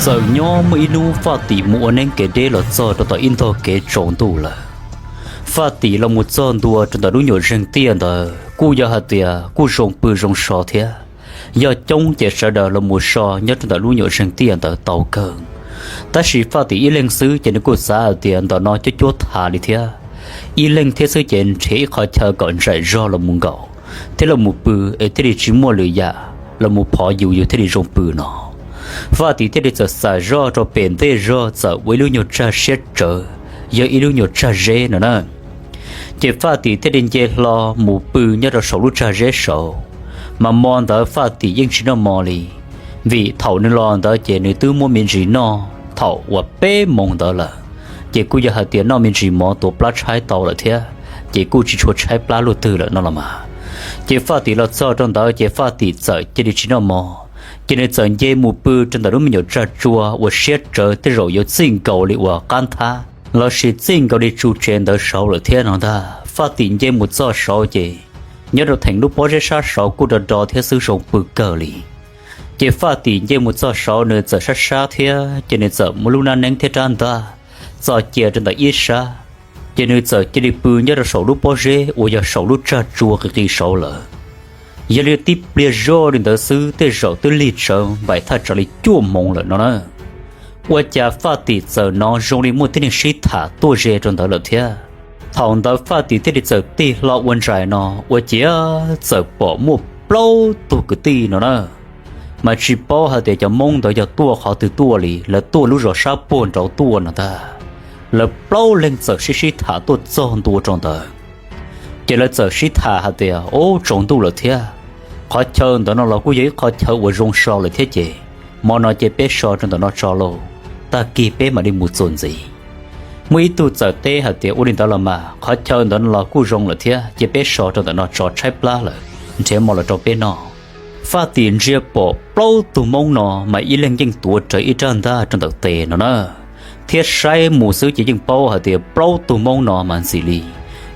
Txawm nyob muaj ib hnub Faj Tim mus ua neeb kev deb los txog rau tom ib ntog kev tsaus ntuj lawm. Faj Tim los mus txog ntua rau ntawm lub nyuam zeeg tiaj ntawd kuj yog hais tias kuj zoo pw zoo so thiab. Yog coob ces sawv daws los mus so nyob rau ntawm lub nyuam zeeg tiaj ntawd tau kawg. Tab sis Faj Tim ib leeg xwb ces nws kuj xav hais tias ntawm no cuab cuab tham li thiab. Ib leeg thiab xwb ces nrhiav ib qho chaw kom ntsaim zog los mus nkaum thiab los mus pw es thiaj li tsis muaj lwm yam los mus phov yus yus thiaj li zoo pw no. Faj Tim thiaj li txawm xam zoj rau pem ntej zog txawm ua ib lub nyuag tsag siab tsawv, yog ib lub nyuag tsag zeb no na. Ces Faj Tim thiaj li nce hlo mus pw nyob rau saum lub tsag zeb saud. Mas mo ntawd Faj Tim yeej tsis noj mo li, vim thaum nws los ntawd ces nws twb muab me ntsis noj thaum uas peb moos ntawd lawm, ces kuj yog hais tias noj me ntsis mov tuav plab tshaib tau lawm thiab, ces kuj tsis tshua tshaib plab luaj twg lawm no los mas. Ces Faj Tim los txog rau ntawd ces Faj Tim txawm cia li tsis noj mo, ces nws txawm nce mus pw rau ntawm lub me nyuam tsag tsua uas siab tsawv tej zaum yuav txij nkaus li uas qab nthab lossis txij nkaus li tsu tsev ntawd saud lawm thiab no ntag. Faj Tim nce mus txog saud ces nyob rau theem lub pob zeb sab saud kuj do do thiab xwb, zoo pw kawg li. Ces Faj Tim nce mus txog saud nws txawm sab sab thiab ces nws txawm muab lub nab neeb thiab rab ntaj txo cia rau ntawm ib sab, ces nws txawm cia li pw nyob rau saum lub pob zeb uas yog saum lub tsag tsua qis qis saud lawm. Yog li tib pliag zoj li ntawd xwb tej zaum twb lig tsawv npaim thaj tsam li cuaj moos lawm no na. Ua cas Faj Tim txawm hnov zoo li muaj tib neeg sib tham tuaj ze rau ntawd lawm thiab. Thaum ntawd Faj Tim thiaj li txawm tig hlo ua ntsais no, ua ciav txawm pom muaj plaub tug kwv tij no na. Mas tsis paub hais tias cov Hmoob ntawd yog tuaj qhov twg tuaj li, lawv tuaj lub zos sab puag nraud tuaj no ntag. Lawv plaub leeg txawm sib sib tham tuaj txog ntua rau ntawd. Ces lawv txawm sib tham hais tias, Ub, tsaus ntuj lawm thiab, qhov chaw ntawd no los kuj yog ib qho chaw uas zoo so lawm thiab ces, hmo no ces peb so rau ntawm no tso lauj, tag kis peb mam li mus txuas ntxiv. Muaj ib tug txawm teb hais tias, Ua li ntawd los mas, qhov chaw ntawd no los kuj zoo lawm thiab, ces peb so rau ntawm no tso, tshaib plab lawm, nrhiav mov los rau peb noj. Faj Tim ntsia pom plaub tug Hmoob no mas ib leeg yeej tuav rawv ib rab ntaj rau ntawm tes no na, thiab saib mus xwb ces yeej paub hais tias plaub tug Hmoob no mas ntxim li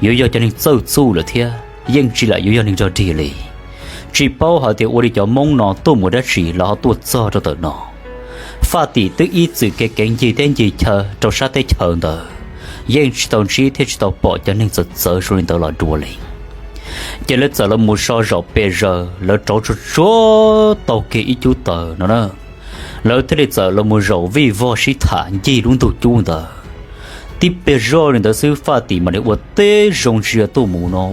yuav yog cov neeg txawj txuj lawm thiab yeej tsis lam yuav yog neeg rog dig li. Tsis paub hais tias ua li cov Hmoob no tuaj mus dab tsi los ho tuaj txog rau ntawm no. Faj Tim twb ib txwm kev kev ncig teb ncig chaw rau sab teb chaws ntawd, yeej tsis tau ntsib thiab tsis tau pom cov neeg txawv txawv zoo li ntawd los dua li. Ces lawv txawm los mus so zaum pes zaws, lawv rauv tsuag tsuag tau kiag ib cub taws no na, lawv thiaj li txawm los mus zaum vij vog sib tham ncig lub ntug cub ntawd. Tib pliag zoj li ntawd xwb Faj Tim mam li ua tib zoo ntsia tuaj mus no,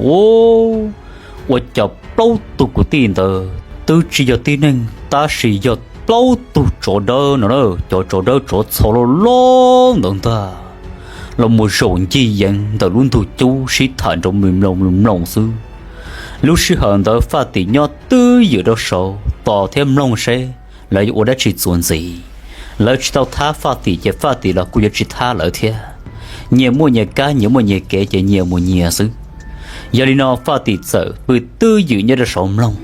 ua cas plaub tug kwv tij ntawd twb tsis yog tib neeg tab sis yog plaub tug tsov dawb no na, cov tsov dawb tsov txho loj loj ntawd ntag, los mus zaum ncig yeev ntawm lub ntug cub sib tham nrov mloog mloog mloog xwb. Lub sij hawm ntawd Faj Tim nyob twj ywm rau saud tos thiab mloog seb lawv yuav ua dab tsi txuas ntxiv. Lawv tsis tau thab Faj Tim ces Faj Tim los kuj yuav tsis thab lawv thiab. Nyias muaj nyias kab, nyias muaj nyias kev ces nyias mus nyias xwb. Yog li no Faj Tim txawm pw twj ywm nyob rau saud mloog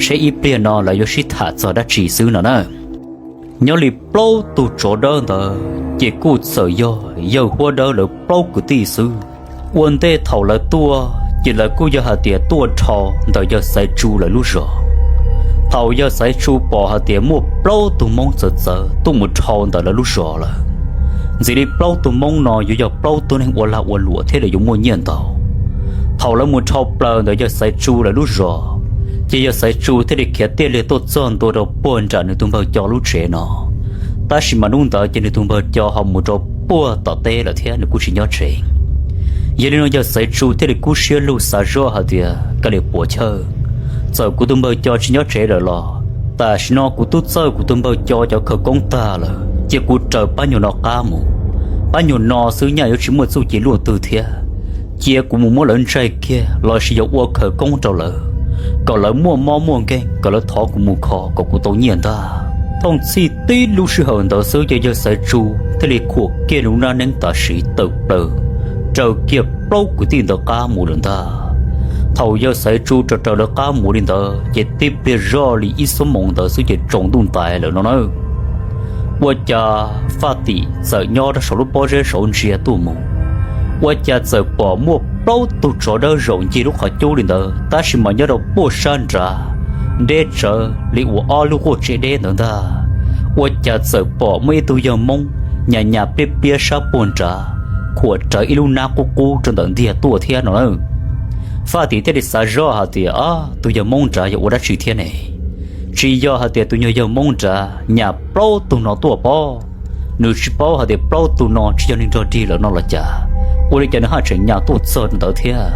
seb ib pliag no lawv yuav sib tham txog dab tsi xwb no na. Nyob li plaub tug tsov dawb ntawd ces kuj txawm yog yawg Huab Dawb lawv plaub kwv tij xwb. Ua ntej thaum lawv tuaj ces lawv kuj yog hais tias tuaj dhau ntawm yawg Xaiv Tsu lawv lub zos. Thaum yawg Xaiv Tsu pom hais tias muaj plaub tug Hmoob txawv txawv tuaj mus dhau ntawm lawv lub zos lawm, ntxim li plaub tug Hmoob no yuav yog plaub tug neeg ua lag ua luam thiab lawv yuav muaj nyiaj ntau. Thaum lawv mus dhau plaws ntawm yawg Xaiv Tsu lawv lub zos, ces yawg Xaiv Tsu thiaj li khiav tiaj liag tuaj txog ntua rau puag nram nws tus npawg Co lub tsev no. Tab sis mas hnub ntawd ces nws tus npawg Co ho mus rau puag tom teb lawm thiab nws kuj tsis nyob tsev. Yog li no yawg Xaiv Tsu thiaj li kub siab lug xav zoj hais tias, Kav liam puas chawj, txawm kuv tus npawg Co tsis nyob tsev lawm los tam sim no kuv twb txawj kuv tus npawg Co cov khawv koob tag lawm, cia kuv raws pab nyuag no qab mus. Pab nyuag no xwb nyaj yuav tsis muaj txuj ci luaj twg thiab. Cia kuv mus muab lawv ntsaig kiag lossis yog ua khawv koob rau lawv, kom lawv muaj mob muaj nkeeg, kom lawv thov kuv mus kho kom kuv tau nyiaj ntag. Thooj txhij tib lub sij hawm ntawd xwb ces yawg Xaiv Tsu thiaj li khuam kiag nws lub nab neeb tam sim tawm plaws raws kiag plaub kwv tij ntawd qab mus lawm ntag. Thaum yawg Xaiv Tsu raws raws lawv qab mus li ntawd ces tib pliag zoj li ib xuab moos ntawd xwb ces tsaus ntuj ntais lawm no na. Ua cas Faj Tim txawm nyob rau saum lub pob zeb saud ntsia tuaj mus, ua cas txawm pom muaj plaub tug tsov dawb zaum ncig lub qhov cub li ntawd tab sis mas nyob rau puag sab nrad, deb tsawv li uas ob lub quaj tsev deb ntawd ntag. ua cas txawm pom muaj ib tug yawg Hmoob nyas nyas pliab pliab sab puag nrad, khuam rawv ib lub nab qub qub rau ntawm ntiag tuaj thiab no na. Faj Tim thiaj li xav zoj hais tias, Ab, tus yawg Hmoob nrad yog ua dab tsi thiab ne? Tsis yog hais tias tus nyuag yawg Hmoob nrad nyas plaub tug no tuaj pob? Nws tsis paub hais tias plaub tug no tsis yog neeg nrog dig lawm no los cas? Ua li cas nws haj tseem nyas tuaj txog rau ntawd thiab?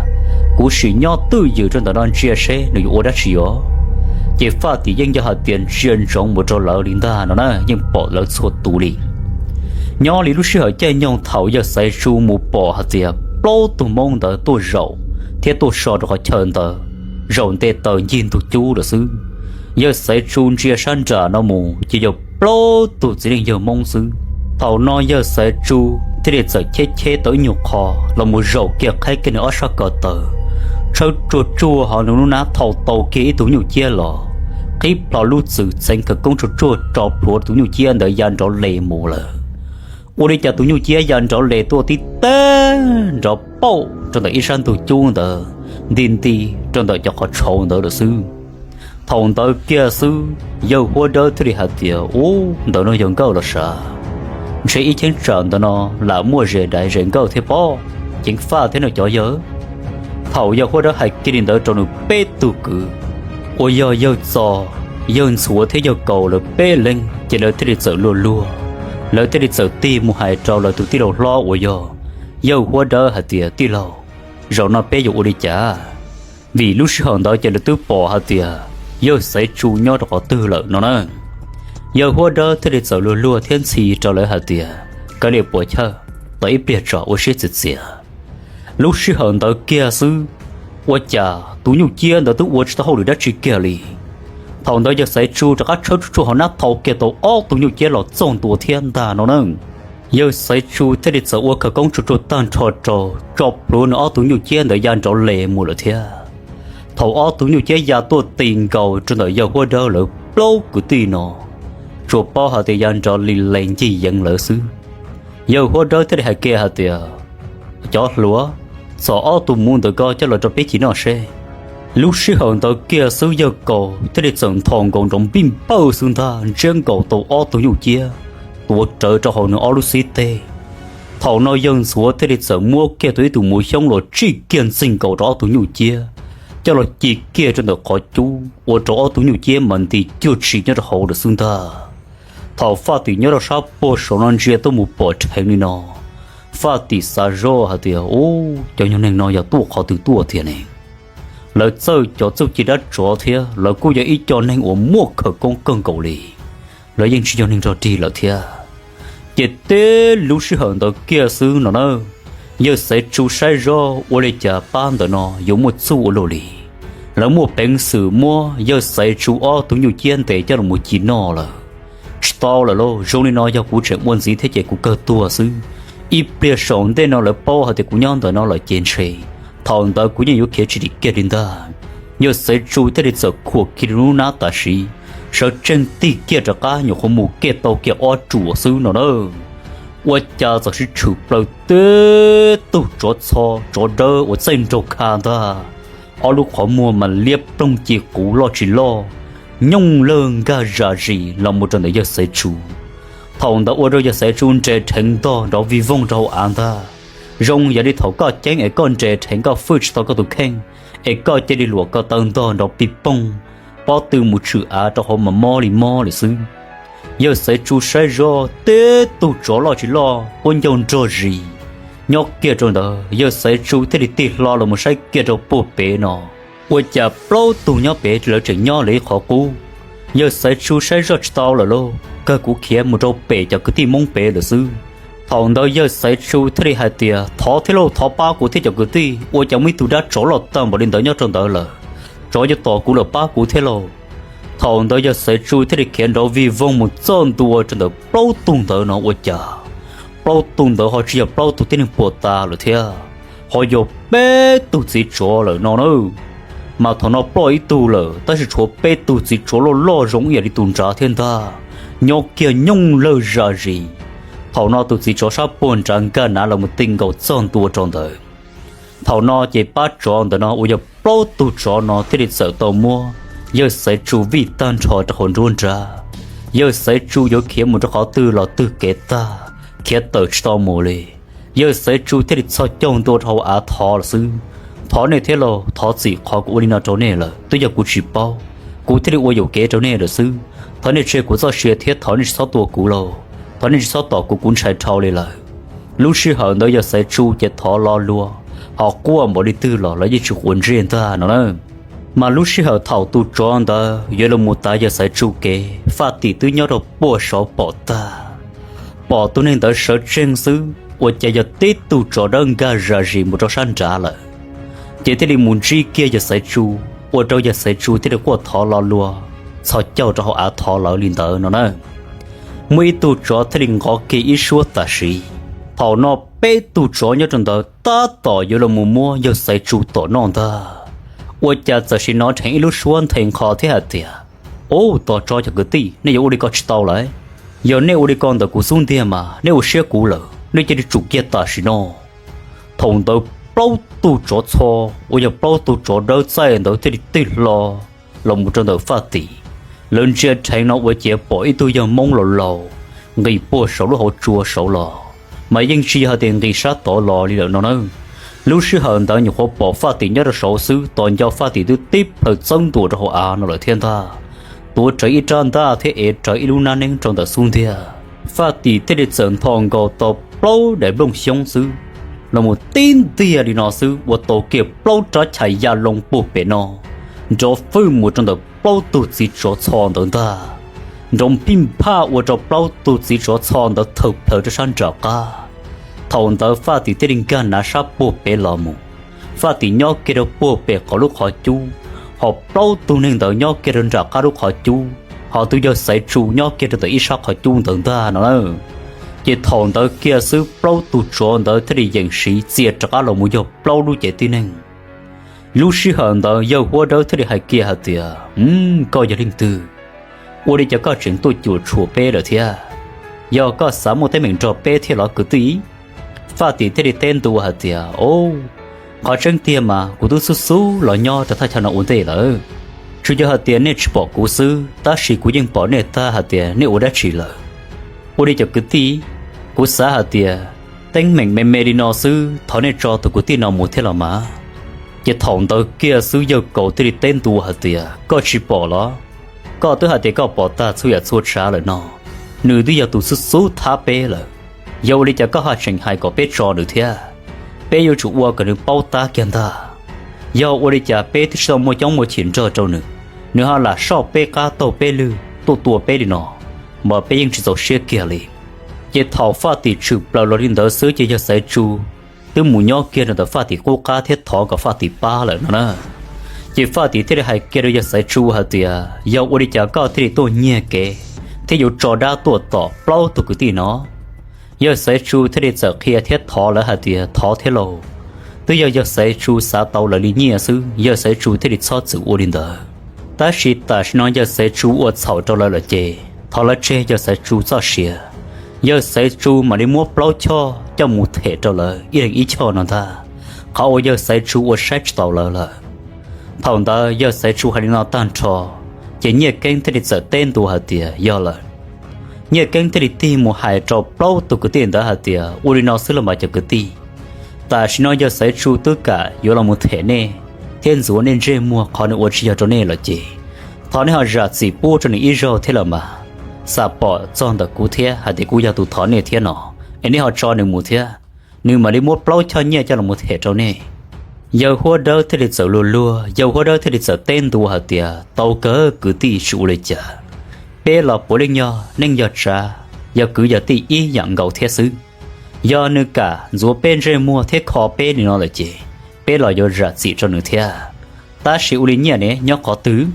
Kuv sim nyob twj ywm rau ntawm no ntsia seb nws yuav ua dab tsi os. Ces Faj Tim yeej yog hais tias ntsia ntsoov mus rau lawv li ntag no na, yeej pom lawv txhua tus li. Nyob li lub sij hawm caij nyoog thaum yawg Xaiv Tsu mus pom hais tias plaub tug Hmoob ntawd tuaj zaum thiab tuaj so rau qhov chaw ntawd, zaum nte taws ncig ntug cub lawm xwb. Yawg Xaiv Tsu ntsia sab nram no mus ces yog plaub tug txiv neej yawg Hmoob xwb. Thaum no yawg Xaiv Tsu thiaj li txawm cheb cheb tau ib nyuag qho los mus zaum kiag qhaib kiag nws ob sab ko taw, tshawb tsuag tsuag hauv nws lub nab thau tau kiag ib tug nyuj ciab los, qhib plho lub txwm txheev khawv koob tsuag tsuag tso plhuav tus nyuj ciab ntawd ya nrov les mus lawm. Ua li cas tus nyuj ciab ya nrov les tuaj tib teg nrov pauj rau ntawm ib sab ntug cub ntawd, nti nti rau ntawm cov qhov tshauv ntawd lawm xwb. Thaum ntawd kiag xwb yawg Huab Dawb thiaj li hais tias, Ub, ntawm no yog nkawj los sav? Ntshe ib cheeb tsam ntawm no lam muaj zes daiv zes nkawj thiab pob, ceev faj thiab no cov yawg. Thaum yawg Huab Dawb hais kiag li ntawd rau nws peb tug kwv uas yog yawg Txos, yawg Ntxhuav thiab yawg Kaus lawv peb leeg ces lawv thiaj li txawm luag luag, lawv thiaj li txawm tig mus hais rau lawv tus tij laug hlob uas yog yawg Huab Dawb hais tias, Tij laug, zaum no peb yuav ua li cas? Vim lub sij hawm ntawd ces lawv twb pom hais tias yawg Xaiv Tsu nyob rau qhov twg lawm no na. Yawg Huab Dawb thiaj li txawm luag luag thiab ntxhi rau lawv hais tias, Kav liam puas chawj, tos ib pliag tso, ua siab txias txias. Lub sij hawm ntawd kiag xwb, ua cas tus nyuj ciab ntawd twb ua tsis tau hauj lwm dab tsi kiag li. Thaum ntawd yawg Xaiv Tsu rov qab tshawb tsuag tsuag hauv nab thau kiag tau ob tug nyuj ciab los txog ntua thiab ntag no na. Yawg Xaiv Tsu thiaj li txawm ua khawv koob tsuag tsuag tag nrho rau tso plhuav nws ob tug nyuj ciab ntawd ya nrov les mus lawm thiab. Thaum ob tug nyuj ciab ya tuaj ti nkaus rau ntawm yawg Huab Dawb lawv plaub kwv tij no, tsuas paub hais tias ya nrov li les ncig yeev lawv xwb. Yawg Huab Dawb thiaj li hais kiag hais tias, Cov hluas, txhom ob tug muv ntawd koj coj los rau peb ci noj seb. Lub sij hawm ntawd kiag xwb yawg Kaus thiaj li txawm nthos nkaus nrov npij npawj xwb ntag, ntsiab nkaus tau ob tug nyuj ciab tuav rawv rau hauv nws ob lub xib teg. Thaum no yawg Ntxhuav thiaj li txawm muab kiag tau ib tug muv xyoob los tsij kiag ntxig nkaus rau ob tug nyuj ciab, coj los ci kiag rau ntawm qhov cub ua rau ob tug nyuj ciab mas nti cuag tshis nyob rau hauv lawm xwb ntag. Thaum Faj Tim nyob rau sab puag saum no ntsia tuaj mus pom dheev li no, Faj Tim xav zoj hais tias, Ub, cov nyuag neeg no yog tuaj qhov twg tuaj tiag ne? Lawv txawj cov txuj ci dab tsov thiab lawv kuj yog ib co neeg uas muaj khawv koob kawg nkaus li. Lawv yeej tsis yog neeg nrog dig lawm thiab. Ces tib lub sij hawm ntawd kiag xwb no na, yawg Xaiv Tsu saib zoj ua li cas pab ntawm no yuav muaj txuj ua luaj li. Lawv muaj peev xwm muab yawg Xaiv Tsu ob tug nyuj ciab ntes coj los mus ci noj lawm. Tsis tau lawm lauj, zoo li no yog kuv tseem ua ntxiv thiab ces kuv kawg tuag xwb. Ib pliag saum ntej no lawv paub hais tias kuv nyob ntawm no lawm ces ntshe thaum ntawd kuv yeej yuav khiav tsis dim kiag li ntag. Yawg Xaiv Tsu thiaj li txawm khuam kiag lub nab tam sim, sawv tsees tig kiag rov qab nyuam qhuav mus kiag tau kiag ob ruam xwb no na. Ua cas txawm sib tshwm plaws tib tug tsov txho tsov dawb uas txaij nraug kha ntag, ob lub qhov muag mas liab ploog ci quv loj tsis loj, nyooj lawg nkag zam zis los mus rau ntawm yawg Xaiv Tsu. Thaum ntawd ua rau yawg Xaiv Tsu nres dheev ntog nrov vij voog rau hauv av ntag. Zoo yog li thaum koj ceeb es koj nres dheev koj fwj tsis tau koj tus kheej, es koj cia li luam ko taw ntog nrov pij poog, pob tw mus tshwm av rau hauv mas mob li mob li xwb. Yawg Xaiv Tsu saib zoj tib tug tsov loj tsis loj quab ncaug nrog zis nyob kiag rau ntawd, yawg Xaiv Tsu thiaj li tig hlo los mus saib kiag rau puag pem no. Ua cas plaub tug nyob pem lawv tseem nyob lawv ib qhov qub. Yawg Xaiv Tsu saib zoj tsis tau lawm lauj, kawg kuv khiav mus rau pem cov kwv tij Hmoob pem lawm xwb. Thaum ntawd yawg Xaiv Tsu thiaj li hais tias, Thov thiab lauj, thov pab kuv thiab cov kwv tij, ua cas muaj ib tug dab tsov loj tag npaum li ntawd nyob rau ntawd lawm. Tsov yuav tom kuv lawm, pab kuv thiab lauj. Thaum ntawd yawg Xaiv Tsu thiaj li khiav nrov vij voog mus txog ntua rau ntawm plaub tug ntawd no ua cas plaub tug ntawd ho tsis yog plaub tug tib neeg puag ta lawm thiab, ho yog peb tug txiv tsov lawm no na. Mas thaum no ploj ib tug lawm tab sis tshuav peb tug txiv tsov loj loj zoo ib yam li tus nrad thiab ntag, nyob kiag nyooj lawg zam zis. Thaum no tus txiv tsov sab puag nrad nkag nav los mus ti nkaus txog ntua rau ntawd. Thaum no ces pab tsov ntawm no uas yog plaub tug tsov no thiaj li txawm tau muab yawg Xaiv Tsu vij tag nrho rau hauv nruab nrab. Yawg Xaiv Tsu yuav khiav mus rau qhov twg los twg kev tag, khiav tawm tsis tau mus li. Yawg Xaiv Tsu thiaj li txhos caug ntua rau hauv av thov lawm xwb: Thov nej thiab lauj, thov txim qhov kuv ua li no rau nej lawm, twb yog kuv tsis paub, kuv thiaj li ua yuam kev rau nej lawm xwb. Thov nej tseg kuv txoj sia thiab thov nej tsis txhob tua kuv lauj, thov nej tsis txhob tom kuv, kuv ntshai dhau li lawm. Lub sij hawm ntawd yawg Xaiv Tsu ces thov lo lua, ho quaj npaum li twg los lawv yeej tsis quav ntsej ntag no na. Mas lub sij hawm thaum tus tsov ntawd yuav los mus tav yawg Xaiv Tsu kev, Faj Tim twb nyob rau puag saud pom tag. Pom tus neeg ntawd sawv tsees xwb ua cas yog tib tug tsov dawb nkag zam zis mus rau sab nrad lawm, ces thiaj li mus ntsib kiag yawg Xaiv Tsu, ua rau yawg Xaiv Tsu thiaj li quaj thov lo lua, txhos caug rau hauv av thov lawv li ntawd no na. Muaj ib tug tsov thiaj li nqov kiag ib suab tam sim. Thaum no peb tug tsov nyob rau ntawd tab tom yuav los mus muab yawg Xaiv Tsu tom noj ntag, ua cas txawm sim hnov dheev ib lub suab nthe nqho thiab hais tias: Ub, tos tso cov kwv tij, nej yuav ua li ko tsis tau lawm. Yog nej ua li ko ntawm kuv xub ntiag mas nej ua siab kuv lawm, nej cia li tsum kiag tam sim no. Thaum ntawd plaub tug tsov txho, uas yog plaub tug tsov dawb txaij ntawd thiaj li tig hlo los mus rau ntawm Faj Tim. Lawv ntsia dheev no ua ciav pom ib tug yawg Hmoob laus laus nqis puag saum lub hauv tsua saud los, mas yeej tsis yog hais tias nqis sab tod los li lawm no na. Lub sij hawm ntawd nyuam qhuav pom Faj Tim nyob rau saud xwb, tos nco Faj Tim twb tib plhaw txawb ntua rau hauv av no lawm thiab ntag. Tuav rawv ib rab ntaj thiab ev rawv ib lub hnab neeb rau ntawm xub ntiag. Faj Tim thiaj li txawm ntho nkaus tau plaub daim nplooj xyoob xwb, los mus tib ntiag li no xwb ua tau kiag plaub rab chais ya loo puag pem no, nrov fwj mus rau ntawm plaub tug txiv tsov txho ntawd ntag. Nrov phij phaj ua rau plaub tug txiv tsov txho ntawd thawm plhaws rau sab nram qab. Thaum ntawd Faj Tim thiaj li nkag nav sab puag pem los mus. Faj Tim nyob kiag rau puag pem qhov lub qhov cub, ho plaub tug neeg ntawd nyob kiag rau nram qab lub qhov cub, ho tus yawg Xaiv Tsu nyob kiag rau ntawm ib sab qhov cub ntawd ntag no na. Ces thaum ntawd kiag xwb plaub tug tsov ntawd thiaj li yeem siv txia rov qab los mus yog plaub lub cev tib neeg. Lub sij hawm ntawd yawg Huab Dawb thiaj li hais kiag hais tias: Koj yog leej twg? Ua li cas koj tseem tuaj cuam tshuam peb lawm thiab? Yog koj xav muaj teeb meem nrog peb thiab los kwv tij? Faj Tim thiaj li teb ntua hais tias: Qhov tseeb tiag mas kuv twb xub xub los nyob rau thaj chaw no ua ntej lawm. Tsuas yog hais tias nej tsis pom kuv xwb, tab sis kuv yeej pom nej tag hais tias nej ua dab tsi lawm. Ua li cov kwv tij, kuv xav hais tias teeb meem me me li no xwb, thov nej tso tus kwv tij no mus thiab los mas. Ces thaum ntawd kiag xwb yawg Kaus thiaj li teb ntua hais tias: Koj tsis pom los? Koj twb hais tias koj pom tag txhua yam txhua tsav lawm no. Nws twb yog tus xub xub thab peb lawm. Yog ua li cas koj ho tseem hais kom peb tso nws thiab? Peb yuav tsum ua kom nws paub tab kiag ntag. Yog ua li cas peb twb tsis tau muaj coob muaj chim nrog rau nws, nws ho lam soj peb qab taug peb lwg tuaj tua peb li no, mas peb yeej tsis txaus siab kiag li. Ces thaum Faj Tim tshwm plaws los li ntawd xwb ces yawg Xaiv Tsu twb mus nyob kiag rau ntawm Faj Tim qub qab thiab thov kom Faj Tim pab lawm no na. Ces Faj Tim thiaj li hais kiag rau yawg Xaiv Tsu hais tias: Yog ua li cas koj thiaj li tuaj nyiag kev thiab yuav tso dab tuaj tom plaub tug kwv tij no? Yawg Xaiv Tsu thiaj li txawm qhia thiab thov lawv hais tias: Thov thiab lauj. Twb yog yawg Xaiv Tsu xav tau lawv li nyiaj xwb, yawg Xaiv Tsu thiaj li txhob txwm ua li ntawd. Tab sis tam sim no yawg Xaiv Tsu ua txhaum rau lawv lawm ces thov lawv tseg yawg Xaiv Tsu txoj sia. Yawg Xaiv Tsu mam li muab plaub choj coj mus them rau lawv ib leeg ib choj no ntag, qhov uas yawg Xaiv Tsu ua saib tsis taus lawv lawm. Thaum ntawd yawg Xaiv Tsu hais li no tag nrho, ces Nyiaj Keeb thiaj li txawm teb ntua hais tias: Yog lawm. Nyiaj Keeb thiaj li tig mus hais rau plaub tug kwv tij ntawd hais tias: Ua li no xwb los mas cov kwv tij, tam sim no yawg Xaiv Tsu twb kam yuav los mus them nej thiab ntxuav nej ntsej muag qhov nws ua tsis yog rau nej lawm ces thov nej ho zam txim pub rau nws ib zaug thiab los mas. Xam pom txog ntawm kuv thiab hais tias kuv yog tus thov nej thiab no, es nej ho tso nws mus thiab, nws mam li muab plaub choj nyiaj coj los them rau nej. Yawg Huab Dawb thiaj li txawm luag luag, yawg Huab Dawb thiaj li txawm teb ntua hais tias: Tau kawg kwv tij, tsis ua li cas. Peb los puav leej yog neej yog tsav, yog kwv yog tij ib yam nkaus thiab xwb. Yog nws kam ntxuav peb ntsej muag thiab kho peb li no lawm ces peb los yuav zam txim rau nws thiab. Tab sis ua li nyiaj ne nyob qhov twg?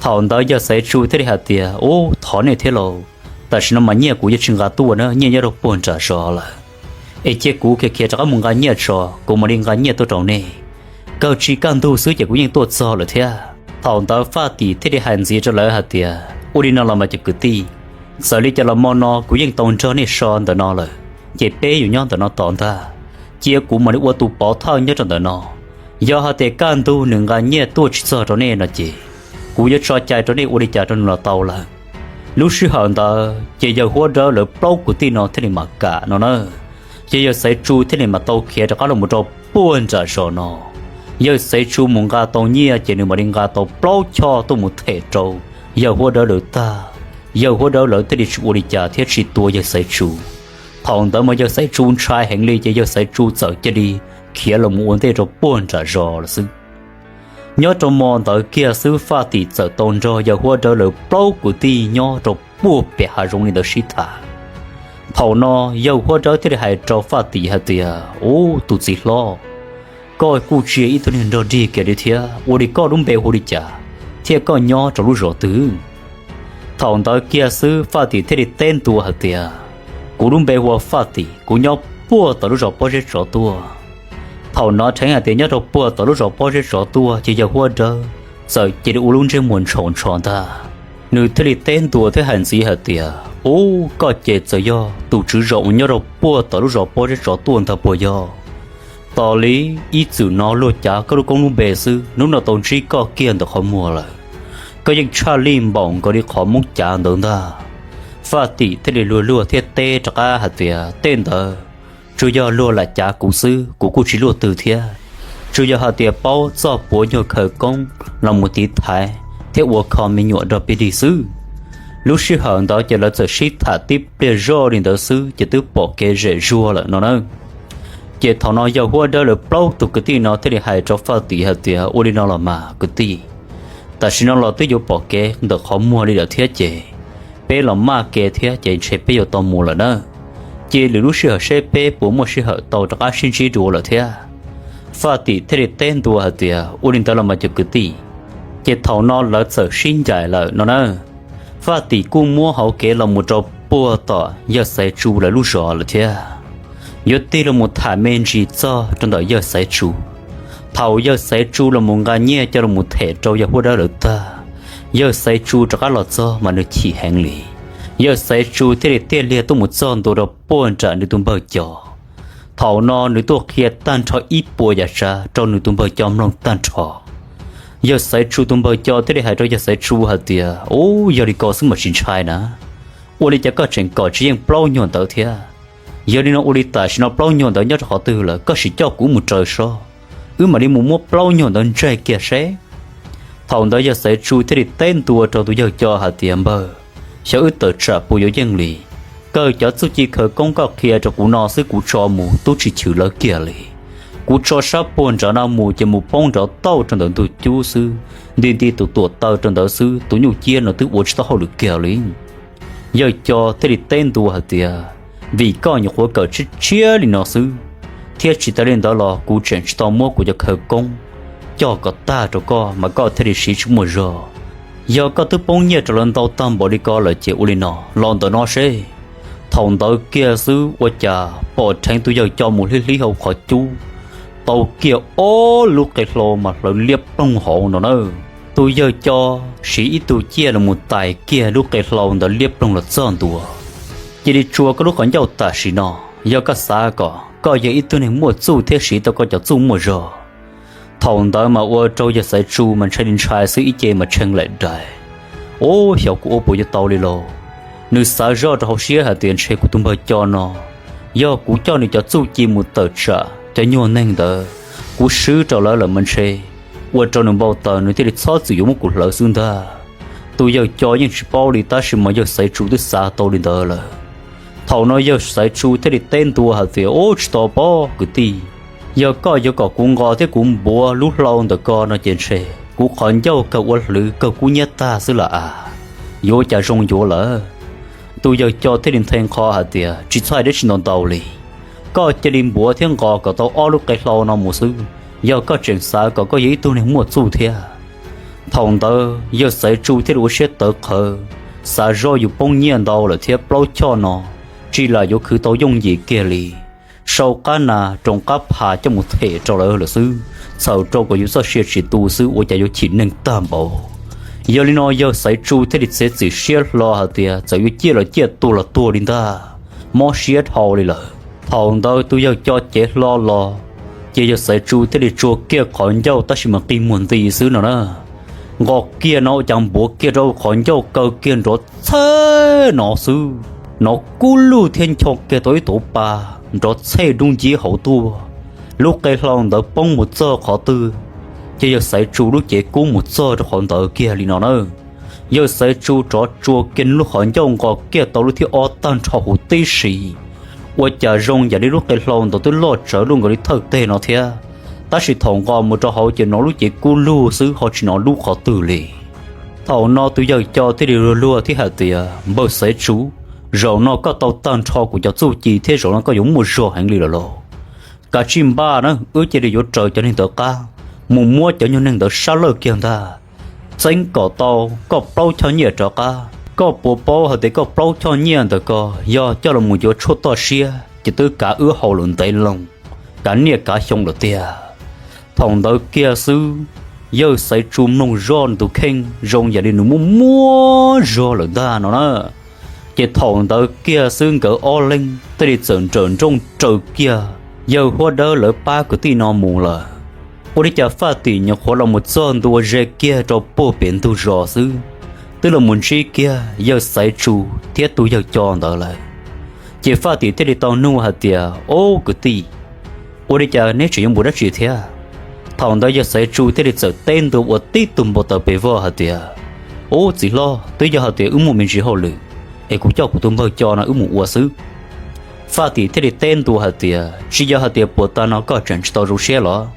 Thaum ntawd yawg Xaiv Tsu thiaj li hais tias: Ub, thov nej thiab lauj, tam sim no mas nyiaj kuv yuav tsis nqa tuaj na, nyiaj nyob rau puag nram zos lawm. Es cia kuv khiav khiav rov qab mus nqa nyiaj tso, kuv mam li nqa nyiaj tuaj rau nej. Kawg tsis kaj ntug xwb ces kuv yeej tuaj txog lawm thiab. Thaum ntawd Faj Tim thiaj li hais ntxiv rau lawv hais tias: Ua li no los mas cov kwv tij, txawm li cas los hmo no kuv yeej tau nrog nej so ntawm no lawm, ces peb yuav nyob ntawm no tos ntag. Cia kuv mam li ua tus pov thawj nyob rau ntawm no. Yog hais tias kaj ntug nws nqa nyiaj tuaj tsis txog rau nej no ces kuv yuav tso cai rau nej ua li cas rau nws los tau lawm. Lub sij hawm ntawd ces yawg Huab Dawb lawv plaub kwv tij no thiaj li mam kam no na. Ces yawg Xaiv Tsu thiaj li mam tau khiav rov qab los mus rau puag nram zos no. Yawg Xaiv Tsu mus nqa tau nyiaj ces nws mam li nqa tau plaub choj tuaj mus them rau yawg Huab Dawb lawv tag. Yawg Huab Dawb lawv thiaj li tsis ua li cas thiab tsis tua yawg Xaiv Tsu. Thaum ntawd mas yawg Xaiv Tsu ntshai heev li ces yawg Xaiv Tsu txawm cia li khiav los mus ua ntej rau puag nram zos lawm xwb. Nyob rau hmo ntawd kiag xwb Faj Tim txawm tau nrog yawg Huab Dawb lawv plaub kwv tij nyob rau puag pem hav zoov li ntawd sib tham. Thaum no yawg Huab Dawb thiaj li hais rau Faj Tim hais tias, Ub, tus txiv hlob, koj kuj tsis yog ib tug neeg nrog dig kiag li thiab, ua li koj lub npe hu li cas thiab koj nyob rau lub zos twg? Thaum ntawd kiag xwb Faj Tim thiaj li teb ntua hais tias, Kuv lub npe hu ua Faj Tim, kuv nyob puag tom lub zos Pob Zeb Tsov tuaj. Thaum no dheev hais tias nyob rau puag tom lub zos Pob Zeb Tsov tuaj ces yawg Huab Dawb txawm cia li ua lub ntsej muag ntshau ntsho ntag. Nws thiaj li teb ntua thiab hais ntxiv hais tias, Ub, koj ces txawm yog tus tswv zos uas nyob rau puag tom lub zos Pob Zeb Tsov tuaj ntag puas yog? Tos li ib txwm no luag cav koj lub koob lub npe xwb, hnub no tau ntsib koj kiag ntawm qhov muag lawm. Koj yeej tshaj lij npaum nkaus li qhov Hmoob cav ntawd ntag. Faj Tim thiaj li luag luag thiab teb rov qab hais tias, Tej ntawd tsuas yog luag lam cav kuv xwb, kuv kuj tsis luaj twg thiab. Tsuas yog hais tias paub txoj puav nyuag khawv koob los mus tiv thaiv thiab ua kho me nyuam nrog peb dig xwb. Lub sij hawm ntawd ces lawv txawm sib tham tib pliag zoj li ntawd xwb ces twb pom kev zem zuag lawm no na. Ces thaum no yawg Huab Dawb lawv plaub tug kwv tij no thiaj li hais rau Faj Tim hais tias, Ua li no los mas kwv tij, tam sim no los twb yuav pom kev ntawm qhov muag li lawm thiab ces peb los maj kev thiab ces ntshe peb yuav tau mus lawm na. Cia lwm lub sij hawm seb peb puas muaj sij hawm tau rov qab sib ntsib dua lawm thiab. Faj Tim thiaj li teb ntua hais tias, Ua li ntawd los mas cov kwv tij. Ces thaum no lawv txawm sib ncaim lawm no na. Faj Tim kuj muab hauv kev los mus rau puag tom yawg Xaiv Tsu lawv lub zos lawm thiab. Yuav tig los mus tham me ntsis txog rau ntawm yawg Xaiv Tsu. Thaum yawg Xaiv Tsu los mus nqa nyiaj coj los mus them rau yawg Huab Dawb lawv tag, yawg Xaiv Tsu rov qab los txog mas nws chim heev li. Yawg Xaiv Tsu thiaj li tiaj liag tuaj mus txog ntua rau puag nram nws tus npawg Co. Thaum no nws tuaj qhia tag nrho ib puas yam tsav rau nws tus npawg Co mloog tag nrho. Yawg Xaiv Tsu tus npawg Co thiaj li hais rau yawg Xaiv Tsu hais tias, Ub, yog li ko xwb mas tsis ntshai na. Ua li cas koj tseem kom tsis yeej plaub nyuag ntawd thiab? Yog li no ua li tam sim no plaub nyuag ntawd nyob rau qhov twg lawm, koj sim coj kuv mus raws seb, wb mam li mus muab plaub nyuag ntawd ntseg kiag seb. Thaum ntawd yawg Xaiv Tsu thiaj li teb ntua rau tus yawg Co hais tias, Npawg, xyov wb tawm tsam puas yuav yeej li. Kawg cov txuj ci khawv koob koj qhia rau kuv no xwb kuv tso mus twb tsis chwv lawv kiag li. Kuv tso sab puag nrad no mus ces mus poob nrov tauj rau ntawm ntug cub xwb, nti nti tus tuam taw rau ntawd xwb, tus nyuj ciab no twb ua tsis tau hauj lwm kiag li. Yawg Co thiaj li teb ntua hais tias, Vim koj nyuam qhuav kawm tshiab tshiab li no xwb, thiab tsis tas li ntawd los kuv tseem tsis tau muab kuv cov khawv koob coj kom tag rau koj mas koj thiaj li siv tsis muaj zog. Yog koj twb poob nyiaj rau lawv ntau tag npaum li ko lawm ces ua li no, los ntawm no seb. Thaum ntawd kiag xwb ua cas pom dheev tus yawg Co mus hlib hlib hauv qhov cub, tau kiag ob lub qe hlau mas hlawv liab ploog hauv no na. Tus yawg Co siv ib tug ciaj los mus tais kiag lub qe hlau ntawd liab ploog los txog ntua. Cia li tsuas koj lub qhov ncauj tam sim no, yog koj xav kom koj yog ib tug neeg muaj txuj thiab siv tau koj cov txuj muaj zog. Thaum ntawd mas ua rau yawg Xaiv Tsu mas ntshai li ntshai xwb ib ce mas tshee laim dais. Ub, xyov kuv ua puas yuav tau li lauj. Nws xav zoj rau hauv siab hais tias ntshe kuv tus npawg Co no, yog kuv coj nws cov txuj ci mus tawm tsam cov nyuag neeg ntawd, kuv swb rau lawv lawm mas ntshe ua rau nws npau taws nws thiaj li txhob txwm yuav muab kuv hlawv xwb ntag. Tus yawg Co yeej tsis paub li tab sis mas yawg Xaiv Tsu twb xav tau li ntawd lawm. Thaum no yawg Xaiv Tsu thiaj li teb ntua hais tias, Ub, tsis tau pob kwv tij, yog koj yuav kom kuv nqos thiab kuv npuav lub hlau ntawm ko no ces ntshe kuv qhov ncauj kawg ua hlwv kawg kub hnyiab tag xwb lawm as. Yuav ua cas zoo yuav lawm? Tus yawg Co thiaj li nthe nqho hais tias, Tsis txhob hais dab tsi ntau ntau li. Koj cia li npuav thiab nqos kom tau ob lub qe hlau no mus xwb, yog koj tseem xav kom koj yog ib tug neeg muaj txuj thiab. Thaum ntawd yawg Xaiv Tsu thiaj li ua siab tawv qhawv, xav zoj yus poob nyiaj ntau lawm thiab plaub choj no tsis lam yuav khwv tau yooj yim kiag li. Sau qab nas roos qab phas coj mus them rau lawv lawm xwb, txhawm rau kom yus txoj sia tsis tu xwb ua cas yuav chim neeg tag npaum. Yog li no yawg Xaiv Tsu thiaj li txiav txim siab hlo hais tias txawm yuav ciaj los ciaj tuag los tuag li ntag, mob siab dhau li lawm. Thaum ntawd tus yawg Co cev hlo los, ces yawg Xaiv Tsu thiaj li tsuag kiag qhov ncauj tab sis mas qi muag nti xwb no na. nqos kiag no ua cas npuav kiag rau qhov ncauj kaw kiag nrov txhej no xwb, nov kub lug thiab ncho kiag tau ib tuv pa nrov txhej dub ncib hauv tuaj. Lub qe hlau ntawd poob mus txog qhov twg, ces yawg Xaiv Tsu lub cev kub mus txog rau qhov ntawd kiag li no na. Yawg Xaiv Tsu rov tsua kiag lub qhov ncauj nqos kiag tau lub thib ob tag nrho huv tib si. Ua cas zoo yam li lub qe hlau ntawd twb loj tsawv luaj nkaus li thawj teg no thiab, tab sis thaum nqos mus rau hauv ces nov lub cev kub lug xwb ho tsis nov lub qhov twg li. Thaum no tus yawg co thiaj li luag luag thiab hais tias, Npawg Xaiv Tsu, zaum no koj tau tag nrho kuv cov txuj ci thiab zaum no koj yuav muaj zog heev li lawm lauj. Kav tsij npaj na, wb cia li yuav raws cov neeg ntawd qab mus muab cov nyuag neeg ntawd sab lawj kiag ntag. Txeeb kom tau koj plaub choj nyiaj rov qab. Koj puas paub hais tias koj plaub choj nyiaj ntawd ko yog coj los yuav tshuaj toj siab ces twb kav wb haus lawm ntev loo, kav niaj kav xyoo lawm tiag. Thaum ntawd kiag xwb, yawg Xaiv Tsu mloog zoj nws tus kheej zoo yam li nws muaj muaj zog lawm ntag no na. Ces thaum ntawd kiag xwb nkawd ob leeg thiaj li txawm nrawm nrooj raws kiag yawg Huab Dawb lawv pab kwv tij no mus lawm. Ua li cas Faj Tim nyuam qhuav los mus txog ntua ze kiag rau puag pem ntug zos xwb, twb los mus ntsib kiag yawg Xaiv Tsu thiab tus yawg co ntawd lawm. Ces Faj Tim thiaj li tau nug hais tias, Ob kwv tij, ua li cas neb tseem yuav mus dab tsi thiab? Thaum ntawd yawg Xaiv Tsu thiaj li txawm teb ntua ua tib tug npau taws pes vog hais tias, Ub txiv hlob, twb yog hais tias wb muaj me ntsis hauj lwm es kuv coj kuv tus npawg co no wb mus ua xwb. Faj Tim thiaj li teb ntua hais tias, Tsis yog hais tias puag ta no koj tseem tsis tau zoo siab los?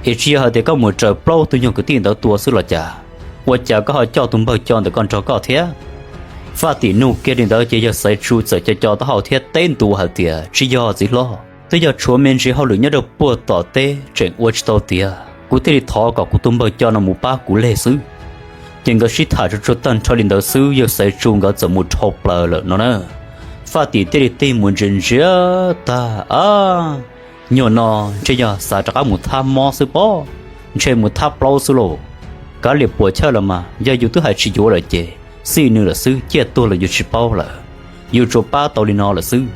Es tsis yog hais tias koj mus raws plaub tug nyuag kwv tij ntawd tua xwb los cas? Ua cas koj ho coj tus npawg co ntawm koj nrog koj thiab? Faj Tim nug kiag li ntawd ces yawg Xaiv Tsu txawm co co taub hau thiab teb ntua hais tias, Tsis yog txiv hlob, twb yog tshuav me ntsis hauj lwm nyob rau puag tom teb tseem ua tsis tau tiav, kuv thiaj li thov kom kuv tus npawg co no mus pab kuv leg xwb. Ces nkawd sib tham tsuag tsuag tag nrho li ntawd xwb yawg Xaiv Tsu nkawd txawm mus dhau plaws lawm no na. Faj Tim thiaj li tig mus ntsia ntsia tag, Ab, nyuag no ntshe yog xav rov qab mus thab mob xwb pob, ntshe mus thab plaub xwb lauj. Kav liam puam chawj los mas yog yus twb hais tsis yuav lawm ces xij nws lawm xwb, ciaj tuag los yus tsis paub lawm. Yus tsuas pab tau li no lawm xwb.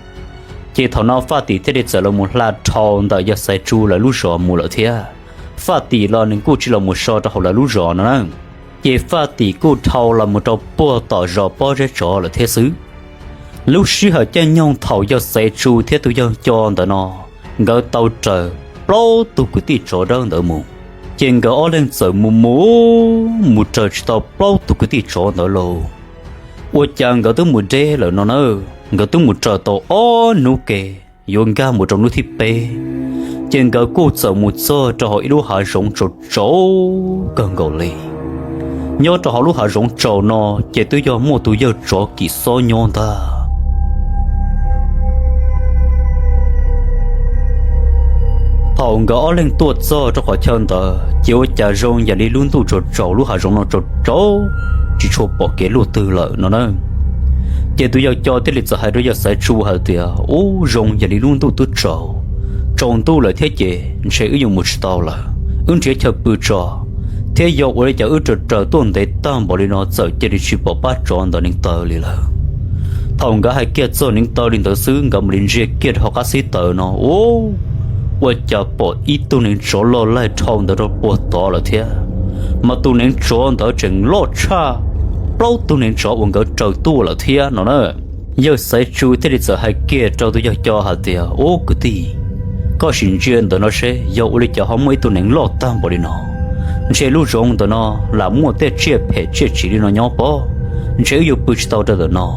Ces thaum no Faj Tim thiaj li txawm los mus hla dhau ntawm yawg Xaiv Tsu lawv lub zos mus lawm thiab. Faj Tim los nws kuj tsis los mus so rau hauv lawv lub zos no na. Ces Faj Tim kuj dhau los mus rau puag tom zos Pob Zeb Tsov lawm thiab xwb. Lub sij hawm caij nyoog thaum yawg Xaiv Tsu thiab tus yawg co ntawm no nkawd tau raws plaub tug kwv tij tsov dawb ntawd mus, ces nkawd ob leeg txawm mus mus mus raws tsis tau plaub tug kwv tij tsov ntawd lauj. Ua cas nkawd twb mus deb lawm no na, nkawd twb mus raws tau ob hnub ke, yuav nkag mus rau hnub thib peb, ces nkawd kuj txawm mus txog rau hauv ib lub hav zoov tsaus tsaus kawg nkaus li. Nyob rau hauv lub hav zoov tsaus no ces twb yog muaj tus yawg tsov kim xob nyob ntag. Thaum nkawd ob leeg tuaj txog rau qhov chaw ntawd ces ua cas zoo yam li lub ntuj tsaus tsaus, lub hav zoov no tsaus tsaus, tsis tshua pom kev luaj twg lawm no na. Ces tus yawg co thiaj li txawm hais rau yawg Xaiv Tsu hais tias, Ub, zoo yam li lub ntuj twb tsaus, tsaus ntuj lawm thiab ces ntshe wb yuav mus tsis tau lawm. Wb nrhiav chaw pw tso, thiab yog ua li cas wb raws raws tuaj ntev tag npaum li no txawm cia li tsis pom pab tsov ntawm neev taw li lawm. Thaum nkawd hais kiag txog neev taw li ntawd xwb nkawd mam li ntsia kiag rau hauv qab xib taws no, ub, ua cas pom ib tug neev tsov loj laij dhau ntawd rau puag tod lawm thiab. Mas tus neev tsov ntawd tseem loj tshaj plaub tug neev tsov uas nkawd raws tuaj lawm thiab no na. Yawg Xaiv Tsu thiaj li txawm hais kiag rau tus yawg co hais tias, Ub kwv tij, koj sim ntsia ntawm no seb yog ua li cas ho muaj ib tug neev loj tag npaum li no. Ntshe lub zoov ntawm no lam muaj tej tsiaj phem tsiaj tsim li no nyob pob, ntshe wb yuav pw tsis tau rau ntawm no.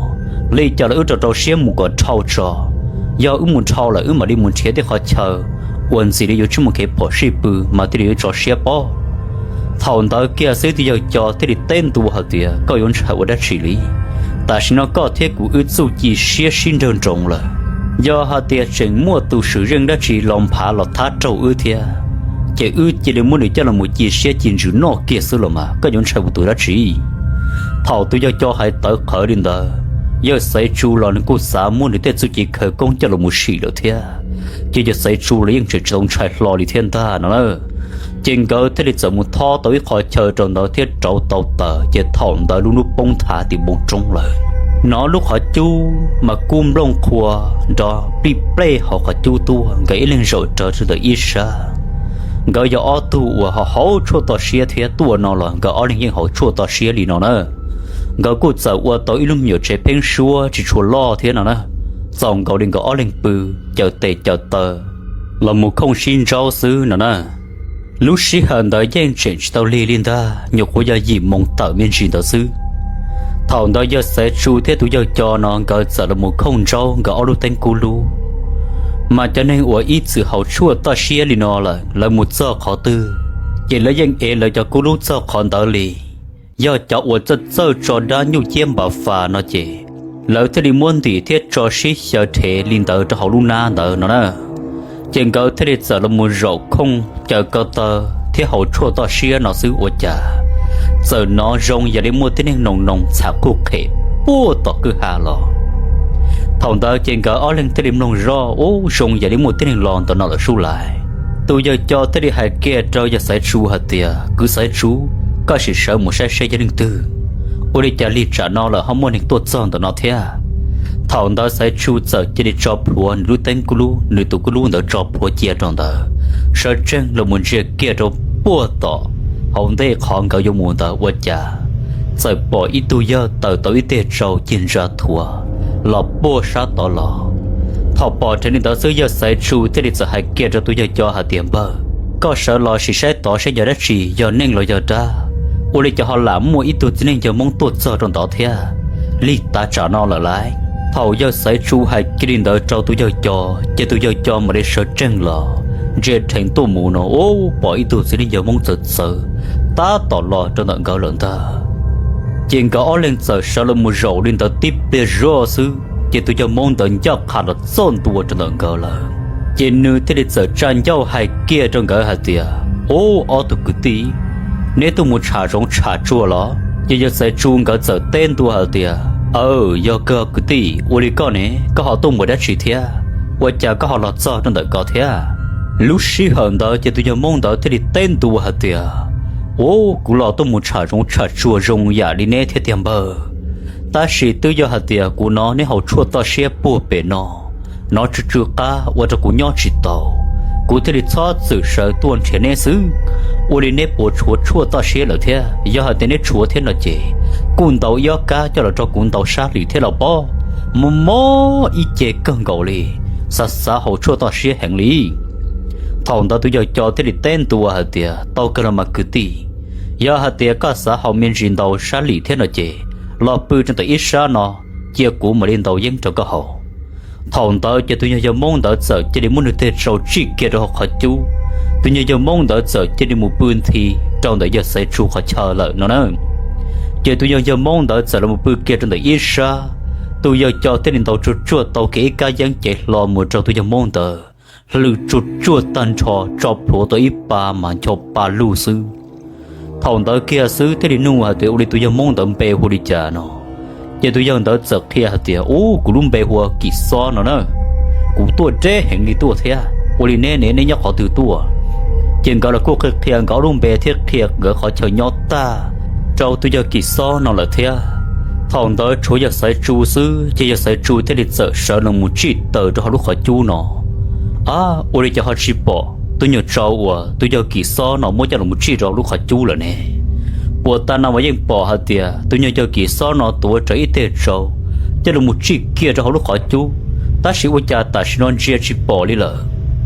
Li cas los wb rau rau siab mus kom dhau tso, yog wb mus dhau lawm wb mam li mus nrhiav tej qhov chaw uas ntxim li yuav tsij muaj kev phom sij pw mas thiaj li yuav tso siab pob. Thaum ntawd kiag xwb tus yawg co thiaj li teb ntua hais tias, Koj yuav ntshai ua dab tsi li? Tam sim no koj thiab kuv wb txuj ci siab sib nrawg nroos lawm. Yog hais tias tseem muaj tus swm zeej dab tsi los nphav los thab raug wb thiab, ces wb cia li muab nws coj los mus ci siab ci ntsws noj kiag xwb los mas, koj yuav ntshai ua tus dab tsi? Thaum tus yawg co hais tawv qhawv li ntawd, yawg Xaiv Tsu los nws kuj xav muab nws tej txuj ci khawv koob coj los mus sim lawm thiab. Ces yawg Xaiv Tsu los yeej tseem tsis tau ntshai hlo li thiab ntag no na. Ces nkawd thiaj li txawm mus thob tau ib qho chaw rau ntawd thiab rauv tau taws, ces thaum ntawd lub hnub poob thav tim npoo roob lawm. Hnov lub qhov cub mas kub nplooj qhua nrov plij plej hauv qhov cub tuaj, nkawd ib leeg zaum rawv rau ntawm ib sab. Nkawd yog ob tug uas ho haus tshuaj toj siab thiab, tuaj no los nkawd ob leeg yeej haus tshuaj toj siab li no na. Nkawd kuj txawm ua tau ib lub me nyuam tsev pheeb suab tsis tshua loj thiab no na, txaus nkaus li nkawd ob leeg pw, caws tes caws taw los mus khooj sib ntsaub xwb no na. Lub sij hawm ntawd yeej tseem tsis tau lig li ntag, nyuam qhuav yog yim moos tawm me ntsis ntawd xwb. Thaum ntawd yawg Xaiv Tsu thiab tus yawg Co no nkawd txawm los mus khooj ntsaub nkawd ob lub teeb kub lub. Mas cov neeg uas ib txwm haus tshuaj toj siab li no lawm, lawv mus txog qhov twg, ces lawv yeej ev lawv cov kub lub txog qhov ntawd li. Yog cov uas txawj txawj tso dab nyuj ciab npa fas no ces lawv thiaj li muab ntim thiab tso sib xyaw rhev li ntawd rau hauv lub nab ntawd no na. Ces nkawd thiaj li txawm los mus zaum khooj caws ko taw thiab haus tshuaj toj siab no xwb ua cas txawm hnov zoo yam li muaj tib neeg noos noos txham quj qhem puag tom kwj ha los. Thaum ntawd ces nkawd ob leeg thiaj li mloog zoj, ub, zoo yam li muaj tib neeg los ntawm no lawm sub lais. Tus yawg Co thiaj li hais kiag rau yawg Xaiv Tsu hais tias, kwv Xaiv Tsu, koj sim sawv mus saib seb yog leej twg, ua li cas lig tsam no lawm ho muaj neeg tuaj txog ntawm no thiab. Thaum ntawd Xaiv Tsu txawm cia li tso plhuav nws lub teeb kub lub, nws tus kub lub ntawd tso plhuav cia rau ntawd, sawv tsees los mus ntsia kiag rau puag tom hauv ntej qhov nkawd yuav mus ntawd ua cas txawm pom ib tug yawg tawm tau ib teg tsau cig ntsa thuav los puag sab tod los. Thaum pom rheev li ntawd xwb yawg Xaiv Tsu thiaj li txawm hais kiag rau tus yawg Co hais tias, npawg, koj sawv los sim saib tod seb yog dab tsi, yog neeg los yog dab, ua li cas ho lam muaj ib tug txiv neej yawg Hmoob tuaj txog rau ntawd thiab, lig tav tsam no lawm lauj. Thaum yawg Xaiv Tsu hais kiag li ntawd rau tus yawg Co ces tus yawg Co mam li sawv tsees los ntsia rheev tuaj mus no, ub, pom ib tug txiv neej yawg Hmoob txawv txawv tab tom los rau ntawm nkawd lawm ntag. Ces nkawd ob leeg txawm sawv los mus zaum li ntawd tib pliag zoj xwb ces tus yawg Hmoob ntawd ncaj qha los txog ntua rau ntawm nkawd lawm. Ces nws thiaj li txawm tsa ncauj hais kiag rau nkawd hais tias, ub, ob tug kwv tij, neb tuaj mus tsham zoov tsham tsuag los? Ces yawg Xaiv Tsu nkawd txawm teb ntua hais tias, aw, yog kawg kwv tij, ua li koj ne, koj ho tuaj mus dab tsi thiab? Ua cas koj ho los txog rau ntawm ko thiab? Lub sij hawm ntawd ces tus yawg Hmoob ntawd thiaj li teb ntua hais tias, ub, kuv los tuaj mus tsham zoov tsham tsuag zoo yam li neb thiab tiag npawg. Tab sis twb yog hais tias kuv hnov neb haus tshuaj toj siab puag pem no, hnov tsw tsw qab ua rau kuv nyob tsis tau, kuv thiaj li txhob txwm sawv tuaj nrhiav neb xwb. Ua li neb puas tshuav tshuaj toj siab lawm thiab? Yog hais tias neb tshuav thiab no ces kuj ntaus ib ob kab coj los rau kuv ntaus sab lim thiab los pob, mob mob ib ce kawg nkaus li, xav xav haus tshuaj toj siab heev li. Thaum ntawd tus yawg Co thiaj li teb ntua hais tias, tau kawg los mas kwv tij, yog hais tias koj xav haus me ntsis ntaus sab lim thiab no ces los pw rau ntawm ib sab no, cia kuv mam li ntaus yeeb rau koj haus. Thaum ntawd ces tus yawg yawg Hmoob ntawd txawm cia li muab nws tej tsau tsij kiag rau hauv qhov cub. Tus yawg yawg Hmoob ntawd txawm cia li mus pw nthi rau ntawm yawg Xaiv Tsu qhov chaw lawm no na. Ces tus yawg yawg Hmoob ntawd txawm los mus pw kiag rau ntawm ib sab. Tus yawg Co thiaj li ntaus tsuag tsuag tau kiag ib kab yeeb cev hlo mus rau tus yawg Hmoob ntawd, hlwm tsuag tsuag tag nrho, tso plhuav tau ib pa mas ncho pa lug xwb. Thaum ntawd kiag xwb thiaj li nug hais tias ua li tus yawg Hmoob ntawd npe hu li cas no. Ces tus yawg ntawd txawm qhia hais tias, ub, kuv lub npe hu ua Kim Xob no na, kuv tuaj deb heev li tuaj thiab, ua li neb ne, neb nyob qhov twg tuaj? Ces nkawd los kuj qhia qhia nkawd ob lub npe thiab qhia nkawd qhov chaw nyob tag rau tus yawg Kim Xob no lawm thiab. Thaum ntawd tshuav yawg Xaiv Tsu xwb ces yawg Xaiv Tsu thiaj li txawm sawv los mus tsij taws rau hauv lub qhov cub no. Ab, ua li cas ho tsis pom tus nyuag tsau uas tus yawg Kim Xob no muab coj los tsij rau hauv lub qhov cub lawm ne? Puas tag no mas yeej pom hais tias tus nyuag yawg Kim Xob no tuav rawv ib teg tsau coj los mus tsij kiag rau hauv lub qhov cub, tab sis ua cas tam sim no ntsia tsis pom li lawm.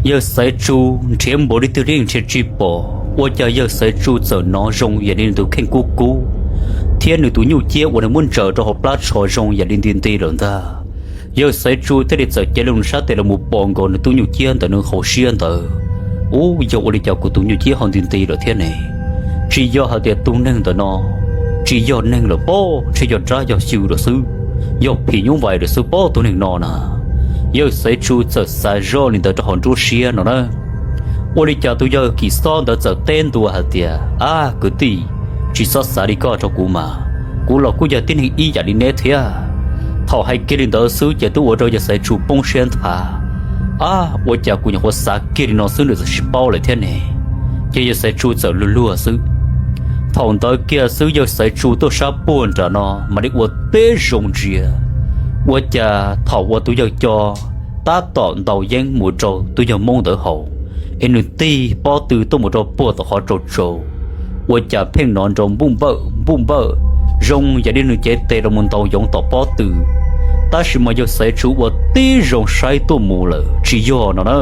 Yawg Xaiv Tsu nrhiav npaum li twg los yeej nrhiav tsis pom, ua cas yawg Xaiv Tsu txawm hnov zoo yam li nws tus kheej kub kub thiab nws tus nyuj ciab uas nws muab ntsaws rau hauv plab tsho zoo yam li nti nti lawm ntag. Yawg Xaiv Tsu thiaj li txawm cev loo sab tes los mus pom nkaus nws tus nyuj ciab ntawm nws hauv siab ntawd. Ub, yog ua li cas kuv tus nyuj ciab ho nti nti lawm thiab ne? Tsis yog hais tias tus neeg ntawm no tsis yog neeg lawm pob, ntshe yog dab yog xyw lawm xwb, yog phim nyuj vais lawm xwb pob tus neeg no na. Yawg Xaiv Tsu txawm xav zoj li ntawd rau hauv nruab siab no na. Ua li cas tus yawg Kim Xob ntawd txawm teb ntua hais tias, ab kwv tij, tsis txhob xav li koj rau kuv mas, kuv los kuj yog tib neeg ib yam li neb thiab. Thaum hais kiag li ntawd xwb ces twb ua rau yawg Xaiv Tsu poob siab nthav. Ab, ua cas kuv nyuam qhuav xav kiag li no xwb nws txawm tsis paub lawm thiab ne? Ces yawg Xaiv Tsu txawm luag luag xwb. Thaum ntawd kiag xwb yawg Xaiv Tsu tuaj sab puag nram no mam li ua teb zoo ntsia. Ua cas thaum uas tus yawg Co tab tom ntaus yeeb mus rau tus yawg Hmoob ntawd haus, es nws tig pob tw tuaj mus rau puag tom qhov tsaus tsaus, ua cas pheej hnov nrov npuj npawj npuj npawj, zoo yam li nws cev tes los mus ntaus yoov tom pob tw. Tab sis mas yawg Xaiv Tsu ua tib zoo saib tuaj mus lawm tsis yog no na,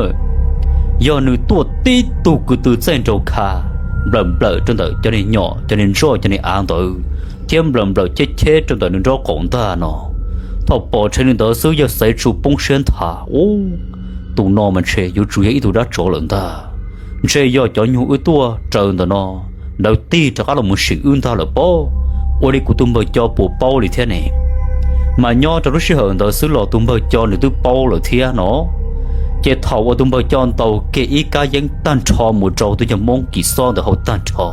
yog nws tuaj tib tug kwv tw txaij nraug kha nplawm nplawm rau ntawm cov niag nyom, cov niag ntsoj, cov niag av ntawd, thiab nplawm nplawm cheb cheb rau ntawm nws nraub qaum ntag no. Thaum pom dheev li ntawd xwb yawg Xaiv Tsu poob siab nthav, ub, tus no mas ntshe yuav tsum yog ib tug dab tsov lawm ntag. Ntshe yog cov nyuag wb tuaj raws ntawm no, lawv tig rov qab los mus sim wb ntag lawm pob. Ua li kuv tus npawg Co puas paub li thiab ne? Mas nyob rau lub sij hawm ntawd xwb los tus npawg Co nws twb paub lawm thiab no. Ces thaum uas tus npawg Co ntaus kiag ib kab yeeb tag nrho mus rau tus yawg Hmoob Kis Xob ntawd hauv tag nrho,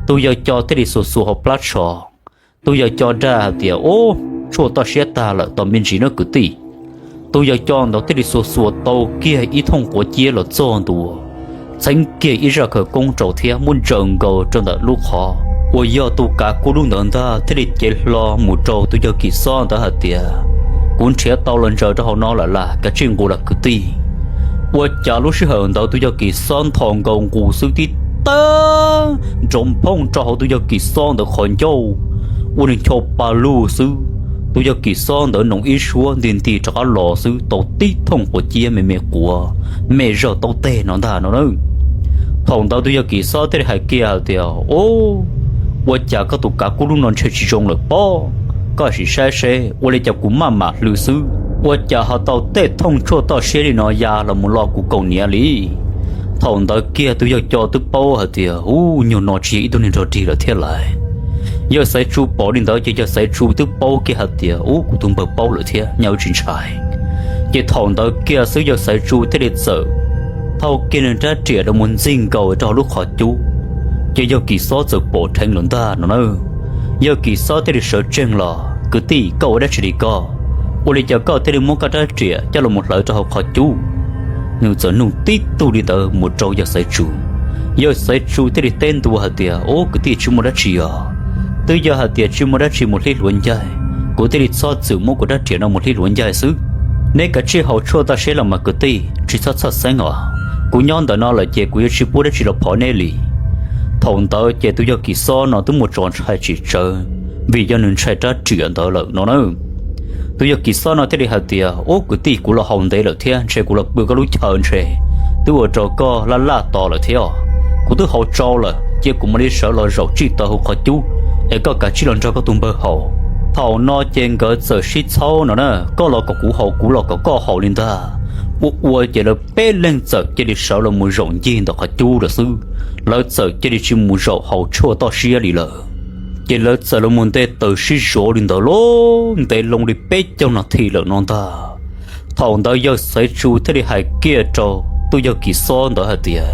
tus yawg Co thiaj li xuas xuas hauv plab tsho. Tus yawg Co dag hais tias, Ub, tshuaj toj siab tag lawm, tos me ntsis nawb kwv tij. Tus yawg Co ntawd thiaj li xuas xuas tau kiag ib thooj quav ciab los txog ntua, txheeb kiag ib zaj khawv koob rau thiab muab ntsaws nkaus rau ntawm lub qhov uas yog tus kav kub lub ntawd ntag thiaj li cev hlo mus rau tus yawg Kis Xob ntawd hais tias, Kuv nrhiav tau los ntsaws rau hauv no lawm las, kav tsij nqus las kwv tij. Ua cas lub sij hawm ntawd tus yawg Kis Xob nthos nkaus nqus xwb tib tag, nrov nphooj rau hauv tus yawg Kis Xob ntawd qhov ncauj ua nws ncho pa lug xwb. Tus yawg Kis Xob ntawd noov ib suab nti nti rov qab los xwb tau tib thooj quav ciab me me quav, me zog taub teg no ntag no na. Thaum ntawd tus yawg Kis Xob thiaj li hais kiag hais tias, Ub, ua cas koj tus kav kub lub no ntshe tsis zoo lawm pob, koj sim saib seb ua li cas kuv maj mam hlwv xwb, ua cas ho tau tej thooj tshuaj toj siab li no ya los mus lo kuv kaus hniav li. Thaum ntawd kiag tus yawg Co twb paub hais tias, Ub, nyuag no tsis yog ib tug neeg nrog dig lawm thiab lauj. Yawg Xaiv Tsu pom li ntawd ces yawg Xaiv Tsu twb paub kiag hais tias, Ub, kuv tus npawg paub lawm thiab, nyaj wb tsis ntshai. Ces thaum ntawd kiag xwb yawg Xaiv Tsu thiaj li txawm thau kiag nws rab riam los mus ntxig nkaus rau hauv lub qhov cub, ces yawg Kis Xob txawm pom dheev lawm ntag no na. Yawg Kis Xob thiaj li sawv tsees los, Kwv tij, koj ua dab tsi li koj? Ua li cas koj thiaj li muab koj rab riam coj los mus hlawv rau hauv qhov cub? Nws txawm nug tib tug li ntawd mus rau yawg Xaiv Tsu. Yawg Xaiv Tsu thiaj li teb ntua hais tias, Ub, kwv tij, tsis muaj dab tsi os. Twb yog hais tias tsis muaj dab tsi mus hlib hluav ncaig, kuv thiaj li txhob txwm muab kuv rab riam no mus hlib hluav ncaig xwb. Neb kav tsij haus tshuaj toj siab los mas kwv tij, tsis txhob txhawj xeeb os. Kuv nyob ntawm no lawm ces kuv yuav tsis pub dab tsi los phov neb li. Thaum ntawd ces tus yawg Kis Xob no twb muaj tso ntshai tsis tsawg, vim yog nws ntshai rab riam ntawd lawm no na. Tus yawg Kis Xob no thiaj li hais tias, Ub, kwv tij, kuv los haus ntev lawm thiab ntshe kuv los pw koj lub chaw ntshe twb ua rau koj laj laj to lawm thiab. Kuv twb haus tsau lawm, cia kuv mam li sawv los zaum tsij taw hauv qhov cub, es koj kav tsij los nrog koj tus npawg haus. Thaum no ces nkawd txawm sib txhaub no na, koj los kom kuv haus, kuv los kom koj haus li ntag. Ua ua ces lawv peb leeg txawm cia li sawv los mus zaum ncig ntawm qhov cub lawm xwb. Lawv txawm cia li tsis mus zaum haus tshuaj toj siab li lawm. Ces lawv txawm los mus nte taws sib zov li ntawd lauj, ntev loo li peb caug nas this lawm no ntag. Thaum ntawd yawg Xaiv Tsu thiaj li hais kiag rau tus yawg Kis Xob ntawd hais tias,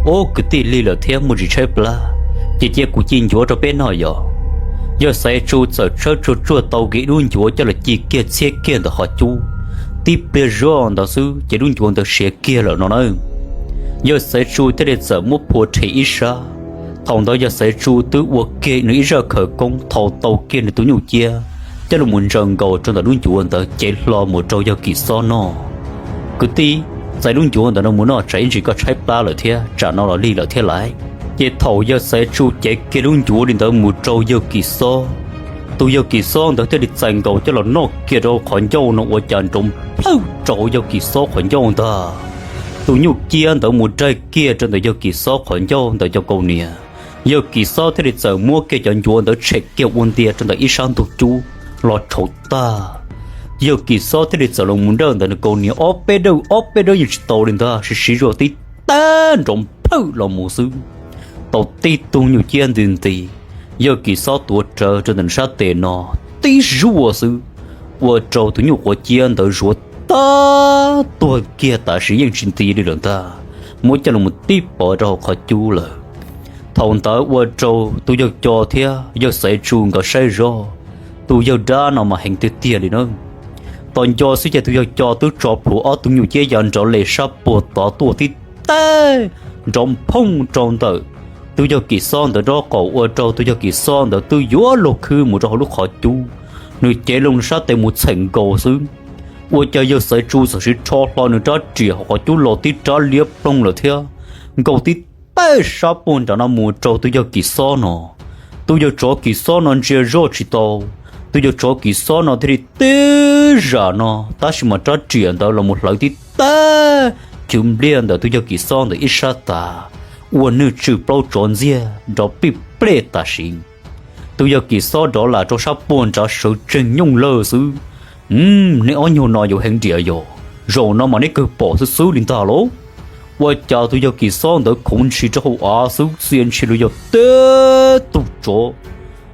Ub, kwv tij, lig lawm thiab muaj ntsis tshaib plab, ces cia kuv ci ncuav rau peb noj yom. Yawg Xaiv Tsu txawm tshawb tsuag tsuag tau kiag ib lub ncuav coj los ci kiag txhiab kiag ntawm qhov cub. Tib pliag zoj ntawd xwb ces lub ncuav ntawd siav kiag lawm no na. Yawg Xaiv Tsu thiaj li txawm muab phua rhe ib sab. Thaum ntawd yawg Xaiv Tsu twb ua kiag nws ib zaj khawv koob thau tau kiag nws tus nyuj ciab coj los mus ntsaws nkaus rau ntawm lub ncuav ntawd cev hlo mus rau yawg Kis Xob noj. Kwv tij, txais lub ncuav ntawm no mus noj tsam ib ntsis koj tshaib plab lawm thiab tsam no los lig lawm thiab lauj. Ces thaum yawg Xaiv Tsu cev kiag lub ncuav li ntawd mus rau yawg Kis Xob, tus yawg Kis Xob ntawd thiaj li txais nkaus coj los noj kiag rau qhov ncauj no ua cas nrov nplhawj rau yawg Kis Xob qhov ncauj ntag. Tus nyuj ciab ntawd mus daig kiag rau ntawm yawg Kis Xob qhov ncauj ntawm cov kaus hniav. Yawg Kis Xob thiaj li txawm muab kiag cov ncuav ntawd tshem kiag ua ntia rau ntawm ib sab ntug cub los rhauv tag. Yawg Kis Xob thiaj li txawm los mus dawj ntawm nws kaus hniav ob peb dawj ob peb dawj yeej tsis tau li ntag, siv siv zog tib tag nrov nplhawj los mus xwb. Tau tib tug nyuj ciab nti nti, yawg Kis Xob tuav rawv rau ntawm nws sab tes no tib zuaj xwb, ua rau tus nyuj quav ciab ntawd zuav tag tuag kiag tam sim yeej tsis nti li lawm ntag, muab coj los tib pov rau hauv qhov cub lawm. Thaum ntawd ua rau tus yawg Co thiab yawg Xaiv Tsu nkawd saib zog, tus yawg dab no mas heev tiag tiag li na. Tos nco xwb ces tus yawg Co twb tso plhuav ob tug nyuj ciab ya nrov li sab puag tod tuaj tib tag nrov nphooj rau ntawm tus yawg Kis Xob ntawd nraub qaum ua rau tus yawg Kis Xob ntawd twb yuav luag khwb mus rau hauv lub qhov cub, nws cev loo sab tes mus txheem nkaus xwb. Ua cas yawg Xaiv Tsu txawm siv rho hlo nws rab riam hauv qhov cub los tib rab liab ploog lawm thiab nkaug tib teg sab puag nram no mus rau tus yawg Kim Xob no. Tus yawg tsov Kim Xob no ntsia zoj tsis tau, tus yawg tsov Kim Xob no thiaj li tib zam no, tab sis mas rab riam ntawd los mus hlawv tib teg cwv npliaj ntawm tus yawg Kim Xob ntawd ib sab tas, ua nwj tswm plaub tsov ntxiag nrov pij plej tam sim. Tus yawg Kim Xob rov lam rau sab puag nrad sawv tsees nyooj lawg xwb. Neb ob nyuag no yuav heev diam yog, zaum no mas neb kawg pom xwb xwb li ntag lauj. Ua cas tus yawg Kim Xob ntawd khoov ntshis rau hauv av xwb, txia ntshis los yog tib tug tsov,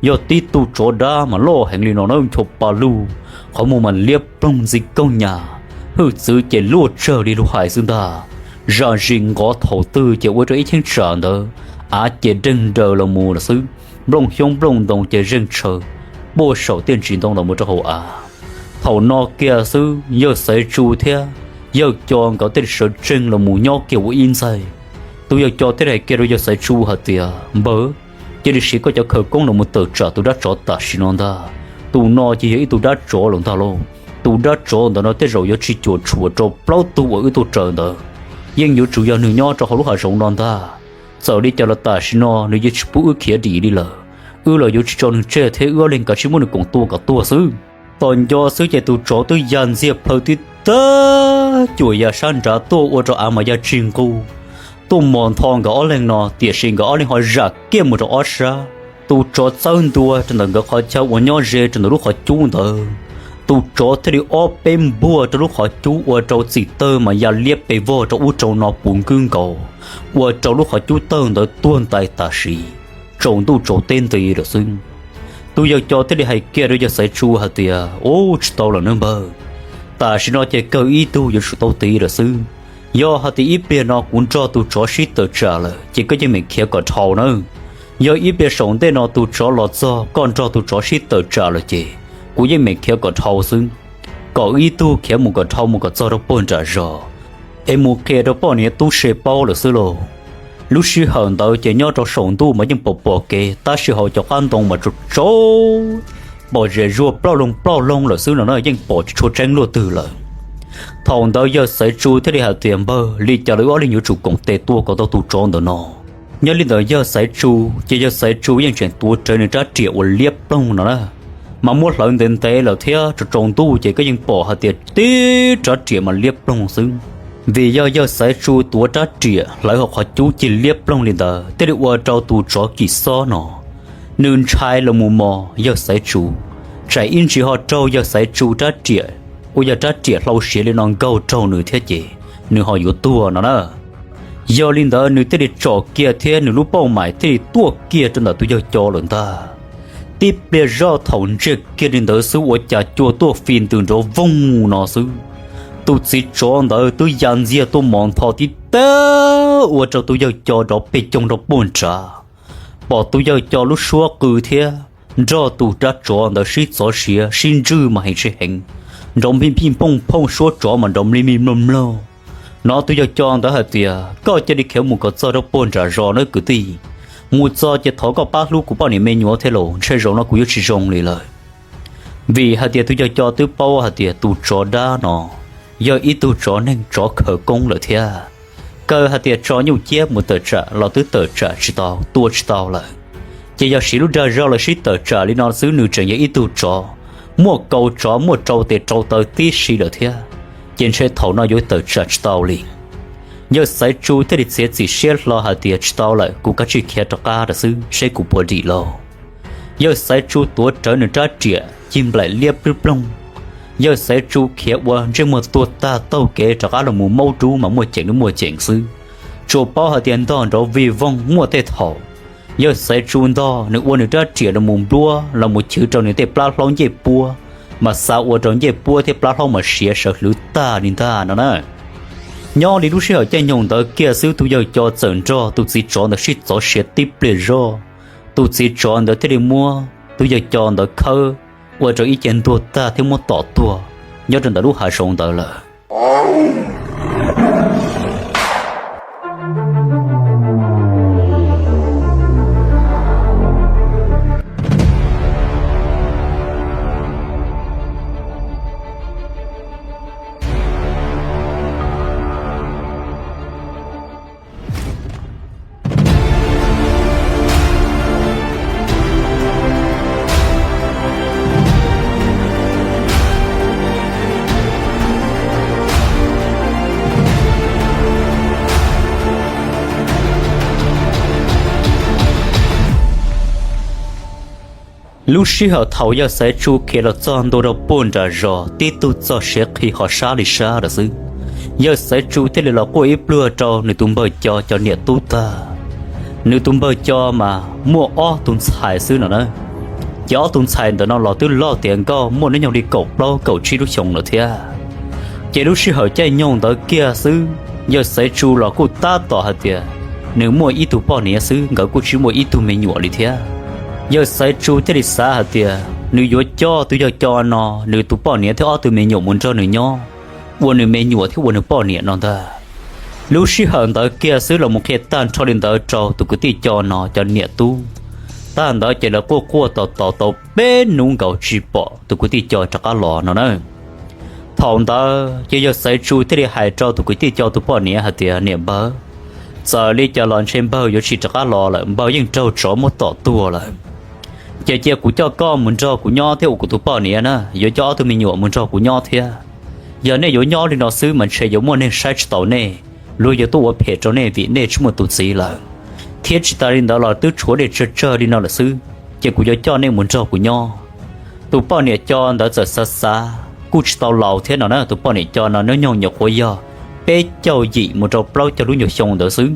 yog tib tug tsov dab mas loj heev li no na, ncho pa lug, qhov muag mas liab ploog ntxi koog nyam, hwj txwv ces luaj tsawg li lug hais xwb ntag. Zam zis nqov thaum twg ces ua rau ib cheeb tsam ntawd av ces deeg nraws los mus lawm xwb, nplooj xyoob nplooj ntoo ces zeeg tshaws puag saum tej ntsis ntoo ntawd mus rau hauv av. Thaum no kiag xwb yawg Xaiv Tsu thiab yawg Co nkawd thiaj li sawv tsees los mus nyob kiag ua ib ntxaig. Tus yawg Co thiaj li hais kiag rau yawg Xaiv Tsu hais tias, Npawg, cia li siv koj cov khawv koob los mus tawm tsam tus dab tsov tam sim no ntag. Tus no ces yog ib tug dab tsov lawm ntag lauj. Tus dab tsov ntawd no tej zaum yuav tsis cuam tshuam rau plaub tug uas wb tuaj raws ntawd, yeej yuav tsum yog nws nyob rau hauv lub hav zoov no ntag. Txawm li cas los tam sim no nws yeej tsis pub wb khiav dim li lawm. Wb los yuav tsis tso nws tseg thiab wb ob leeg kav tsij muab nws koom tua kom tuag xwb. Tos nco xwb ces tus tsov twb ya ntxiag plhaw tib tag cuam ya sab nrad tuaj ua rau av mas ya tsis nqug, tuaj mos ntho nkawd ob leeg no, tiam sis nkawd ob leeg ho zam kiag mus rau ob sab. Tus tsov txawb ntua rau ntawm nkawd qhov chaw uas nyob ze rau ntawm lub qhov cub ntawd. Tus tsov thiaj li ob peb npuaj rau lub qhov cub ua rau txim tawg mas ya liab pes vog rau ub rau no puv nkwb nkaus, ua rau lub qhov cub tawg ntawd tuag ntais tam sim, tsaus ntuj tsaus teb nti lawm xwb. Tus yawg Co thiaj li hais kiag rau yawg Xaiv Tsu hais tias, Ub, tsis tau lawm nawb npawg, tam sim no ces kawg ib tug yuav tsum tau tiv lawm xwb. Yog hais tias ib pliag no kuv nrog tus tsov sib tawm tsam lawm ces koj yeej meem khiav kom dhau nawb. Yog ib pliag saum ntej no tus tsov los txog koj nrog tus tsov sib tawm tsam lawm ces kuv yeej meem khiav kom dhau xwb. Kom ib tug khiav mus kom dhau mus kom txog rau puag nram zos es mus qhia rau poj niam tub se paub lawm xwb lauj. Lub sij hawm ntawd ces nyob rau saum ntuj mas yeej pom pom kev tab sis hauv cov qab ntoo mas tsaus tsaus, pom zem zuag ploj loo ploj loo lawm xwb no na, yeej pom tsis tshua tseeb luaj twg lawm. Thaum ntawd yawg Xaiv Tsu thiaj li hais tias, Npawg, li cas los wb ob leeg yuav tsum koom tes tua kom tau tus tsov ntawm no. Nyob li ntawd yawg Xaiv Tsu, ces yawg Xaiv Tsu yeej tseem tuav rawv nws rab riam uas liab ploog no na, mas muab hlawv ntev ntev lawm thiab tsaus tsaus ntuj ces koj yeej pom hais tias tib rab riam mas liab ploog xwb. Vim yog yawg Xaiv Tsu tuav rab riam hlawv hauv qhov cub cig liab ploog li ntawd thiaj li ua rau tus tsov Kim Xob no nws ntshai los mus mos yawg Xaiv Tsu, tsam ib ntsis ho raug yawg Xaiv Tsu rab riam, ua yog rab riam hlau siav li no nkaug raug nws thiab ces nws ho yuav tuag no na. Yog li ntawd nws thiaj li tsom kiag thiab nws lub pauj maim thiaj li tuaj kiag rau ntawm tus yawg Co lawm ntag. Tib pliag zoj thaum ntsia kiag li ntawd xwb ua cas cua tuaj fi ntws nrov voog no xwb. Tus txiv tsov ntawd twb ya ntxiag tuaj mos ntho tib tag ua rau tus yawg Co nrov pes coog rau puag nrad. Pom tus yawg Co lub suab qw thiab nrog tus dab tsov ntawd sib txov siav sib ntswj mas heev tsis heev, nrov nphij nphij nphooj phooj suab tsov mas nrov mlig mlig mlog mlog. Hnov tus yawg Co ntawd hais tias, Koj cia li khiav mus kom txog rau puag nram zos nawb kwv tij. Mus txog ces thov koj pab hlub kuv poj niam me nyuam thiab los ntshe zaum no kuv yuav tsis zoo li lawm. Vim hais tias tus yawg Co twb paub hais tias tus tsov dab no yog ib tug tsov neeg tsov khawv koob lawm thiab, kawg hais tias tso nyuj ciab mus tawm tsam los twb tawm tsam tsis tau, tua tsis tau lawm. Ces yog siv lub dag zog los sib tawm tsam li no xwb nws tseem yog ib tug tsov muaj kaus tsov muaj rau tes rau taw tib si lawm thiab, ces ntshe thaum no yuav tawm tsam tsis tau li. Yawg Xaiv Tsu thiaj li txiav txim siab hlo hais tias, Tsis tau lawm, kuv kav tsij khiav rov qab lawm xwb seb kuv puas dim lauj. Yawg Xaiv Tsu tuav rawv nws rab riam cig nplaim liab plwb ploog. Yawg Xaiv Tsu khiav ua ntsej muag tuag tag taug kev rov qab los mus maub dub mas muaj ceem li muaj ceem xwb. Tsuas paub hais tias ntog nrov vij voog muaj tej thaum, yawg Xaiv Tsu ntog nws ua nws rab riam los mus npluab los mus chwv rau nws tej plab hlaub ncej puab, mas xa ua rau ncej puab thiab plab hlaub mas siav sawv hlwv tag li ntag no na. Nyob li lub sij hawm caij nyoog ntawd kiag xwb tus yawg Co txawm nrog tus txiv tsov ntawd sib txov siav tib pliag zoj. Tus txiv tsov ntawd thiaj li muab tus yawg Co ntawd khawb ua rau ib ce ntuag tag thiab muab tom tuag nyob rau ntawm lub hav zoov ntawd lawm. Lub sij hawm thaum yawg Xaiv Tsu khiav los txog ntua rau puag nram zos tib tug txog siav qhi ho sab li sab lawm xwb, yawg Xaiv Tsu thiaj li los quaj ib pluag rau nws tus npawg Co cov niam tub tag. Nws tus npawg Co mas muaj ob tug ntxhais xwb no na. Ces ob tug ntxhais ntawm no los twb loj tiav nkauj muaj hnub nyoog li kaum plaub kaum tsib lub xyoo lawm thiab. Ces lub sij hawm caij nyoog ntawd kiag xwb, yawg Xaiv Tsu los kuj tab tom hais tias nws muaj ib tug poj niam xwb, nkawd kuj tsis muaj ib tug me nyuam li thiab. Yawg Xaiv Tsu thiaj li xav hais tias nws yuav coj tus yawg Co no nws tus poj niam thiab ob tug me nyuam mus nrog nws nyob, ua nws me nyuam thiab ua nws poj niam no ntag. Lub sij hawm ntawd kiag xwb los mus qhia tag nrho li ntawd rau tus kwv tij Co no cov niam tub. Tag ntawd ces lawv quaj quaj tos tos tau peb hnub nkaus tsis pom tus kwv tij Co rov qab los no na. Thaum ntawd ces yawg Xaiv Tsu thiaj li hais rau tus kwv tij Co tus poj niam hais tias, Niam npawg, txawm li cas los ntshe npawg yuav tsis rov qab los lawm, npawg yeej raug tsov muab tom tuag lawm. Ces cia kuv coj koj mus nrog kuv nyob thiab ua kuv tus poj niam na, yuav coj ob tug me nyuam mus nrog kuv nyob thiab. Yog nej yuav nyob li no xwb mas ntshe yuav muaj neeg saib tsis taus nej, luag yuav tuaj ua phem rau nej vim nej tsis muaj tus txiv lawm. Thiab tsis tas li ntawd los twb tshuav nej tsawg tsawg li no lawm xwb, ces kuv yuav coj nej mus nrog kuv nyob. Tus poj niam Co ntawd txawm xav xav kuj tsis tau laus thiab no na, tus poj niam Co no hnub nyoog nyuam qhuav yog peb caug yim mus rau plaub caug lub nyuag xyoo ntawd xwb.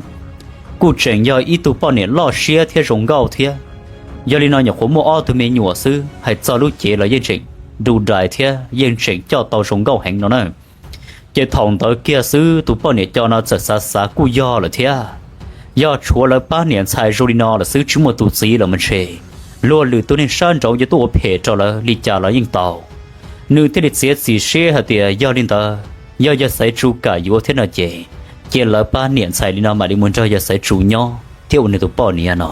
Kuj tseem yog ib tug poj niam loj siab thiab zoo nkauj thiab. Yog li no nyuam qhuav muaj ob tug me nyuam xwb, hais txog lub cev los yeej tseem du dais thiab yeej tseem coj tau zoo nkauj heev no na. Ces thaum ntawd kiag xwb tus poj niam Co no txawm xav xav kuj yog lawm thiab. Yog tshuav lawv pab niam ntxhais zoo li no lawm xwb tsis muaj tus txiv lawm mas ntshe luag lwm tus neeg sab nraud yuav tuaj ua phem rau lawv li cas los yeej tau. Nws thiaj li txiav txim siab hais tias yog li ntawd, yog yawg Xaiv Tsu kam yuav thiab no ces, cia lawv pab niam ntxhais li no mam li mus nrog yawg Xaiv Tsu nyob thiab ua nws tus poj niam no.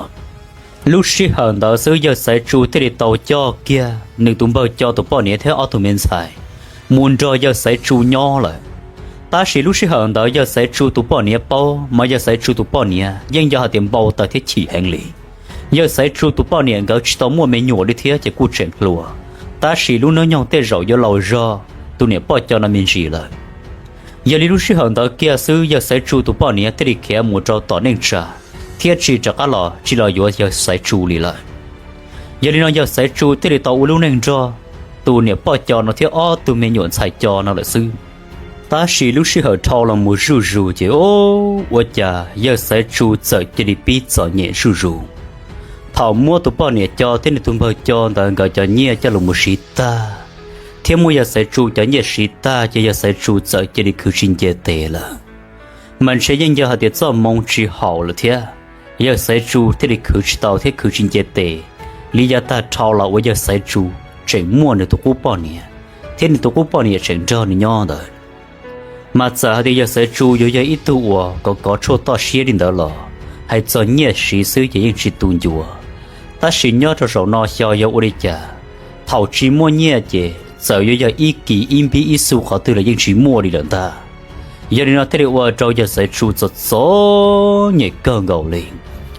Lub sij hawm ntawd xwb yawg Xaiv Tsu thiaj li tau coj kiag nws tus npawg Co tus poj niam thiab ob tug me ntxhais mus nrog yawg Xaiv Tsu nyob lawm. Tab sis lub sij hawm ntawd yawg Xaiv Tsu tus poj niam paub mas yawg Xaiv Tsu tus poj niam yeej yog hais tias npau taws thiab chim heev li. Yawg Xaiv Tsu tus poj niam nkawd tsis tau muaj me nyuam li thiab ces kuj tseem hluas, tab sis lub hnub nyoog tej zaum yuav laus zog tus niam poj Co no me ntsis lawm. Yog li lub sij hawm ntawd kiag xwb yawg Xaiv Tsu tus poj niam thiaj li khiav mus rau tom neej tsa, thiab tsis rov qab los tsis los yuav yawg Xaiv Tsu li lawm. Yog li no yawg Xaiv Tsu thiaj li tau ua lub neej nrog tus niam poj Co no thiab ob tug me nyuam ntxhais Co no lawm xwb. Tab sis lub sij hawm dhau los mus zuj zus ces ua cas yawg Xaiv Tsu txawm cia li pib txom nyem zuj zus. Thaum muab tus poj niam Co thiab nws tus npawg Co ntawd nkawd cov nyiaj coj los mus siv tag, thiab muab yawg Xaiv Tsu cov nyiaj siv tag ces yawg Xaiv Tsu txawm cia li khwv tsis nce tes lawm. Mas ntshe yeej yog hais tias txoj hmoo tsis haum lawm thiab, yawg Xaiv Tsu thiaj li khwv tsis tau thiab khwv tsis nce tes. Li yav tag dhau los uas yawg Xaiv Tsu tseem muaj nws tus qub poj niam, thiab nws tus qub poj niam tseem nrog nws nyob ntawd. Mas txawm hais tias yawg Xaiv Tsu yuav yog ib tug uas kov kov tshuaj toj siab li ntawd los, hais txog nyiaj siv xwb ces yeej tsis tu ncua. Tab sis nyob rau zaum no xyov yog ua li cas, thaum tsis muaj nyiaj ces txawm yuav yog ib kis ib npib ib xu qhov twg los yeej tsis muaj li lawm ntag. Yog li no thiaj li ua rau yawg Xaiv Tsu txom txom nyem kawg nkaus li.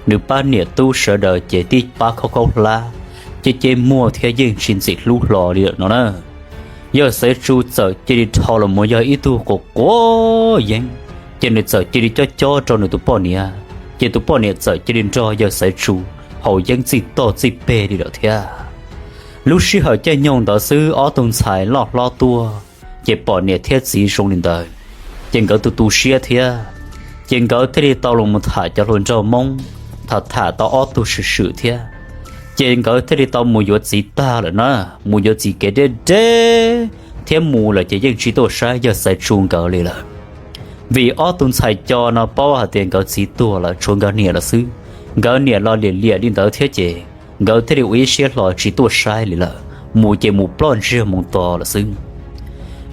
Nws pab niam tub sawv daws ces tib pab khaub khaub hlab, ces ces muag thiab yeej tsis ntxim hlub hlo li lawm no na. Yawg Xaiv Tsu txawm cia li dhau los mus yog ib tug quav quav yeeb, ces nws txawm cia li cob cob rau nws tus poj niam, ces tus poj niam txawm cia li nrog yawg Xaiv Tsu haus yeeb txij toj txij peg li lawm thiab. Lub sij hawm caij nyoog ntawd xwb ob tug ntxhais loj hlob tuaj, ces pom niam thiab txiv zoo li ntawd, ces nkawd tu tu siab thiab. Ces nkawd thiaj li tau los mus tham cov hluas nraug Hmoob, tham tham tau ob tug swm swm thiab. Ces nkawd thiaj li tau mus yuav txiv tag lawm na, mus yuav txiv kev deb deb, thiab mus lawm ces yeej tsis tuaj saib yawg Xaiv Tsu nkawd li lawm. Vim ob tug ntxhais Co no paub hais tias nkawd txiv tuag lawm tshuav nkawd niam lawm xwb, nkawd niam los liam liam li ntawd thiab ces nkawd thiaj li ua ib siab hlo tsis tuaj saib li lawm, mus ces mus ploj ntsiag mus to lawm xwb.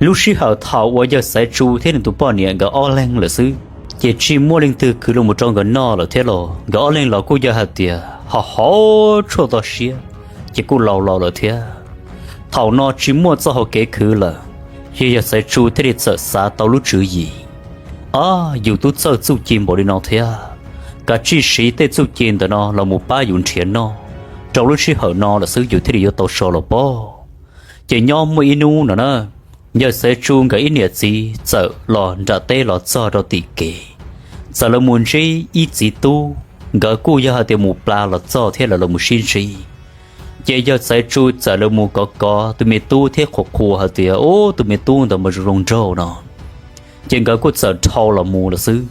Lub sij hawm thaum uas yawg Xaiv Tsu thiab nws tus poj niam nkawd ob leeg lawm xwb, ces tsis muaj leej twg khwv los mus rau nkawd noj lawm thiab los nkawd ob leeg los kuj yog hais tias ho haus tshuaj toj siab, ces kuj laus laus lawm thiab. Thaum no tsis muaj txoj hau kev khwv lawm, yog yawg Xaiv Tsu thiaj li txawm xav tau lub tswv yim, Ob, yus twb txawj txuj ci npaum li no thiab, kav tsij siv tej txuj ci ntawm no los mus pab yus nrhiav noj, rau lub sij hawm no lawm xwb yus thiaj li yuav tau so los pab. Ces nyob muaj ib hnub no na, yawg Xaiv Tsu nkawd ib niam txiv txawm los nram teb los txog rau tim kev, txawm lawv mus ntsib ib txiv tub, nkawd kuj yog hais tias mus plas los txog thiab lawv los mus sib ntsib. Ces yawg Xaiv Tsu txawm los mus kov kov tus me tub thiab qhuas qhuas hais tias, Ub, tus me tub ntawd mas zoo zoo nraug no. Ces nkawd kuj txawm dhau los mus lawm xwb.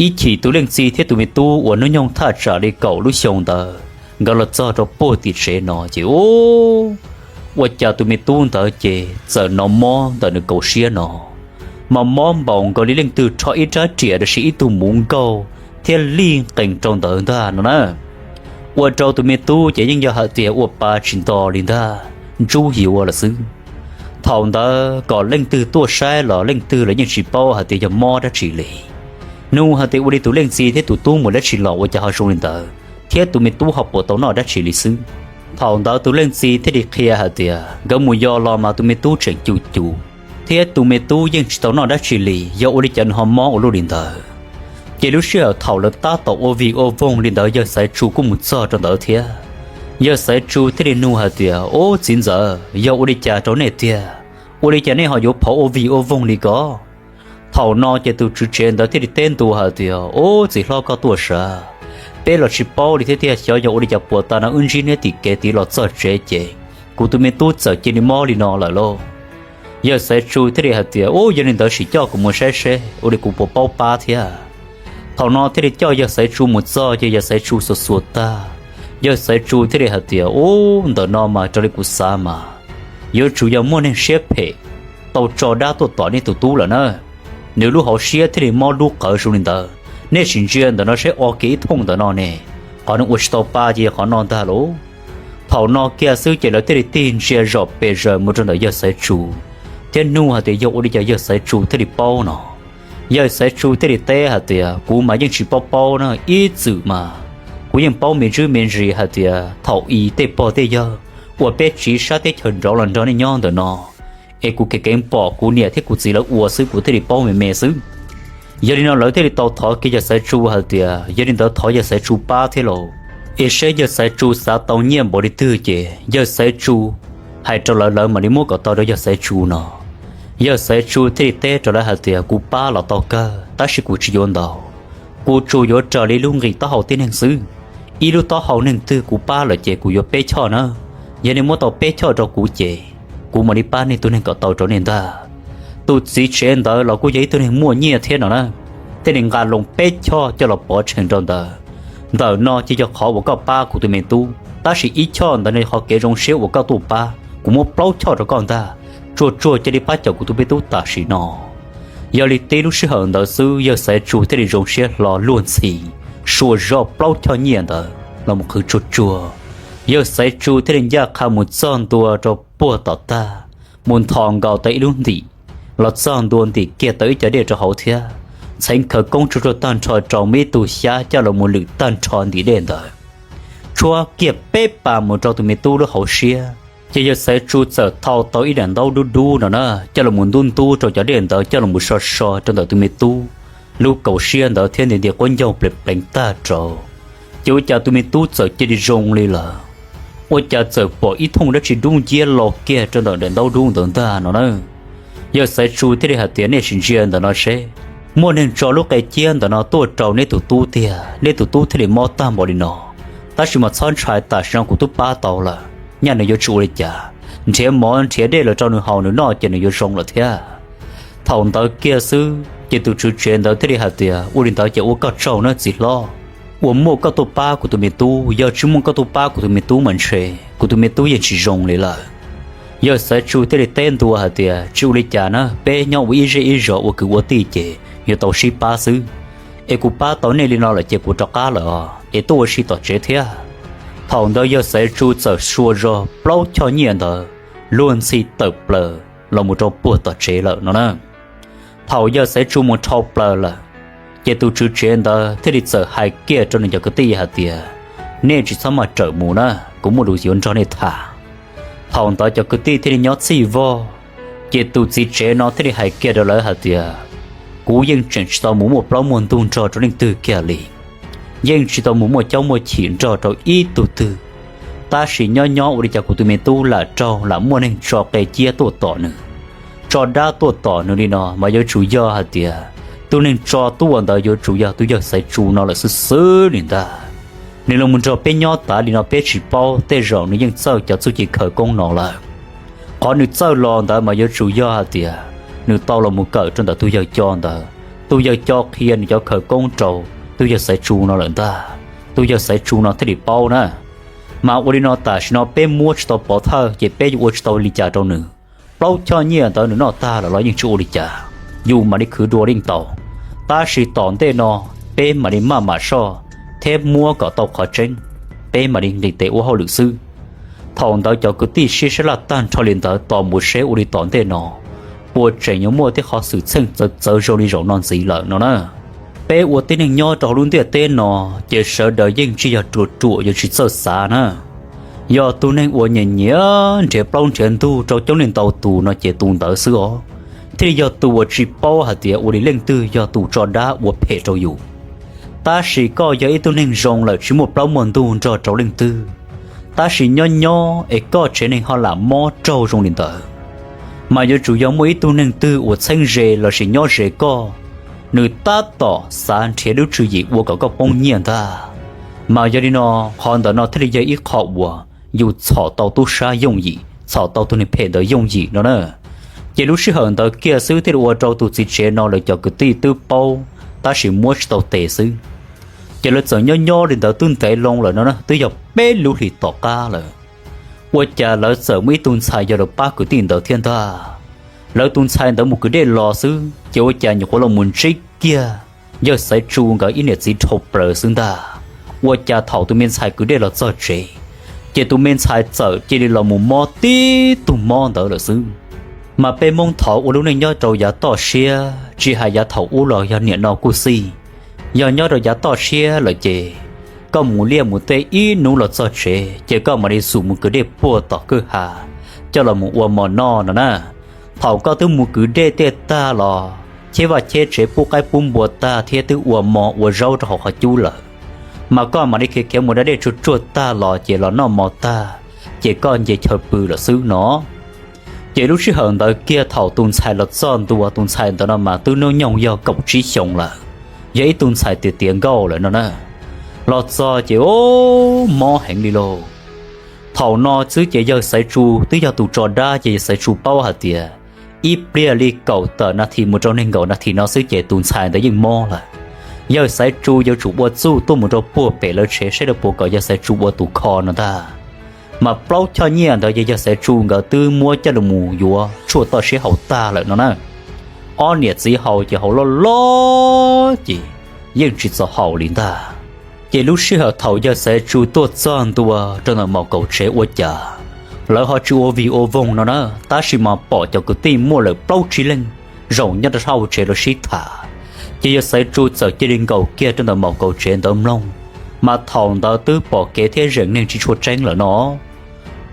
Ib chim tus leej txiv thiab tus me tub uas hnub nyoog thaj tsam li kaum lub xyoo ntawd, nkawd los txog rau puag tim tsev no ces ub, ua cas tus me tub ntawd ces txawm hnov mob ntawm nws kaum siab no, mas mob npaum nkaus li leej twg rho ib rab riam los sis ib tug muv nkaug thiab lij nqees rau ntawd ntag no na. Ua rau tus me tub ces yeej yog hais tias ua pa tsis nto li ntag, ntsub yuav lawm xwb. Thaum ntawd kom leej twg tuaj saib los leej twg los yeej tsis paub hais tias yog mob dab tsi li. Nug hais tias ua li tus leej txiv thiab tus tub mus dab tsi los ua cas ho zoo li ntawd, thiab tus me tub ho puas tau noj dab tsi li xwb. Thaum ntawd tus leej txiv thiaj li qhia hais tias nkawd mus yos los mas tus me tub tseem cum cum, thiab tus me tub yeej tsis tau noj dab tsi li, yog ua li cas nws ho mob ua luaj li ntawd. Ces lub sij hawm thaum lawv tab tom ua vij ua voog li ntawd yawg Xaiv Tsu kuj mus txog rau ntawd thiab. Yawg Xaiv Tsu thiaj li nug hais tias, Ub, txiv ntxawm, yog ua li cas rau nej tiag? Ua li cas nej ho yuav phov ua vij ua voog li ko? Thaum no ces tus tswv tsev ntawd thiaj li teb ntua hais tias, Ub, txiv hlob koj tuaj sav, peb los tsis paub li thiab tiag, xyov yog ua li cas puas tas no wb ntsib neb tim kev tid los txog tsev ces kuv tus me tub txawm cia li mob li no lawm lauj. Yawg Xaiv Tsu thiaj li hais tias, Ub, yog li ntawd sim coj kuv mus saib seb ua li kuv puas paub pab thiab. Thaum no thiaj li coj yawg Xaiv Tsu mus txog ces yawg Xaiv Tsu xuas xuas tag, yawg Xaiv Tsu thiaj li hais tias, Ub, ntawm no mas raws li kuv xav mas yuav tsum yog muaj neeg siab phem tau tso dab tuaj tom nej tus tub lawm na. Nws lub hauv siab thiaj li mob dub qawv zoo li ntawd. Nej sim ntsia ntawm no seb, o kiag ib thooj ntawm no ne, qhov nws ua tsis tau pa ces yog qhov no ntag lauj. Thaum no kiag xwb ces lawv thiaj li tig ntsia zom pes zaws mus rau ntawm yawg Xaiv Tsu thiab nug hais tias yog ua li cas yawg Xaiv Tsu thiaj li paub no. Yawg Xaiv Tsu thiaj li teb hais tias, Kuv mas yeej tsis paub paub na, ib txwm mas kuv yeej paub me ntsis me ntsis hais tias thaum i tej pog tej yawg uas peb tsiv sab teb chaws nraud los nrog nej nyob ntawm no, es kuv kev kev pom kuv niam thiab kuv txiv lawv ua xwb kuv thiaj li paub me me xwb. Yog li no lawv thiaj li tau thov kiag yawg Xaiv Tsu hais tias yog li ntawd thov yawg Xaiv Tsu pab thiab lauj, es seb yawg Xaiv Tsu xav tau nyiaj npaum li twg ces yawg Xaiv Tsu hais rau lawv, lawv mam li muab kom tau rau yawg Xaiv Tsu no. Yawg Xaiv Tsu thiaj li teb rau lawv hais tias, Kuv pab los tau kawg tab sis kuv tsis yuav ntau, kuv tsuas yuav raws li lub nqis taub hau tib neeg xwb. Ib lub taub hau neeg twg kuv pab lawm ces kuv yuav peb choj na. Yog nej muab tau peb choj rau kuv ces kuv mam li pab nej tus neeg kom tau rau nej ntag. Tus txiv tsev ntawd los kuj yog ib tug neeg muaj nyiaj thiab no na, thiaj li nqa loo peb choj coj los pov tseg rau ntawd. Ntawm no ces yog qhov uas koj pab kuv tus me tub, tab sis ib choj ntawd no yog qhov kev zoo siab uas koj tuaj pab, kuv muab plaub choj rau koj ntag. Tsuag tsuag cia li pab cawm kuv tus me tub tam sim no. Yog li tib lub sij hawm ntawd xwb yawg Xaiv Tsu thiaj li zoo siab hlo luag ntxhi sua zog plaub choj nyiaj ntawd los mus qhwv tsuag tsuag. Yawg Xaiv Tsu thiaj li ncaj qha mus txog ntua rau puag tom tag, mus nthos nkaus tau ib lub ntim, los txog ntua ntim kiag tau ib co dej rau hauv thiab, txheev khawv koob tsuag tsuag tag nrho rau muaj ib tug xyab coj los mus lwm tag nrho ntim dej ntawd, tshuab kiag peb pas mus rau tus me tub lub hauv siab. Ces yawg Xaiv Tsu txawm thau tau ib daim ntaub dub dub no na coj los mus ntub ntub rau cov dej ntawd coj los mus so so rau ntawm tus me tub lub kaum siab ntawd thiab nti nti quab ncaug plees plees tag rau. Ces ua cas tus me tub txawm cia li zoo li lawm. Ua cas txawm pom ib thooj dab tsi dub nciab los kiag rau ntawm daim ntaub dub ntawd ntag no na. Yawg Xaiv Tsu thiaj li hais tias, Nej sim ntsia ntawm no seb, muaj neeg tso lub qe ciab ntawm no tuaj rau neb tus tub tiag, neb tus tub thiaj li mob tag npaum li no. Tab sis mas txhob ntshai, tam sim no kuv twb pab tau lawm, nyaj nws yuav tsis ua li cas. Nrhiav mov nrhiav dej los rau nws haus nws noj ces nws yuav zoo lawm thiab. Thaum ntawd kiag xwb ces tus tswv tsev ntawd thiaj li hais tias, Ua li ntawd ces ua koj tsaug nawb txiv hlob, uas muaj koj tuaj pab kuv tus me tub. Yog tsis muaj koj tuaj pab kuv tus me tub mas ntshe kuv tus me tub yeej tsis zoo li lawm. Yawg Xaiv Tsu thiaj li teb ntua hais tias, Tsis ua li cas na, peb nyob ua ib zej ib zos ua kwv ua tij ces yuav tau sib pab xwb. Es kuv pab tau nej li no lawm ces kuv rov qab lawm os, es tuaj ua si tom tsev thiab. Thaum ntawd yawg Xaiv Tsu txawm sua zog plaub choj nyiaj ntawd luag ntxhi tawm plaws los mus rau puag tom tsev lawm no na. Thaum yawg Xaiv Tsu mus dhau plaws lawm, ces tus tswv tsev ntawd thiaj li txawm hais kiag rau nws cov kwv tij hais tias, Nej tsis txhob maj rawm mus na, kuv muaj lus yuav nrog nej tham. Thaum ntawd cov kwv tij thiaj li nyob txhij vog, ces tus txiv tsev no thiaj li hais kiag rau lawv hais tias, Kuv yeej tseem tsis tau mus muaj plaub muaj ntug nrog rau leej twg kiag li, yeej tsis tau mus muaj caub muaj chim nrog rau ib tug twg. Tab sis nyob nyob ua li cas kuv tus me tub lam raug lam muaj neeg tso qe ciab tuaj tom nws, tso dab tuaj tom nws li no mas yuav tsum yog hais tias tus neeg tso tuaj ntawd yuav tsum yog tus yawg Xaiv Tsu no lawm xwb xwb li ntag. Nws los mus nrog peb nyob tas li no peb tsis paub, tej zaum nws yeej txawj cov txuj ci khawv koob no lawm. Qhov nws txawj los ntawd mas yuav tsum yog hais tias nws tau los mus kawm rau ntawm tus yawg Co ntawd, tus yawg Co qhia nws cov khawv koob rau tus yawg Xaiv Tsu no lawm ntag, tus yawg Xaiv Tsu no thiaj li paub na. Mas ua li no tam sim no peb muab tsis tau pov thawj ces peb yuav ua tsis tau li cas rau nws. Plaub choj nyiaj ntawd nws noj tag lawm los yeej tsis ua li cas, yus mam li khwv dua yeej tau. Tab sis tom ntej no peb mam li maj mam soj thiab muab kom tau qhov tseeb, peb mam li nqis tes ua hauj lwm xwb. Thaum ntawd cov kwv tij sib sab laj tag nrho li ntawd tos mus seb ua li tom ntej no puas tseem yuav muaj tej qhov xwm txheej txawv txawv zoo li zaum no ntxiv lawm no na. Peb ua tib neeg nyob rau hauv lub ntiaj teb no ces sawv daws yeej tsis yog ruam ruam yuav tsis txawj xav na. Yog tus neeg uas nyiam nyiam nrhiav plaub nrhiav ntug rau coob leej ntau tus no ces tus ntawd xwb os, thiaj li yog tus uas tsis paub hais tias ua li leej twg yog tus tso dab ua phem rau yus. Tab sis koj yog ib tug neeg zoo lawm tsis muaj plaub muaj ntug nrog rau leej twg, tab sis nyob nyob es koj tsev neeg ho lam mob raug zoo li ntawd, mas yuav tsum yog muaj ib tug neeg twg uas txheeb ze lossis nyob ze koj, nws tab tom xav nrhiav lub tswv yim ua kom koj poob nyiaj ntag. Mas yog li no, qhov ntawm no thiaj li yog ib qho uas yus txhom tau tub sab yooj yim, txhom tau tus neeg phem ntawd yooj yim no na. Ces lub sij hawm ntawd kiag xwb thiaj li ua rau tus txiv tsev no lawv cov kwv tij twb paub tab sis muab tsis tau tes xwb. Ces lawv txawm nyob nyob li ntawd twb ntev loo lawm no na, twb yog peb lub hlis tom qab lawm. Ua cas lawv txawm muaj ib tug ntxhais yog lawv pab kwv tij ntawd thiab ntag. Lawv tus ntxhais ntawd mus kwv dej los xwb ces ua cas nyuam qhuav los mus ntsib kiag yawg Xaiv Tsu nkawd ib niam txiv dhau plaws xwb ntag. Ua cas thaum tus me ntxhais kwv dej los txog tsev, ces tus me ntxhais txawm cia li los mus mob tib tug mob ntawd lawm xwb. Mas peb Hmoob thov ua lub neej nyob rau yav toj siab, tsis hais yav thaum ub los yog niam no kuj xij, yog nyob rau yav toj siab lawm ces koj mus liaj mus teb ib hnub los txog tsev ces koj mam li xub mus kwv dej puag tom kwj ha coj los mus ua mov noj no na. Thaum koj twb mus kwv dej tej tag los cheb vaj cheb tsev pub qaib pub npua tag thiab twb ua mov ua zaub rau hauv qhov cub lawm, mas koj mam li khiav khiav mus da dej tsuag tsuag tag los ces los noj mov tag ces koj nce chaw pw lawm xwb no. Ces lub sij hawm ntawd kiag thaum tus ntxhais los txog ntua, tus ntxhais ntawd no mas twb hnub nyoog yog kaum tsib xyoos lawm, yog ib tug ntxhais tiav tiav nkauj lawm no na. Los txog ces mob heev li lauj. Thaum no xwb ces yawg Xaiv Tsu twb yog tus tso dab ces yawg Xaiv Tsu paub hais tias ib pliag li kaum tawm nas this mus rau nees nkaum nas this no xwb ces tus ntxhais ntawd yeej mob lawm. Yawg Xaiv Tsu yuav tsum ua txuj tuaj mus rau puag pem lawv tsev saib lawv puas kom yawg Xaiv Tsu ua tus kho no ntag. Mas plaub choj nyiaj ntawd ces yawg Xaiv Tsu nkawd twb muab coj los mus yuav tshuaj toj siab haus tag lawm no na. Ob niam txiv haus ces haus loj loj ces yeej tsis txaus haus li ntag. Ces lub sij hawm thaum yawg Xaiv Tsu tuaj txog ntua rau ntawm Maum Kaum tsev ua cas lawv ho tsis ua vig ua voog no na, tab sis mas pom cov kwv tij muaj lawm plaub tsib leeg zaum nyob rau sab hauv tsev los sib tham. Ces yawg Xaiv Tsu txawm cia li nkaum kiag rau ntawm Maum Kaum tsev ntawd mloog, mas thaum ntawd twb pom kev thiab zeem neeg tsis tshua tseeb lawm no.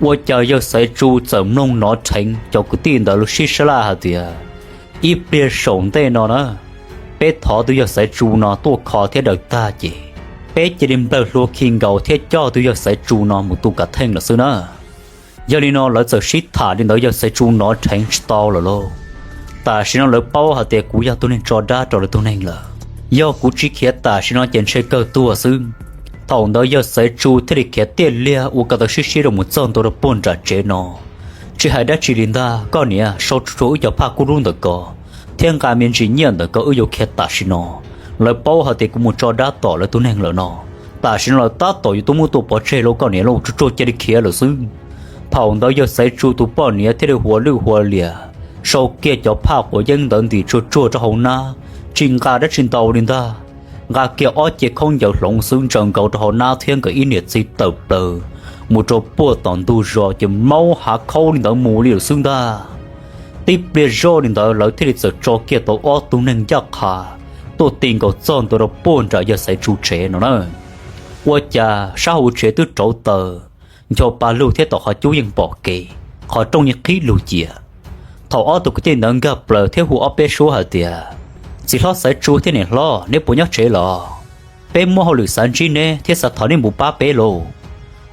Ua cas yawg Xaiv Tsu txawm mloog hnov dheev cov kwv tij ntawd lub sib sab laj hais tias ib pliag saum ntej no na, peb thov tus yawg Xaiv Tsu no tuaj kho thiab daws tag ces peb cia li nplawg hlua khi nkaus thiab coj tus yawg Xaiv Tsu no mus tu kav theej lawm xwb na. Yog li no lawv txawm sib tham li ntawd yawg Xaiv Tsu hnov dheev tsis tau lawm lauj. Tam sim no lawv paub hais tias kuv yog tus neeg tso dab rau lawv tus neeg lawm, yog kuv tsis khiav tam sim no ces ntshe kawg tuag xwb. Thaum ntawd yawg Xaiv Tsu thiaj li khiav tiaj liag ua ko taw siab siab rau mus txog ntua rau puag nram tsev no. Tsis hais dab tsi li ntag, koj niam, sau tsuag tsuag wb cov phaj kub lub ntawm ko thiab nqa me ntsis nyiaj ntawm ko, wb yuav khiav tam sim no. Lawv paub hais tias kuv mus tso dab tom lawv tus neeg lawm no, tam sim no lawv tab tom yuav tuaj muab tua pov tseg lauj, koj niam lauj, tsuag tsuag cia li khiav lawm xwb. Thaum ntawd yawg Xaiv Tsu tus poj niam thiaj li hua lwj hua liam, sau kiag cov phaj quav yeeb ntawd ntim tsuag tsuag rau hauv nab, tsis nqa dab tsi ntau li ntag. Nqa kiag ob ce khaub ncaws hloov xwb ntsaws nkaus rau hauv nab thiab nkawd ib niam txiv tawm plaws mus rau puag tom ntug zos ces maub hav khaub li ntawd mus li lawm xwb ntag. Tib pliag zoj li ntawd lawv thiaj li txawm tso kiag tau ob tug neeg ncaj qha tuaj ti nkaus txog ntua rau puag nram yawg Xaiv Tsu tsev no na. Ua cas sab hauv tsev twb rauv taws, ncho pa lug thiab tom qhov cub yeej pom kev, qhov rooj yeej qhib lug cia. Thaum ob tug kwv tij ntawd nkag plaws thiab hu ob peb suab hais tias, txiv hlob Xaiv Tsu thiab niam hlob, neb puas nyob tsev los? Peb muaj hauj lwm xav ntsib neb thiab xav thov neb mus pab peb lauj.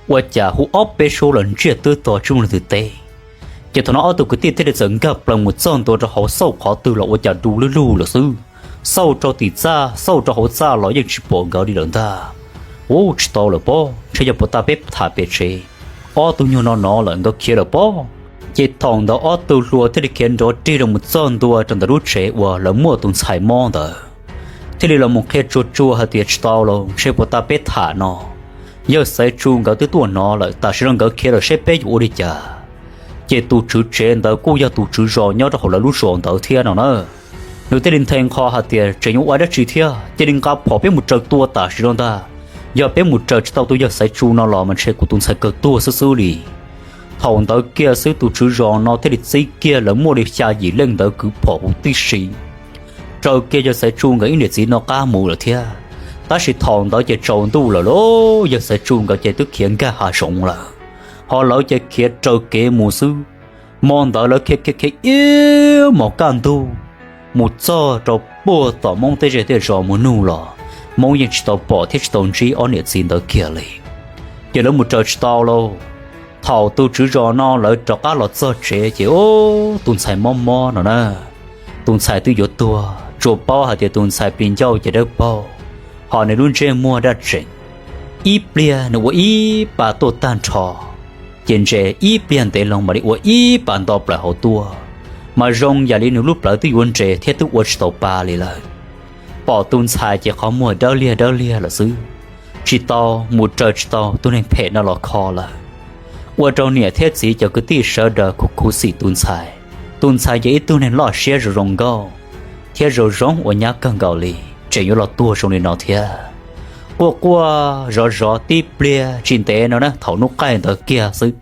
Ua cas hu ob peb suab los ntsiag twb to tsis muaj leej twg teb. Ces thaum no ob tug kwv tij thiaj li txawm nkag plaws mus txog ntua rau hauv, xauj qhov twg los ua cas du lug lug lawm xwb. Xauj rau tim txaj, xauj rau hauv txaj los yeej tsis pom nkawd li lawm ntag. Ub, tsis tau lawm pob, ntshe yog puas tas peb tham pem tsev, ob tug nyuag no no lawm, nkawd khiav lawm pob. Ces thaum ntawd ob tug hluas thiaj li khiav nrov rig los mus txog ntua rau ntawm lub tsev uas lawv muaj tus ntxhais mob ntawd, thiaj li los mus qhia tsuag tsuag hais tias tsis tau lauj, ntshe puas tas peb tham no, yawg Xaiv Tsu nkawd twb tuaj hnov lawm, tam sim no nkawd khiav lawm, seb peb yuav ua li cas. Ces tus tswv tsev ntawd kuj yog tus tswv zos nyob rau hauv lawv lub zos ntawd thiab no na. Nws thiaj li nthe nqho hais tias tseem yuav ua dab tsi thiab, cia li nqa phom peb mus raws tua tam sim no ntag. Yog peb mus raws tsis tau tus yawg Xaiv Tsu no los mas ntshe kuv tus ntxhais kawg tuag xwb xwb li. Thaum ntawd kiag xwb tus tswv zos no thiaj li txib kiag lawv muaj li xya yim leej ntawd kwv phom huv tib si raws kiag yawg Xaiv Tsu nkawd ib niam txiv no qab mus lawm thiab. Tab sis thaum ntawd ces tsaus ntuj lawm lauj, yawg Xaiv Tsu nkawd ces twb khiav nkag hav zoov lawm, ho lawv ces khiav raws kev mus xwb. Hmo ntawd lawv khiav khiav khiav ib hmos kaj ntug mus txog rau puag tom Hmoob tej zej tej zos mus nug los, Hmoob yeej tsis tau pom thiab tsis tau ntsib ob niam txiv ntawd kiag li. Ces lawv mus raws tsis tau lauj. Thaum tus tswv zos no lawv rov qab los txog tsev ces ub, tus ntxhais mob mob no na, tus ntxhais twb yuav tuag, tsuas paub hais tias tus ntxhais plis ncauj ces dawb paug, ho nws lub ntsej muag daj tseem. Ib pliag nws ua ib pa tuaj tag nrho, ces ntse ib pliag ntev loo mam li ua ib pa nto plaws hauv tuaj, mas zoo yam li nws lub plawv twb yuav nres thiab twb ua tsis tau pa li lawm. Pom tus ntxhais ces qhov muag dawb liag dawb liag lawm xwb, tsis tau, mus raws tsis tau tus neeg phem no los kho lawm. Ua rau niam thiab txiv cov kwv tij sawv daws khuv khuv xim tus ntxhais. Tus ntxhais ces ib tug neeg loj siab zoo zoo nkauj thiab zoo zoo ua nyab kawg nkaus li, tseem yuav los tuag zoo li no thiab. Quaj quaj zov zov tib pliag tsis ntev no na, thaum hnub qaij ntawd kiag xwb,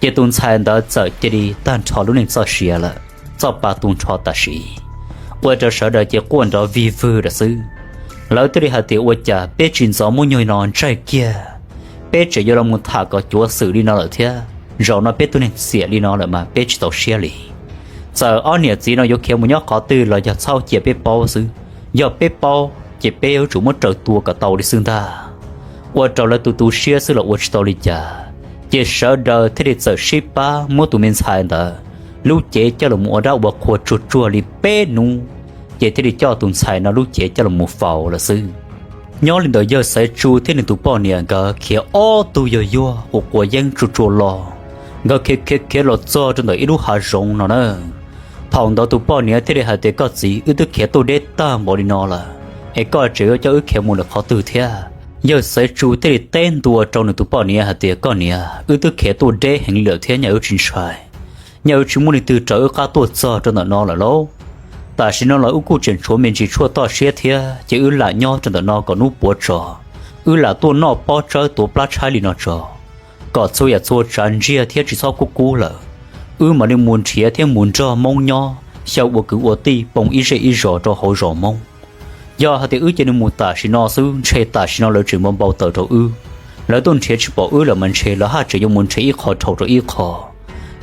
ces tus ntxhais ntawd txawm cia li tag nrho lub neej txoj sia lawm, txoj pa tu nrho tam sim. Ua rau sawv daws ces quaj nrov vig vwg lawm xwb. Lawv thiaj li hais tias ua cas peb tsis ntxov muab nyuag no ntsaig kiag, peb tseem yuav los mus tham kom cuav xwm li no lawm thiab. Zaum no peb tug neeg xiam li no lawm mas peb tsis txaus siab li. Txawm ob niam txiv no yuav khiav mus nyob qhov twg los yog txhob cia peb paub xwb, yog peb paub ces peb yuav tsum muab raws tua kom tau li xwb ntag. Ua rau lawv tu tu siab xwb los ua tsis tau li cas, ces sawv daws thiaj li txawm sib pab muab tus me ntxhais ntawd lub cev coj los ua dab ua qhua tsuag tsuag li peb hnub, ces thiaj li coj tus ntxhais no lub cev coj los faus lawm xwb. Nyob li ntawd yawg Xaiv Tsu thiab nws tus poj niam nkawd khiav ob tug yawg yuag quas quas yeeb tsuag tsuag los, nkawd khiav khiav khiav los txog rau ntawm ib lub hav zoov no na. Thaum ntawd tus poj niam thiaj li hais tias koj txiv, wb twb khiav tuaj deb tag npaum li no lawm, es koj tseem yuav coj wb khiav mus lawm qhov twg thiab? Yawg Xaiv Tsu thiaj li teb ntua rau nws tus poj niam hais tias koj niam, wb twb khiav tuaj deb heev li lawm thiab, nyaj wb tsis ntshai, nyaj wb tsis muaj leej twg raws wb qab tuaj txog rau ntawm no lawm lauj. Tam sim no los wb kuj tseem tshuav me ntsis tshuaj toj siab thiab, ces wb lam nyob rau ntawm no kom hnub puav tso, wb lam tuaj noj pob tsawb tuav plab tshaib li no tso, kom txhua yam txhua tsav ntsiag thiab tsis txhob kub kub lawm, wb mam li mus nrhiav thiab mus nrog Hmoob nyob xyaw ua kwv ua tij poob ib zej ib zos rau hauv zos Hmoob. Yog hais tias wb cia li mus tam sim no xwb ntshe tam sim no lawv tseem npau npau taws rau wb, lawv tuaj nrhiav tsis pom wb lawm mas ntshe lawv haj tseem yuav mus nrhiav ib qho dhau rau ib qho.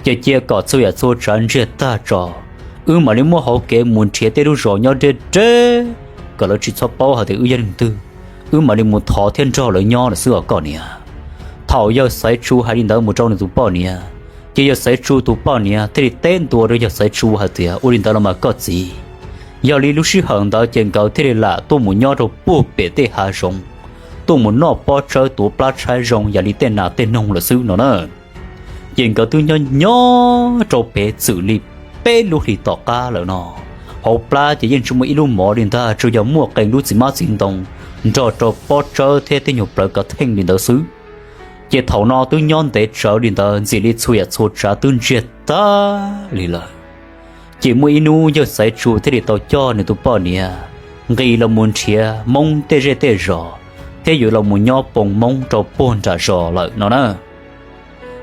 Ces cia kom txhua yam txhua tsav ntsiag tag tso, wb mam li muab hauv kev mus nrhiav tej lub zos nyob deb deb, kom lawv tsis txhob paub hais tias wb yog leej twg, wb mam li mus thov thiab nrog lawv nyob lawm xwb os koj niam. Thaum yawg Xaiv Tsu hais li ntawd mus rau nws tus poj niam, ces yawg Xaiv Tsu tus poj niam thiaj li teb ntua rau yawg Xaiv Tsu hais tias ua li ntawd los mas koj txiv, yog li lub sij hawm ntawd ces nkawd thiaj li lam tuaj mus nyob rau puag pem tej hav zoov, tuaj mus noj pob tsawb tuav plab tshaib zoo yam li tej nas tej noog lawm xwb no na. Ces nkawd twb nyob nyob rau pem txwm li peb lub hlis tom qab lawm no, hauv plab ces yeej tsis muaj ib lub mov li ntag, tsuas yog muaj qee lub txiv hmab txiv ntoo nrog rau pob tsawb thiab tej nyuag plawv kav theej li ntawd xwb. Ces thaum no twb nyob ntev tsawv li ntawd ntxim li txhua yam txhua tsav twb ntsiag tag li lawm. Ces muaj ib hnub yawg Xaiv Tsu thiaj li tau coj nws tus poj niam nqis los mus nrhiav Hmoob tej zej tej zos, thiab yuav los mus nyob poo Hmoob rau puag nram zos lawm no na.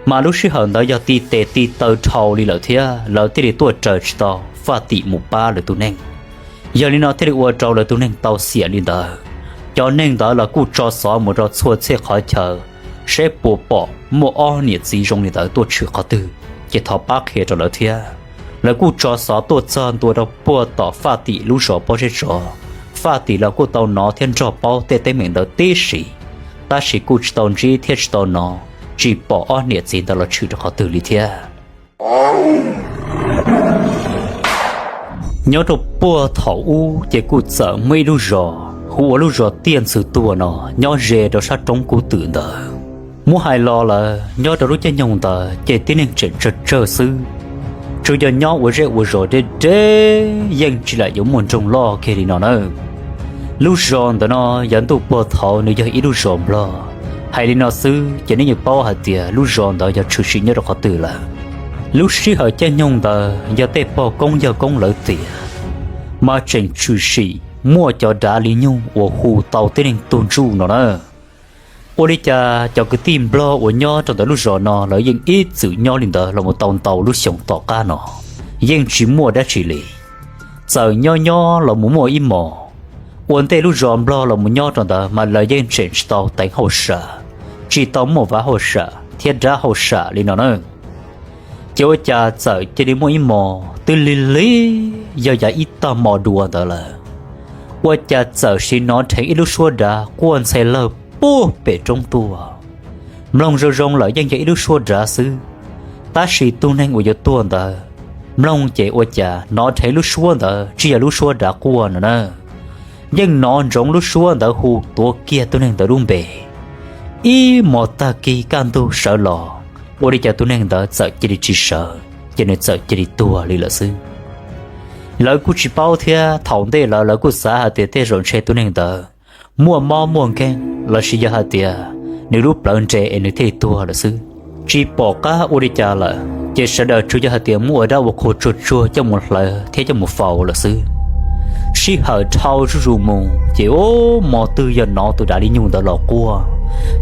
Mas lub sij hawm ntawd yog ti tes ti taw dhau li lawm thiab lawv thiaj li tuaj raws tsis tau faj tim mus pab lawv tus neeg. Yog li no thiaj li ua rau lawv tus neeg tau xiam li ntawd. Cov neeg ntawd los kuj tso xov mus rau txhua txhia qhov chaw, seb puas pom muaj ob niam txiv zoo li ntawd tuaj tshwm qhov twg, ces thov pab qhia rau lawv thiab. Lawv kuj tso xov tuaj txog ntua rau puag tom faj tim lub zos Pob Zeb Tsov. Faj tim los kuj tau hnov thiab nrog paub tej teeb meem ntawd tib si, tab sis kuj tsis tau ntsib thiab tsis tau hnov, tsis pom ob niam txiv ntawd los tshwm rau qhov twg li thiab. Nyob rau puag thaum ub ces kuj txawm muaj ib lub zos, Hu ua lub zos Tiaj Ntxwg Tuag no nyob ze rau sab roob Kub Twm ntawd. Muab hais los lawm nyob rau lub caij nyoog ntawd ces tib neeg tseem tsawg tsawg xwb, tsuas yog nyob ua zej ua zos deb deb yeej tsis lam yuav muaj nroog loj kiag li no na. Lub zos ntawd no yav ntuj puag thaud nws yog ib lub zos Nplog. Hais li no xwb ces nej yeej paub hais tias lub zos ntawd yog tshwm sim nyob rau qhov twg lawm. Lub sij hawm caij nyoog ntawd yog tej pog koob yawg koob lawv tiam, mas tseem tshwm sim muaj cov dav li nyug uas hu tau tib neeg tuag ntsuj no na. Ua li cas cov kwv tij Nplog uas nyob rau ntawm lub zos no lawv yeej ib txwm nyob li ntawd los mus tau ntau lub xyoo tom qab no, yeej tsis muaj dab tsi li. Txawm nyob nyob los mus muaj ib hmos, ua ntej lub zos Nplog los mus nyob rau ntawd mas lawv yeej tseem tsis tau teev hauj sam, tsis tau muaj vav hauj sam thiab dab hauj sam li no na. Ces ua cas txawm cia li muaj ib hmos twb lig lig, yog yav ib tag hmo dua ntawd lawm, ua cas txawm sim hnov dheev ib lub suab dav quaj ntxhe lawg puag pem roob tuaj. Mloog zoo zoo lawm yeej yog ib lub suab dav xwb, tab sis tus neeg uas yuav tuag ntawd, mloog ces ua cas hnov dheev lub suab ntawd tsis yog lub suab dav quaj no na, yeej hnov ntsoov lub suab ntawd hu tuav kiag tus neeg ntawd lub npe. Ib hmos tag kis kaj ntug sawv los, ua li cas tus neeg ntawd txawm cia li tsis sawv ces nws txawm cia li tuag li lawm xwb. Lawv kuj tsis paub thiab, thaum ntej lawv lawv kuj xav hais tias tej zaum ntshe tus neeg ntawd muaj mob muaj nkeeg lossis yog hais tias nws lub plawv nres es nws thiaj li tuag lawm xwb. Tsis pom qab ua li cas lawm ces sawv daws tsuas yog hais tias muab ua dab ua qhua tsuag tsuag coj mus hlawv thiab coj mus faus lawm xwb. Sij hawm dhau zuj zus mus ces ub hmo twg yog hnov tus dav li nyug ntawd los quaj,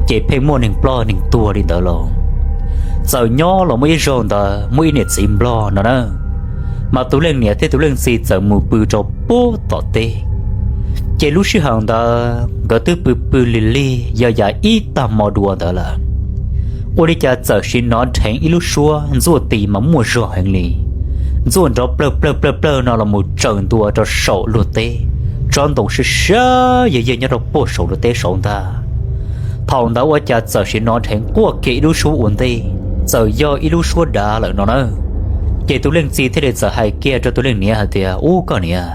ces pheej muaj neeg ploj neeg tuag li ntawd los. Txawm nyob los muaj ib zaug ntawd muaj ib niam txiv Nplog no na, mas tus leej niam thiab tus leej txiv txawm mus pw rau puag tom teb. Ces lub sij hawm ntawd nkawd twb pw pw lig lig yog yav ib tag hmo dua ntawd lawm, ua li cas txawm sim hnov dheev ib lub suab ntxuaj ti mas muaj zog heev li, ntxuaj nrov plawg plawg plawg plawg no los mus tsaws ntua rau saum luag teb, tsob ntoo siab siab yog yog nyob rau puag saum luag teb saud ntag. Thaum ntawd ua cas txawm sim hnov dheev quaj kiag ib lub suab ua ntej, txawm yog ib lub suab dav lawm no na. Ces tus leej txiv thiaj li txawm hais kiag rau tus leej niam hais tias, ub koj niam,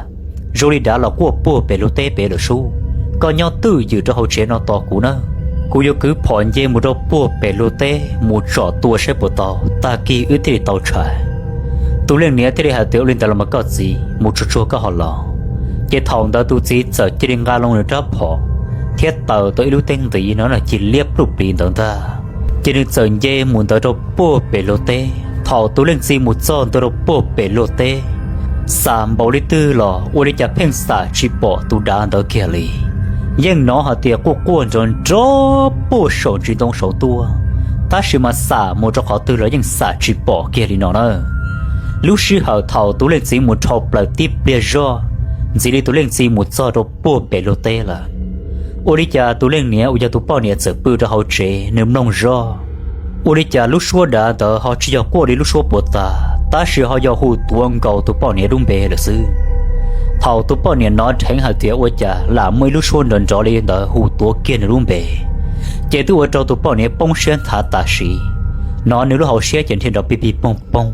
zoo li dav los quaj puag pem luag teb pem lawm sub, koj nyob twj ywm rau hauv tsev no tos kuv na, kuv yuav kwv phom nce mus rau puag pem luag teb mus tsom tua saib puas tau, tag kis wb thiaj li tau tshais. Tus leej niam thiaj li hais tias, ua li ntawd los mas koj txiv mus tsuag tsuag koj ho los. Ces thaum ntawd tus txiv txawm cia li nqa loo nws rab phom thiab taws tau ib lub teb ntiv no cig liab pluj pliv ntawd ntag, ces nws txawm nce mus ntawd rau puag pem luag teb. Thaum tus leej txiv mus txog ntawd rau puag pem luag teb, xam npaum li twg los ua li cas pheej xam tsis pom tus dav ntawd kiag li. Yeej hnov hais tias quaj quaj nrov nrov puag saum ntsis ntoo saud tuaj, tab sis mas xam mus rau qhov twg los yeej xam tsis pom kiag li no na. Lub sij hawm thaum tus leej txiv mus dhau plaws tib pliag zog, ntxiv li tus leej txiv mus txog rau puag pem luag teb lawm, ua li cas tus leej niam uas yog tus poj niam txawm pw rau hauv tsev nws mloog zog, ua li cas lub suab dav ntawd ho tsis yog quaj li lub suab puag ta, tab sis ho yog hu tuav nkaus tus poj niam lub npe lawm xwb. Thaum tus poj niam hnov dheev hais tias ua cas lam muaj ib lub suab nrov nrov li ntawd hu tuav kiag nws lub npe, ces twb ua rau tus poj niam poob siab nthav tam sim no, nws lub hauv siab ces nrhiav nrov pig pig poog poog,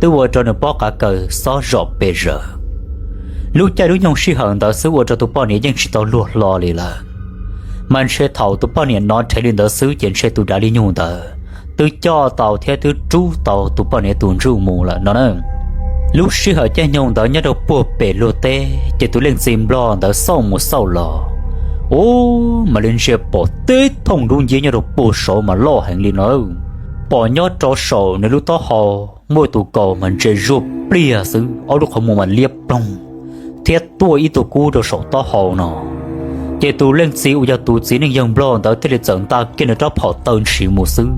twb ua rau nws pob qav kaws xob zom pes zaws. Lub caij lub nyoog sij hawm ntawd xwb ua rau tus poj niam yeej tsis tau luag hlo li lawm. Mas ntshe thaum tus poj niam hnov dheev li ntawd xwb ces ntshe tus dav li nyug ntawd twb coj tau thiab twb rub tau tus poj niam tus ntsuj mus lawm no na. Lub sij hawm caij nyoog ntawd nyob rau puag pem luag teb ces tus leej txiv nplog ntawd xauj mus xauj los, ub, mam li ntsia pom tib thooj dub nciab nyob rau puag saud mas loj heev li no. Pom nyob rau saum nws lub taub hau muaj tus kaus mas ntse zuaj pliag xwb, ob lub qhov muag mas liab ploog, thiab tuaj ib tug kub rau saum taub hau no. Ces tus leej txiv uas yog tus txiv neej yawg nplog ntawd thiaj li txawm nta kiag nws rab phom taw ntshis mus xwb,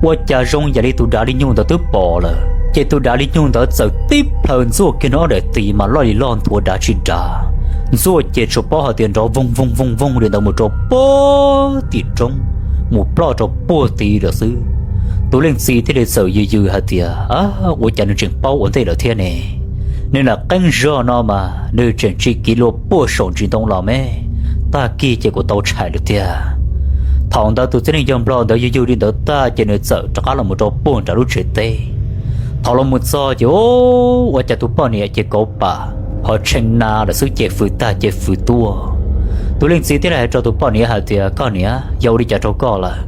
ua cas zoo yam li tus dav li nyug ntawd twb pom lawm. Ces tus dav li nyug ntawd txawm tib plhaw ntxuaj kiag nws ob daim tis mas loj li loj nthuav dav tsis dav, ntxuaj ces tsuas paub hais tias nrov voog voog voog voog li ntawd mus rau puag tim roob, mus ploj rau puag tid lawm xwb. Tus leej txiv thiaj li txawm yws yws hais tias, ua cas nws tseem paub ua ntej lawm thiab ne? Nws lam qeeb zog no mas nws tseem tsis kiv lua puag saum ntsis ntoo los me, tag kis ces kuv tau tshais lawm tiag. Thaum ntawd tus txiv neej yawg nplog ntawd yws yws li ntawd tag ces nws txawm rov qab los mus rau puag nram lub tsev teb. Thaum los mus txog ces ua cas tus poj niam ces kauv pam ho tshee na lawm xwb, ces fws tag ces fws tuaj. Tus leej txiv thiaj li hais rau tus poj niam hais tias, Koj niam, yog ua li cas rau koj lawm?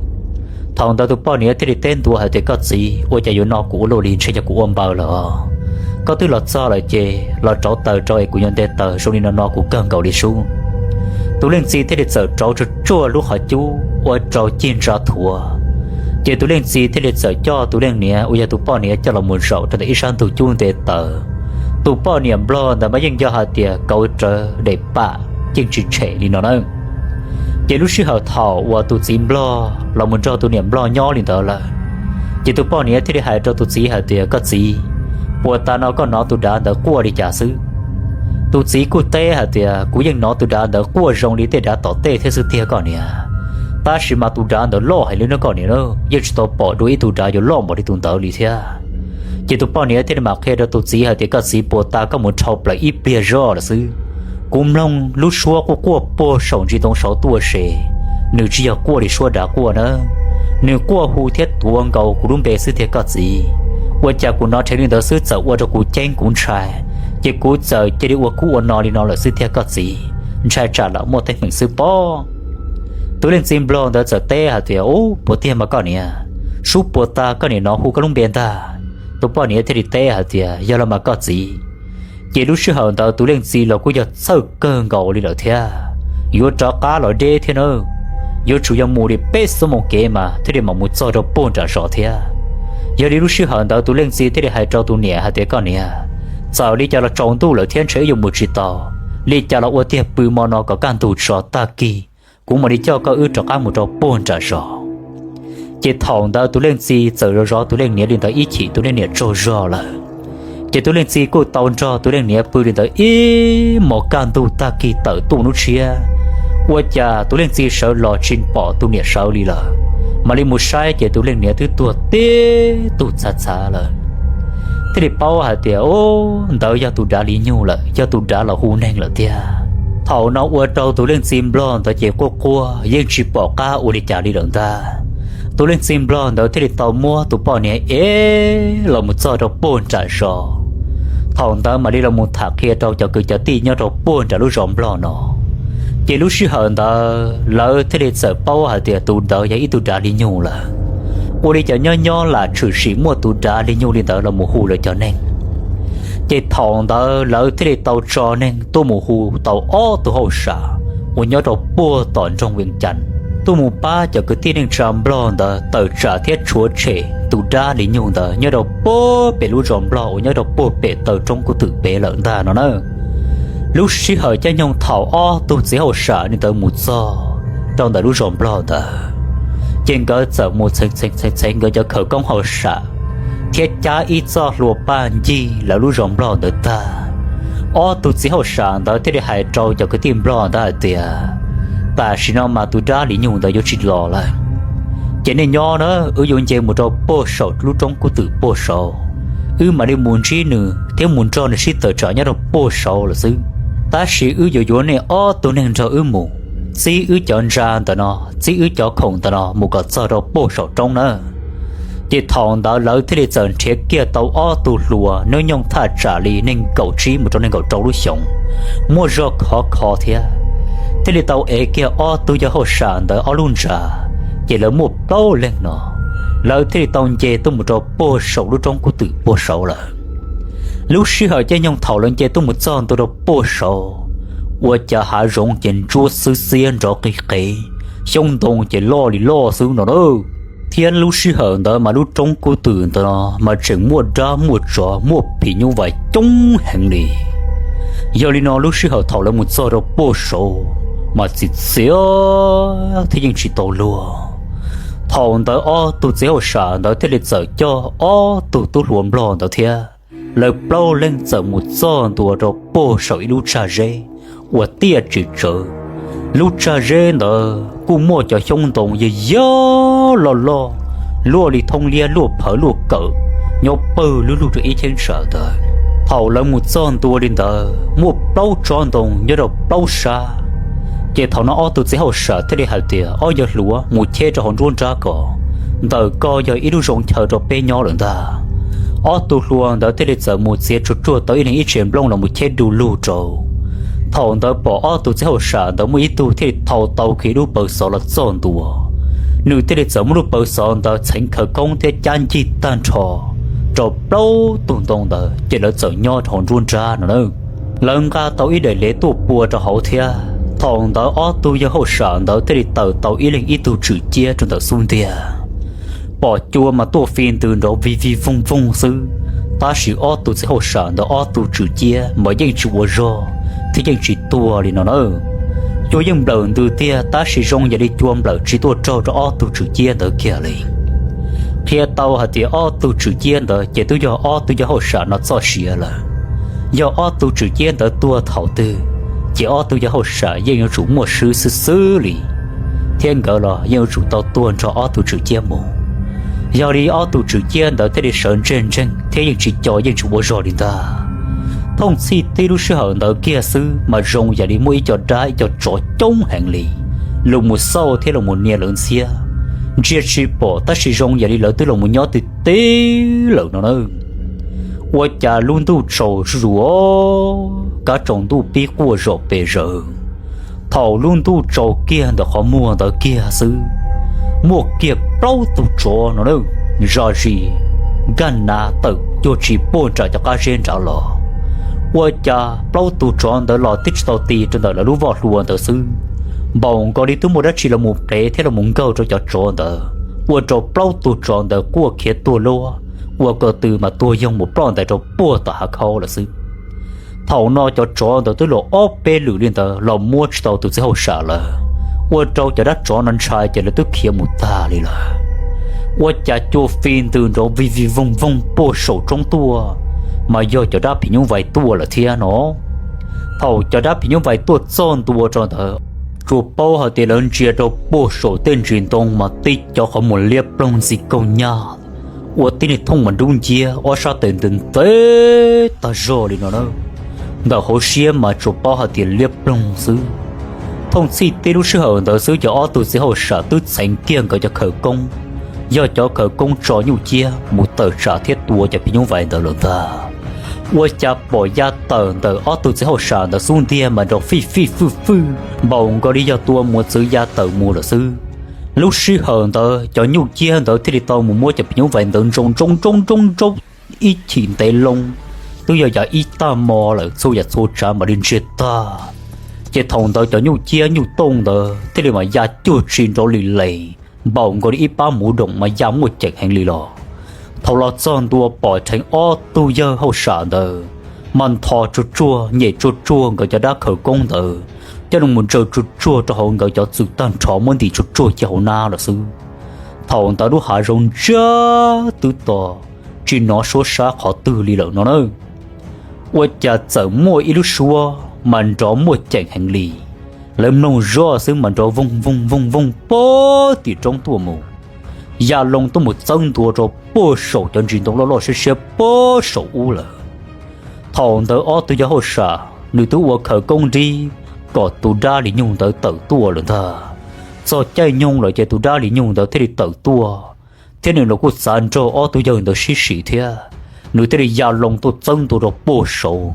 Thaum ntawd tus poj niam thiaj li teb ntua hais tias, Koj txiv, ua cas yuav no kuv ua luaj li, ntshe yog kuv ua npaws lawm os. Koj twb los txog lawm ces los rauv taws rau es kuv yuav nte taws zoo li no no kuv kawg nkaus li sub. Tus leej txiv thiaj li txawm rauv tsuag tsuag lub qhov cub ua rau cig ntsa thuav. Ces tus leej txiv thiaj li txawm coj tus leej niam uas yog tus poj niam coj los mus zaum rau ntawm ib sab ntug cub nte taws. Tus poj niam nplog ntawd mas yeej yog hais tias kauv rawv daim pam, yeej tsis tshem li no na. Ces lub sij hawm thaum uas tus txiv nplog los mus nrog tus niam nplog nyob li ntawd lawm, ces tus poj niam thiaj li hais rau tus txiv hais tias, Koj txiv, puas tas no koj hnov tus dav ntawd quaj li cas xwb? Tus txiv kuj teb hais tias, Kuv yeej hnov tus dav ntawd quaj zoo li tej dav tom tej thiab xwb tiag koj niam, tab sis mas tus dav ntawd loj heev li no koj niam, yeej tsis tau pom dua ib tug dav yuav loj npaum li tus ntawd li thiab. Ces tus poj niam thiaj li mam qhia rau tus txiv hais tias, Koj txiv, puas tas koj mus dhau plaws ib pliag zoj lawm xwb. Kuv mloog lub suab quaj quaj puag saum ntsis ntoo saud tuaj se, nws tsis yog quaj li suab dav quaj na, nws quaj hu thiab tuav nkaus kuv lub npe xwb tiag koj txiv. Ua cas kuv hnov dheev li ntawd xwb txawm ua rau kuv ceeb kuv ntshai, ces kuv txawm cia li ua kub ua no li no lawm xwb tiag koj txiv, ntshai tsam lam muaj teeb meem xwb pob. Tus leej txiv nplog ntawd txawm teb hais tias, Ub, puas tiag mas koj niam, sub puas tas koj niam hnov hu koj lub npe ntag. Tus poj niam thiaj li teb hais tias, Yog los mas koj txiv. Ces lub sij hawm ntawd tus leej txiv los kuj yog txhawj kawg nkaus li lawm thiab, yuav rov qab los deb thiab na, yuav tsum yog mus li peb xuab moos kev mas thiaj li mam mus txog rau puag nram zos thiab. Yog li lub sij hawm ntawd tus leej txiv thiaj li hais rau tus niam hais tias, Koj niam, txawm li cas los tsaus ntuj lawm thiab ntshe wb yuav mus tsis tau, li cas los ua tiag pw mo no kom kaj ntug tso tag kis kuv mam li coj koj wb rov qab mus rau puag nram zos. Ces thaum ntawd tus leej txiv txawm zov zov tus leej niam li ntawd ib chim tus leej niam tsaug zog lawm. Ces tus leej txiv kuj tau nrog tus leej niam pw li ntawd ib hmos kaj ntug tag kis tawm tuaj hnub tshiab, ua cas tus leej txiv sawv los tsis pom tus niam sawv li lawm. Mam li mus saib ces tus leej niam twb tuag tib tug txhav txhav lawm. Thiaj li paub hais tias, Ub, ntawd yog tus dav li nyug lawm, yog tus dav los hu neeg lawm tiag. Thaum no ua rau tus leej txiv nplog ntawd ces quaj quaj yeej tsis pom qab ua li cas li lawm ntag. Tus leej txiv nplog ntawd thiaj li tau muab tus poj niam ev los mus txog rau puag nram zos. Thaum ntawd mam li los mus tham qhia rau cov kwv cov tij nyob rau puag nram lub zos nplog no. Ces lub sij hawm ntawd lawv thiaj li txawm paub hais tias tus ntawd yog ib tug dav li nyug lawm. Ua li cas nyob nyob lam tshwm sim muaj tus dav li nyug li ntawd los mus hu lawv cov neeg. Ces thaum ntawd lawv thiaj li tau tso neeg tuaj mus hu tau ob tug hauj sam uas nyob rau puag tom nroog Vees Cas tuaj mus pab cov kwv tij neej tsa nplog ntawd tawm tsam thiab tshuav tshem tus dab li nyug ntawd nyob rau puag pem lub zos nplog uas nyob rau puag pem taw roob kub twm pem lawm ntag no na. Lub sij hawm caij nyoog thaum ob tug txiv hauj sam li ntawd mus txog rau ntawm lub zos nplog ntawd, ces nkawd txawm mus txheev txheev nkawd cov khawv koob hauj sam thiab cab ib txoj hlua paj ncig lawv lub zos nplog ntawd tag. Ob tug txiv hauj sam ntawd thiaj li hais rau cov kwv tij nplog ntawd hais tias, Tam sim no mas tus dab li nyug ntawd yuav tsis los lawm. Ces nej nyob na, wb yuav nce mus rau puag saum lub roob kub twm puag saud, wb mam li mus ntsib nws thiab mus nrog nws sib tawm tsam nyob rau puag saud lawm xwb. Tab sis wb yuav yuav nej ob tug neeg nrog wb mus, txib wb cov ntsa ntawm no, txib wb cov khoom ntawm no mus kom txog rau puag saum roob na. Ces thaum ntawd lawv thiaj li txawm nrhiav kiag tau ob tug hluas hnub nyoog thaj tsam li nees nkaum tsib mus rau nees nkaum rau lub xyoos, muaj zog khov kho thiab, thiaj li tau ev kiag ob tug yawg hauj sam ntawd ob lub ntsa. Ces lawv muaj plaub leeg no, lawv thiaj li tau nce tuaj mus rau puag saum lub roob kub twm puag saud lawm. Lub sij hawm caij nyoog thaum lawv nce tuaj mus txog ntua rau puag saud, ua cas hav zoov ces ntsuab xwb xiab nrov qig qev, xyoob ntoo ces loj li loj xwb no na. Thiab lub sij hawm ntawd mas lub roob kub twm ntawd no mas tseem muaj dab muaj tsov muaj phim nyuj vais coob heev li. Yog li no lub sij hawm thaum lawv mus txog rau puag saud mas txiv txiav thiab yeej tsis tau luag. Thaum ntawd ob tug txiv hauj sam ntawd thiaj li txawm coj ob tug tub hluas nplog ntawd thiab lawv plaub leeg txawm mus txog ntua rau puag saum ib lub tsag zeb uas tiaj tsis tsawv. Lub tsag zeb ntawd kuj muaj cov xyoob ntoo yog yog loj loj, luaj li thoob liab luaj phawv luaj kawm, nyob pawg lug lug rau ib cheeb tsam ntawd. Thaum lawv mus txog ntua li ntawd muaj plaub tsob ntoo nyob rau plaub sab. Ces thaum no ob tug txiv hauj sam thiaj li hais tias, Ob yawg hluas, mus cheb rau hauv nruab nrab ko, ntawm ko yog ib lub zoo chaw rau peb nyob lawm ntag. Ob tug hluas ntawd thiaj li txawm mus txiav tsuag tsuag tau ib leeg ib tsev nplooj los mus cheb du lug rau. Thaum ntawd pom ob tug txiv hauj sam ntawd muaj ib tug thiaj li thau tau kiag lub pawv xov los txog ntua, nws thiaj li txawm muab lub pawv xov ntawd txheev khawv koob thiab cab ncig tag nrho rau plaub tug ntoo ntawd ces lawv txawm nyob rau hauv nruab nrab no na. Lawv nqa tau ib daim lev tuaj pua rau hauv thiab. Thaum ntawd ob tug yawg hauj sam ntawd thiaj li tawm tau ib leeg ib tug tswm ciab rau ntawm xub ntiag. Pom cua mas tuaj fi ntws nrov vij vij voog voog xwb, tab sis ob tug txiv hauj sam ntawd ob tug tswm ciab mas yeej tsis ua zog thiab yeej tsis tuag li no na. Cua yeej nplawm ntws tiag tab sis zoo yam li cua nplawm tsis tuaj raug rau ob tug tswm ciab ntawd kiag li. Qhia tau hais tias ob tug tswm ciab ntawd ces twb yog ob tug yawg hauj sam no txoj sia lawm. Yog ob tug tswm ciab ntawd tuag thaum twg, ces ob tug yawg hauj sam yeej yuav tsum muaj swb xwb xwb li, thiab nkawd los yeej yuav tsum tau tuag nrog ob tug tswm ciab mus. Yog li ob tug tswm ciab ntawd thiaj li sawv ntseg ntseeg thiab yeej tsis co yeej tsis ua zog li ntag. Thooj txhij tib lub sij hawm ntawd kiag xwb mas zoo yam li muaj ib co dab ib co tsov coob heev li los mus xauj thiab los mus nias lawv ntxhiab. Ntsia tsis pom tab sis zoo yam li lawv twb los mus nyob twg teb lawm no na. Ua cas lub ntuj tsaus zuj zus, kab tsaus ntuj pib quaj zom pes zaws. Thaum lub ntuj tsaus kiag ntawm qhov muag ntawd kiag xwb, muaj kiag plaub tug tsov no na, zam zis nkag nav tawm cuag tsis puag nram cov qab zeb nrad los. Ua cas plaub tug tsov ntawd los twb tsis tau ti rau ntawm lawv lub voj hlua ntawd xwb, npaum nkaus li twb muaj dab tsi los mus qev thiab los mus nkaug rau cov tsov ntawd, ua rau plaub tug tsov ntawd quaj khiav tuag luab, ua ko tw mas tuag yoog mus ploj ntais rau puag tom hav khaub lawm xwb. Thaum no cov tsov ntawd twb los ob peb lwm li ntawd los muab tsis tau tus txiv hauj sam lawm, ua rau cov dab tsov no ntshai ces lawv twb khiav mus tag li lawm. Ua cas cua fi ntws nrov vij vij voog voog puag saum roob tuaj, mas yog cov dab phim nyuj vais tuaj lawm thiab no. Thaum cov dab phim nyuj vais tuaj txog ntua rau ntawd, tsuas paub hais tias lawv ntsia rau puag saum tej ntsis ntoo mas tib cov qhov muag liab ploog ntxi kaug nyaj, ua tib niag thooj mas dub nciab, ob sab tes ntws ntev tag zog li no na. Ntawm hauv siab mas tsuas paub hais tias liab ploog xwb. Thooj txhij tib lub sij hawm ntawd xwb ces ob tug txiv hauj sam twb txheev kiag nkawd cov khawv koob, yog cov khawv koob tso nyuj ciab mus tawm tsam thiab tua cov phim nyuj vais ntawd lawm ntag. Ua cas pom ya tawm ntawm ob tug txiv hauj sam ntawd xub ntiag mas nrov fij fij fwj fwj npaum nkaus li yog tua mus txwv ya tawm mus lawm xwb. Lub sij hawm ntawd cov nyuj ciab ntawd thiaj li tau mus muab cov phim nyuj vais ntawd ntsoo ntsoo ntsoo ntsoo ntsoo ib chim ntev loo, twb yog yav ib tag hmo lawm txhua yam txhua tsav mam li ntsiag tag. Ces thaum ntawd cov nyuj ciab nyuj tooj ntawd thiaj li mam ya cuag tsis nrov li les, npaum nkaus li ib pab muv doom mas ya muaj ceem heev li los. Thaum los txog ntua pom dheev ob tug yawg hauj sam ntawd mas ntho tsuag tsuag nyem tsuag tsuag nkawd cov dab khawv koob ntawd, coj los mus ntsaws tsuag tsuag rau hauv nkawd cov txwm tag nrho muab ntim tsuag tsuag cia hauv nab lawm xwb. Thaum ntawd lub hav zoov ntsiag twb to, tsis hnov suab sab qhov twg li lawm no na. Ua cas txawm muaj ib lub suab mas nrov muaj ceem heev li, lawv mloog zoj xwb mas nrov voog voog voog voog puag tim roob tuaj mus, ya loo tuaj mus txawb ntua rau puag saum cov ntsis ntoo loj loj siab siab puag saum ub lawm. Thaum ntawd ob tug yawg hauj sam nws twb ua khawv koob nrib kom tus dab li nyug ntawd tawm tuaj lawm ntag. Txog caij nyoog lawm ces tus dab li nyug ntawd thiaj li tawm tuaj, thiab nws los kuj txav nrog ob tug yawg ntawd sib sim thiab. Nws thiaj li ya loo tuaj txawb ntua rau puag saud.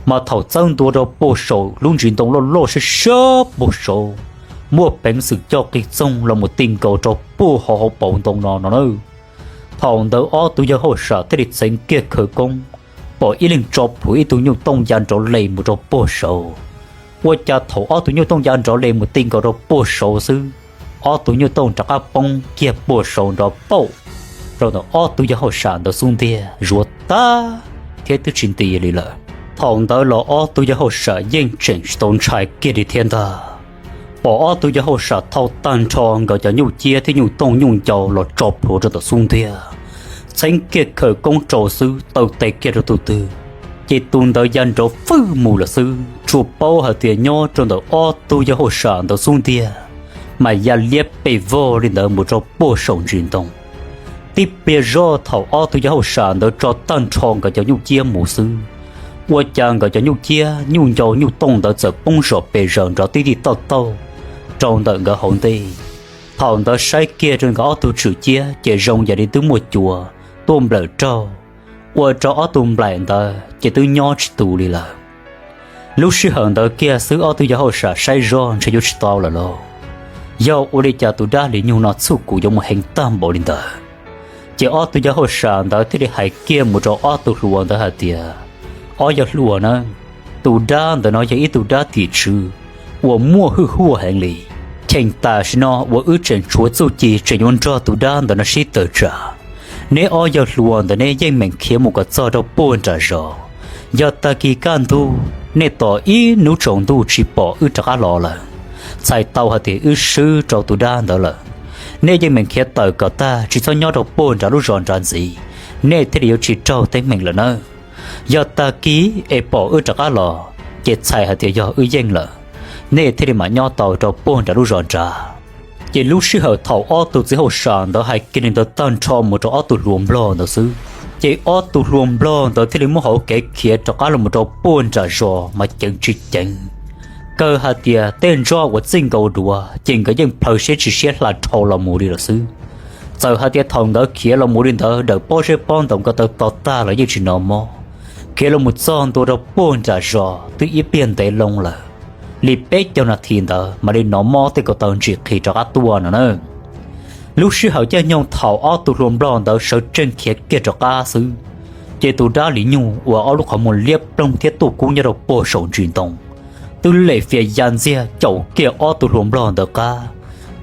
Mas thaum txawb ntua rau puag saum lub ntsis ntoo loj loj siab siab puag saud, muaj peev xwm coj qig txoog los mus ti nkaus rau puag hauv hauv paus ntoo no no na. Thaum ntawd ob tug yawg hauj sam thiaj li txheev kiag khawv koob, pom ib leeg tso plhuav ib tug nyuj tooj ya nrov les mus rau puag saud. Ua cas thaum ob tug nyuj tooj ya nrov les mus ti nkaus rau puag saud xwb, ob tug nyuj tooj rov qab poob kiag puag saud nrov pauj rau ntawm ob tug yawg hauj sam ntawd xub ntiag zuav tag thiab twb tsis nti li lawm. Thaum ntawd los ob tug yawg hauj sam yeej tseem tsis tau ntshai kiag li thiab ntag. Pom ob tug yawg hauj sam thau tag nrho nkawd cov nyuj ciab thiab nyuj tooj nyuj ncau los tso plhuav rau ntawm xub ntiag, txheev kiag khawv koob rau xwb taw tes kiag rau tus twg, ces tus ntawd ya nrov fwj mus lawm xwb. Tsuas paub hais tias nyob rau ntawm ob tug yawg hauj sam ntawd xub ntiag mas ya liab pes vog li ntawd mus rau puag saum ntsis ntoo. Tib pliag zoj thaum ob tug yawg hauj sam ntawd tso tag nrho nkawd cov nyuj ciab mus xwb, ua cas nkawd cov nyuj ciab nyuj ncau nyuj tooj ntawd txawm poob zom pes zaws nrov tib tij tauj tauj rau ntawm nkawd hauv ntej. Thaum ntawd saib kiag rau nkawd ob tug tswm ciab ces zoo yam li twb muaj cua tuaj nplawm raug, ua rau ob tug nplaim ntawd ces twb nyob tsis tus li lawm. Lub sij hawm ntawd kiag xwb ob tug yawg hauj sam saib zoj ntshe yuav tsis tau lawm lauj. Yog ua li cas tus dab Li Nyug no txuj kum yuav mus heev tag npaum li ntawd? Ces ob tug yawg hauj sam ntawd thiaj li hais kiag mus rau ob tug hluas ntawd hais tias, ob yawg hluas na, tus dab ntawm no yog ib tug dab tim tswv uas muaj hwj huaj heev li. Cheem tam sim no uas wb tseem tshuav txuj ci tseem yuav nrog tus dab ntawm no sib tawm tsam. Neb ob yawg hluas ntawm neb yeej meem khiav mus kom txog rau puag nram zos. Yog tag kis kaj ntug nej tos ib hnub tsaus ntuj tsis pom wb rov qab los lawm, txhais tau hais tias wb swb rau tus dab ntawd lawm. Nej yeej meem khiav tawm kom tag tsis txhob nyob rau puag nram lub zos nrad ntxiv, nej thiaj li yuav tsis raug teeb meem lawm nawb. Yog tag kis es pom wb rov qab los, ces txhais hais tias yog wb yeej lawm, nej thiaj li mam nyob tau rau puag nram lub zos nrad. Ces lub sij hawm thaum ob tug txiv hauj sam ntawd hais kiag li ntawd tag nrho mus rau ob tug hluas nplog ntawd xwb, ces ob tug hluas nplog ntawd thiaj li muab hauv kev khiav rov qab los mus rau puag nram zos mas ceev tsis ceev. Kawg hais tias tej ntsuag uas txij nkaus duav ces nkawd yeej plhaw siab tsis siab hla dhau los mus li lawm xwb. Txawm hais tias thaum nkawd khiav los mus li ntawd dawm pob zeb pob ntoos ko taw to tag los yeej tsis hnov mob. Khiav los mus txog ntua rau puag nram zos twb ib pliag ntev loo lawm, li peb caug nas this ntawd mam li hnov mob tej ko taw ntsim qis rov qab tuaj no na. Lub sij hawm caij nyoog thaum ob tug hluas nplog ntawd sawv tsees khiav kiag rov qab xwb, ces tus dab Li Nyug uas ob lub qhov muag liab ploog thiab tuaj kub nyob rau puag saum ntsis ntoo, twb lem fias ya ntxiag caum kiag ob tug hluas nplog ntawd qab,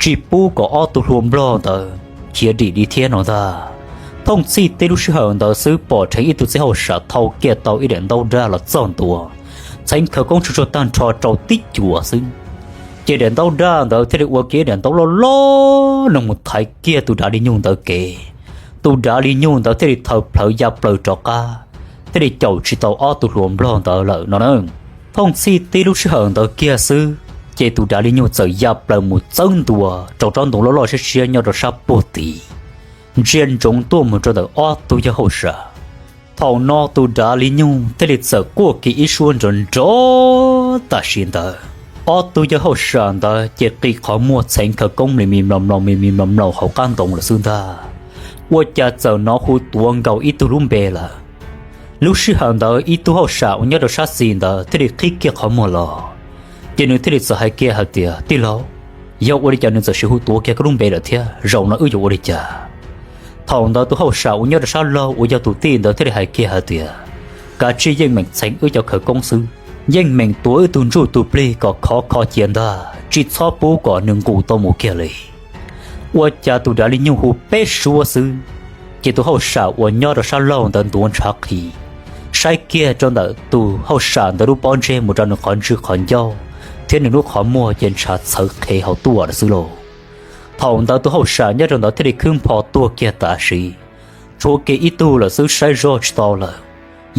tsis pub kom ob tug hluas nplog ntawd khiav dim li thiab no ntag. Thooj txhij tib lub sij hawm ntawd xwb pom dheev ib tug txiv hauj sam thau kiag tau ib daim ntaub daj los txog ntua, txheev khawv koob tsuj tsuag tag nrho rau tib cuas xwb. Ces daim ntaub daj ntawd thiaj li ua kiag ib daim ntaub loj loj no mus thaiv kiag tus dav Li Nyug ntawd kev. Tus dav Li Nyug ntawd thiaj li thaw plhawv ya plaws rov qab, thiaj li caum tsis tau ob tug hluas nplog ntawd lawm no na. Thooj txhij tib lub sij hawm ntawd kiag xwb, ces tus dav Li Nyug txawm ya plaws mus txawb ntua rau tsob ntoo loj loj siab siab nyob rau sab puag tid, ntsia ntsoov tuaj mus rau ntawm ob tug yawg hauj sam. Thaum no tus dav Li Nyug thiaj li txawm quaj kiag ib suab nrov nrov tam sim ntawd. Ob tug yawg hauj sam ntawd ces qi qhov muag txheev khawv koob li mis mlaus mlaus mis mis mlaus mlaus hauv qab ntoo lawm xwb ntag. Ua cas txawm hnov hu tuav nkaus ib tug lub npe lawm. Lub sij hawm ntawd ib tug hauj sam uas nyob rau sab xis ntawd thiaj li qhib kiag qhov muag los, ces nws thiaj li txawm hais kiag hais tias, tij laug, yog ua li cas nws txawm sis hu tuav kiag koj lub npe lawm thiab, zaum no wb yuav ua li cas? Thaum ntawd tus hauj sam uas nyob rau sab laug uas yog tus tij ntawd thiaj li hais kiag hais tias, kav tsij yeej meem txheev wb cov khawv koob xwb, yeej meem tuav wb tug ntsuj tus plig kom khov kho cia ntag, tsis txhob pub kom nws nqus tau mus kiag li. Ua cas tus dav Li Nyug hu peb suab xwb, ces tus hauj sam uas nyob rau sab laug ntawd ntuav ntshav qhi, saib kiag rau ntawm tus hauj sam ntawd lub pob ntseg mus rau nws qhov ntswg qhov ncauj, thiab nws lub qhov muag ces ntshav txhawv qhev hauv tuaj lawm xwb lauj. Thaum ntawd tus hauj sam nyob rau ntawd thiaj li khwb npho tuag kiag tam sim, tshuav kiag ib tug lawm xwb saib zoj tsis tau lawm.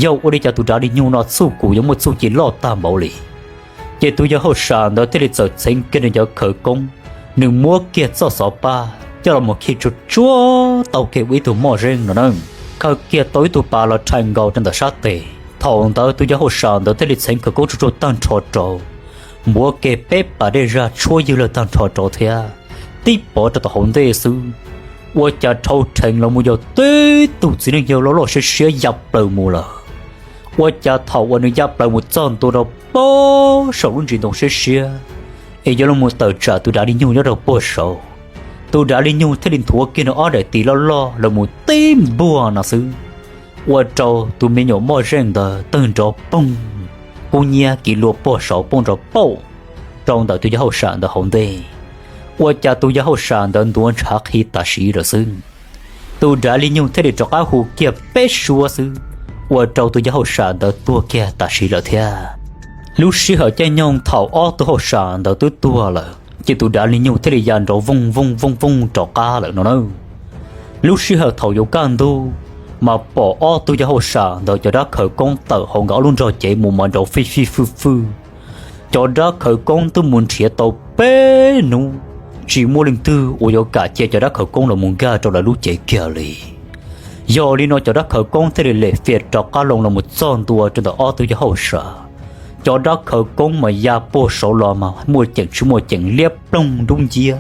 Yog ua li cas tus dav Li Nyug no txuj kum yuav muaj txuj ci loj tag npaum li? Ces tus yawg hauj sam ntawd thiaj li txawm txheev kiag nws cov khawv koob, nws muab kiag txoj xov paj coj los mus khi tsuag tsuag tau kiag ua ib tug moj zeej no na, khaws kiag tau ib tug pas los rhais nkaus rau ntawm sab tes. Thaum ntawd tus yawg hauj sam ntawd thiaj li txheev khawv koob tsuag tsuag tag nrho rau, npuav kiag peb pas dej zaj tshuab ywg lawg tag nrho rau thiab, tib pov rau tom hauv ntej xwb, ua cas dhau rheev los mus yog tib tug txiv neej yawg loj loj siab siab ya plaws mus lawm. Ua cas thaum uas nws ya plaws mus txog ntua rau puag saum lub ntsis ntoo siab siab, es yuav los mus tawm tsam tus dav Li Nyug nyob rau puag saud, tus dav Li Nyug thiaj li nthuav kiag nws ob daim tis loj loj los mus tib npuaj no xwb, ua rau tus me nyuam moj zeej ntawd tawg nrov poog, kub nyiab kiv lua puag saud poob nrov pauj rau ntawm tus yawg hauj sam ntawd hauv ntej. Ua cas tus yawg hauj sam ntawd ntuav ntshav qhi tam sim lawm xwb, tus dav Li Nyug thiaj li rov qab hu kiag peb suab xwb, ua rau tus yawg hauj sam ntawd tuag kiag tam sim lawm thiab. Lub sij hawm caij nyoog thaum ob tug hauj sam ntawd twb tuag lawm, ces tus dav Li Nyug thiaj li ya nrov vooj vooj vooj vooj rov qab lawm no na. Lub sij hawm thaum yuav kaj ntug, mas pom ob tug yawg hauj sam ntawd cov dab khawv koob tawm hauv nkawd ob lub nrog cev mus mas nrov fij fij fwj fwj. Cov dab khawv koob twb mus nrhiav tau peb hnub, tsis muaj leej twg uas yuav kam cia cov dab khawv koob los mus nkag rau lawv lub cev kiag li. Yog li no cov dab khawv koob thiaj li lem fias rov qab loo los mus txog ntua rau ntawm ob tug yawg hauj sam. Cov dab khawv koob mas ya puag saud los mas muaj ceem tsis muaj ceem liab ploog dub nciab,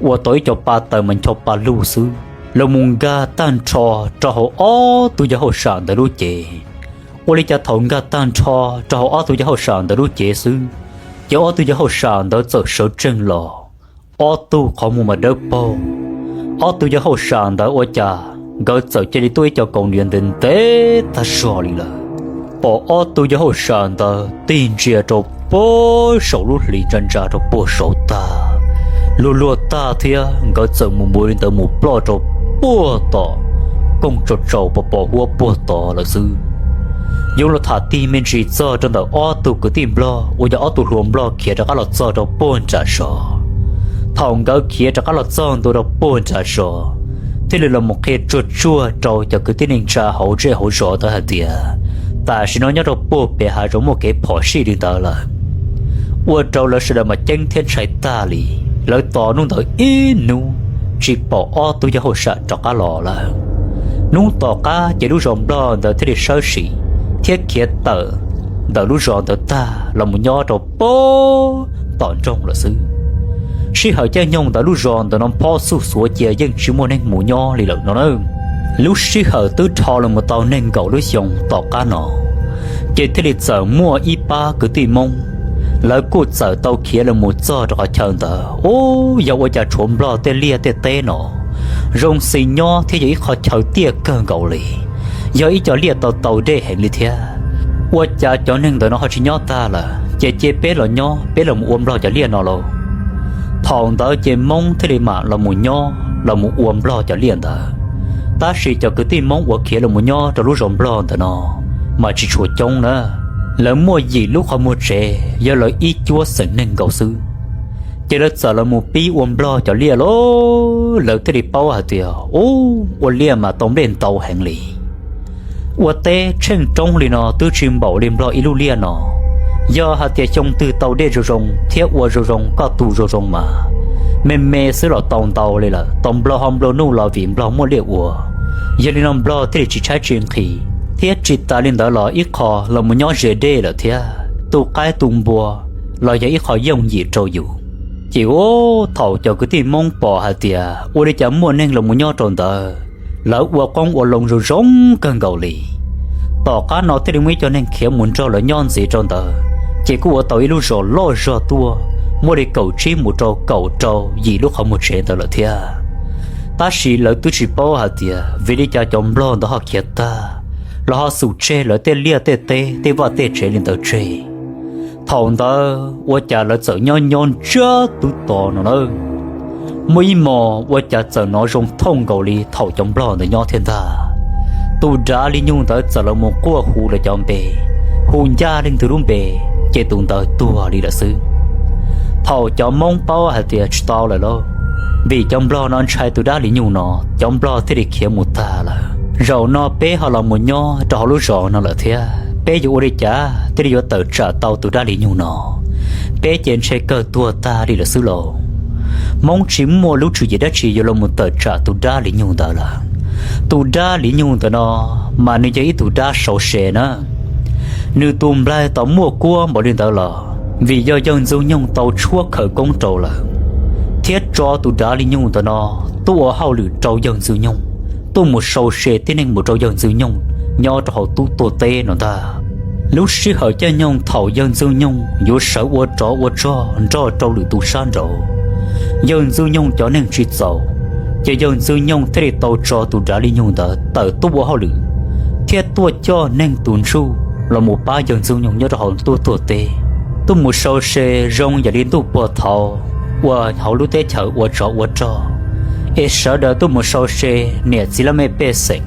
ua tau ib co pa taws mas ncho pa lug xwb, los mus nkag tag nrho rau hauv ob tug yawg hauj sam ntawd lub cev. Ua li cas thaum nkag tag nrho rau hauv ob tug yawg hauj sam ntawd lub cev xwb, ces ob tug yawg hauj sam ntawd txawm sawv tsees los, ob tug qhov muag mas dawb paug. Ob tug yawg hauj sam ntawd ua cas nkawd txawm cia li tuaj ib co kaus ntiav ntev ntev tag zog li lawm. Pom ob tug yawg hauj sam ntawd tig ntsia rau pem saum lub hlis ntsa ntsa rau puag saud tag, luag luag tag thiab nkawd txawm mus npuav li ntawd mus ploj rau puag tom kooj tsaus tsaus pos pos huab puag tod lawm xwb. Yuav los tham tig me ntsis txog rau ntawm ob tug kwv tij nplog uas yog ob tug hluas nplog khiav rov qab los txog rau puag nram zos. Thaum nkawd khiav rov qab los txog ntua rau puag nram zos, thiaj li los mus qhia tsuag tsuag rau cov kwv tij neej tsa hauv zej hauv zos ntawd hais tias tam sim no nyob rau puag pem hav zoov muaj kev phom sij li ntawd lawm. Ua rau lawv sawv daws mas ceeb thiab ntshai tag li. Lawv tos hnub ntawd ib hnub tsis pom ob tug yawg hauj sam rov qab los lawm. Hnub tom qab ces lub zos nplog ntawd thiaj li sawb sim thiab khiav tawm ntawm lub zos ntawd tag los mus nyob rau puag tom nroog lawm xwb. Sij hawm caij nyoog ntawd lub zos ntawd no phob xuj xuav cia yeej tsis muaj neeg mus nyob li lawm no na. Lub sij hawm twb dhau los mus tau nees nkaum lub xyoo tom qab no, ces thiaj li txawm muaj ib pab kwv tij Hmoob, lawv kuj txawm tau khiav los mus txog rau qhov chaw ntawd. Ub, yog ua cas tshuav nplog tej liaj tej teb no zoo xis nyob thiab yog ib qho chaw tiaj kawg nkaus li, yog ib co liaj tau tau dej heev li thiab. Ua cas cov neeg ntawd no ho tsis nyob tag lawm, ces cia peb los nyob, peb los mus ua nplog cov liaj no lauj. Thaum ntawd ces Hmoob thiaj li mam los mus nyob los mus ua nplog cov liaj ntawd. Tab sis cov kwv tij Hmoob uas khiav los mus nyob rau lub zos nplog ntawm no mas tsis tshua coob na. Lawv muaj yim lub qhov muag tsev, yog lawv ib cuab xeem neeg nkaus xwb. Ces lawv txawm los mus pib ua nplog cov liaj lauj. Lawv thiaj li paub hais tias, ub, ua liaj mas tau nplej ntau heev li. Ua teb tsheej roob li no twb tsis npaum li nplog ib lub liaj no. Yog hais tias xyoo twg tau dej zoo zoo thiab ua zoo zoo koj tu zoo zoo mas me me xwb los tau ntau li lawm, tau nplog ho nplua nuj los vim nplog muaj liaj ua. Yog li no nplog thiaj li tsis tshaib tsis nqhis, thiab tsis tas li ntawd los ib qho los mus nyob ze dej lawm thiab tu qaib tu npua los yog ib qho yooj yim rau yus. Ces ub, thaum cov kwv tij Hmoob pom hais tias ua li cas muaj neeg los mus nyob rau ntawd, lawv ua qoob ua loo zoo zoo kawg nkaus li. Tom qab no thiaj li muaj ib co neeg khiav mus nrog lawv nyob ntxiv rau ntawd, ces kuj ua tau ib lub zos loj zog tuaj, muaj li kaum tsib mus rau kaum rau yim lub qhov muag tsev ntawd lawm thiab. Tab sis lawv twb tsis paub hais tias vim li cas cov nplog ntawd ho khiav tag, los ho xum tseg lawv tej liaj tej teb tej vaj tej tsev li ntawd tseg. Thaum ntawd ua cas lawv txawm nyob nyob ntsiag tub to no na, muaj ib hmos ua cas txawm hnov zoo thooj nkaus li thaum cov nplog ntawd nyob thiab ntag. Tus dav li nyug ntawd txawm los mus quaj hu lawv cov npe, hu ncaj leej twg lub npe, ces tus ntawd tuag li lawm xwb. Thaum cov Hmoob paub hais tias tsis tau lawm lauj, vim cov nplog no ntshai tus dab li nyug no, cov nplog thiaj li khiav mus tag lawm. Zaum no peb ho los mus nyob rau hauv lub zos no lawm thiab, peb yuav ua li cas thiaj li yuav tawm tsam tau tus dab li nyug no? Peb ces ntshe kawg tuag tag li lawm xwb lauj. Hmoob tsis muaj lub tswv yim dab tsi yuav los mus tawm tsam tus dab li nyug ntawd lawm. Tus dab li nyug ntawd no mas nws yog ib tug dab sau se na. Nws tus nplaig tau muaj kuab npaum li ntawd los vim yog yawg Ntxwg Nyoog tau tshuab khawv koob rau lawm, thiab tso tus dav li nyug ntawm no tuaj ua hauj lwm rau yawg Ntxwg Nyoog, tuaj mus sau se tib neeg mus rau yawg Ntxwg Nyoog nyob rau hauv tub tuag teb no ntag. Lub sij hawm caij nyoog thaum yawg Ntxwg Nyoog yuav sawv ua tsov ua rog nrog rau lwm tus sab nraud, yawg Ntxwg Nyoog cov neeg tsis txaus, ces yawg Ntxwg Nyoog thiaj li tau tso tus dav li nyug ntawd tawm tuaj ua hauj lwm, thiab tuaj coj neeg tus ntsuj los mus pab yawg Ntxwg Nyoog nyob rau hauv tub tuag teb, tuaj mus sau se zoo yam li ntuj puag thaud uas hauv lub teb chaws ua tsov ua rog, es sawv daws tuaj mus sau se niam txiv laj mej pej xeem,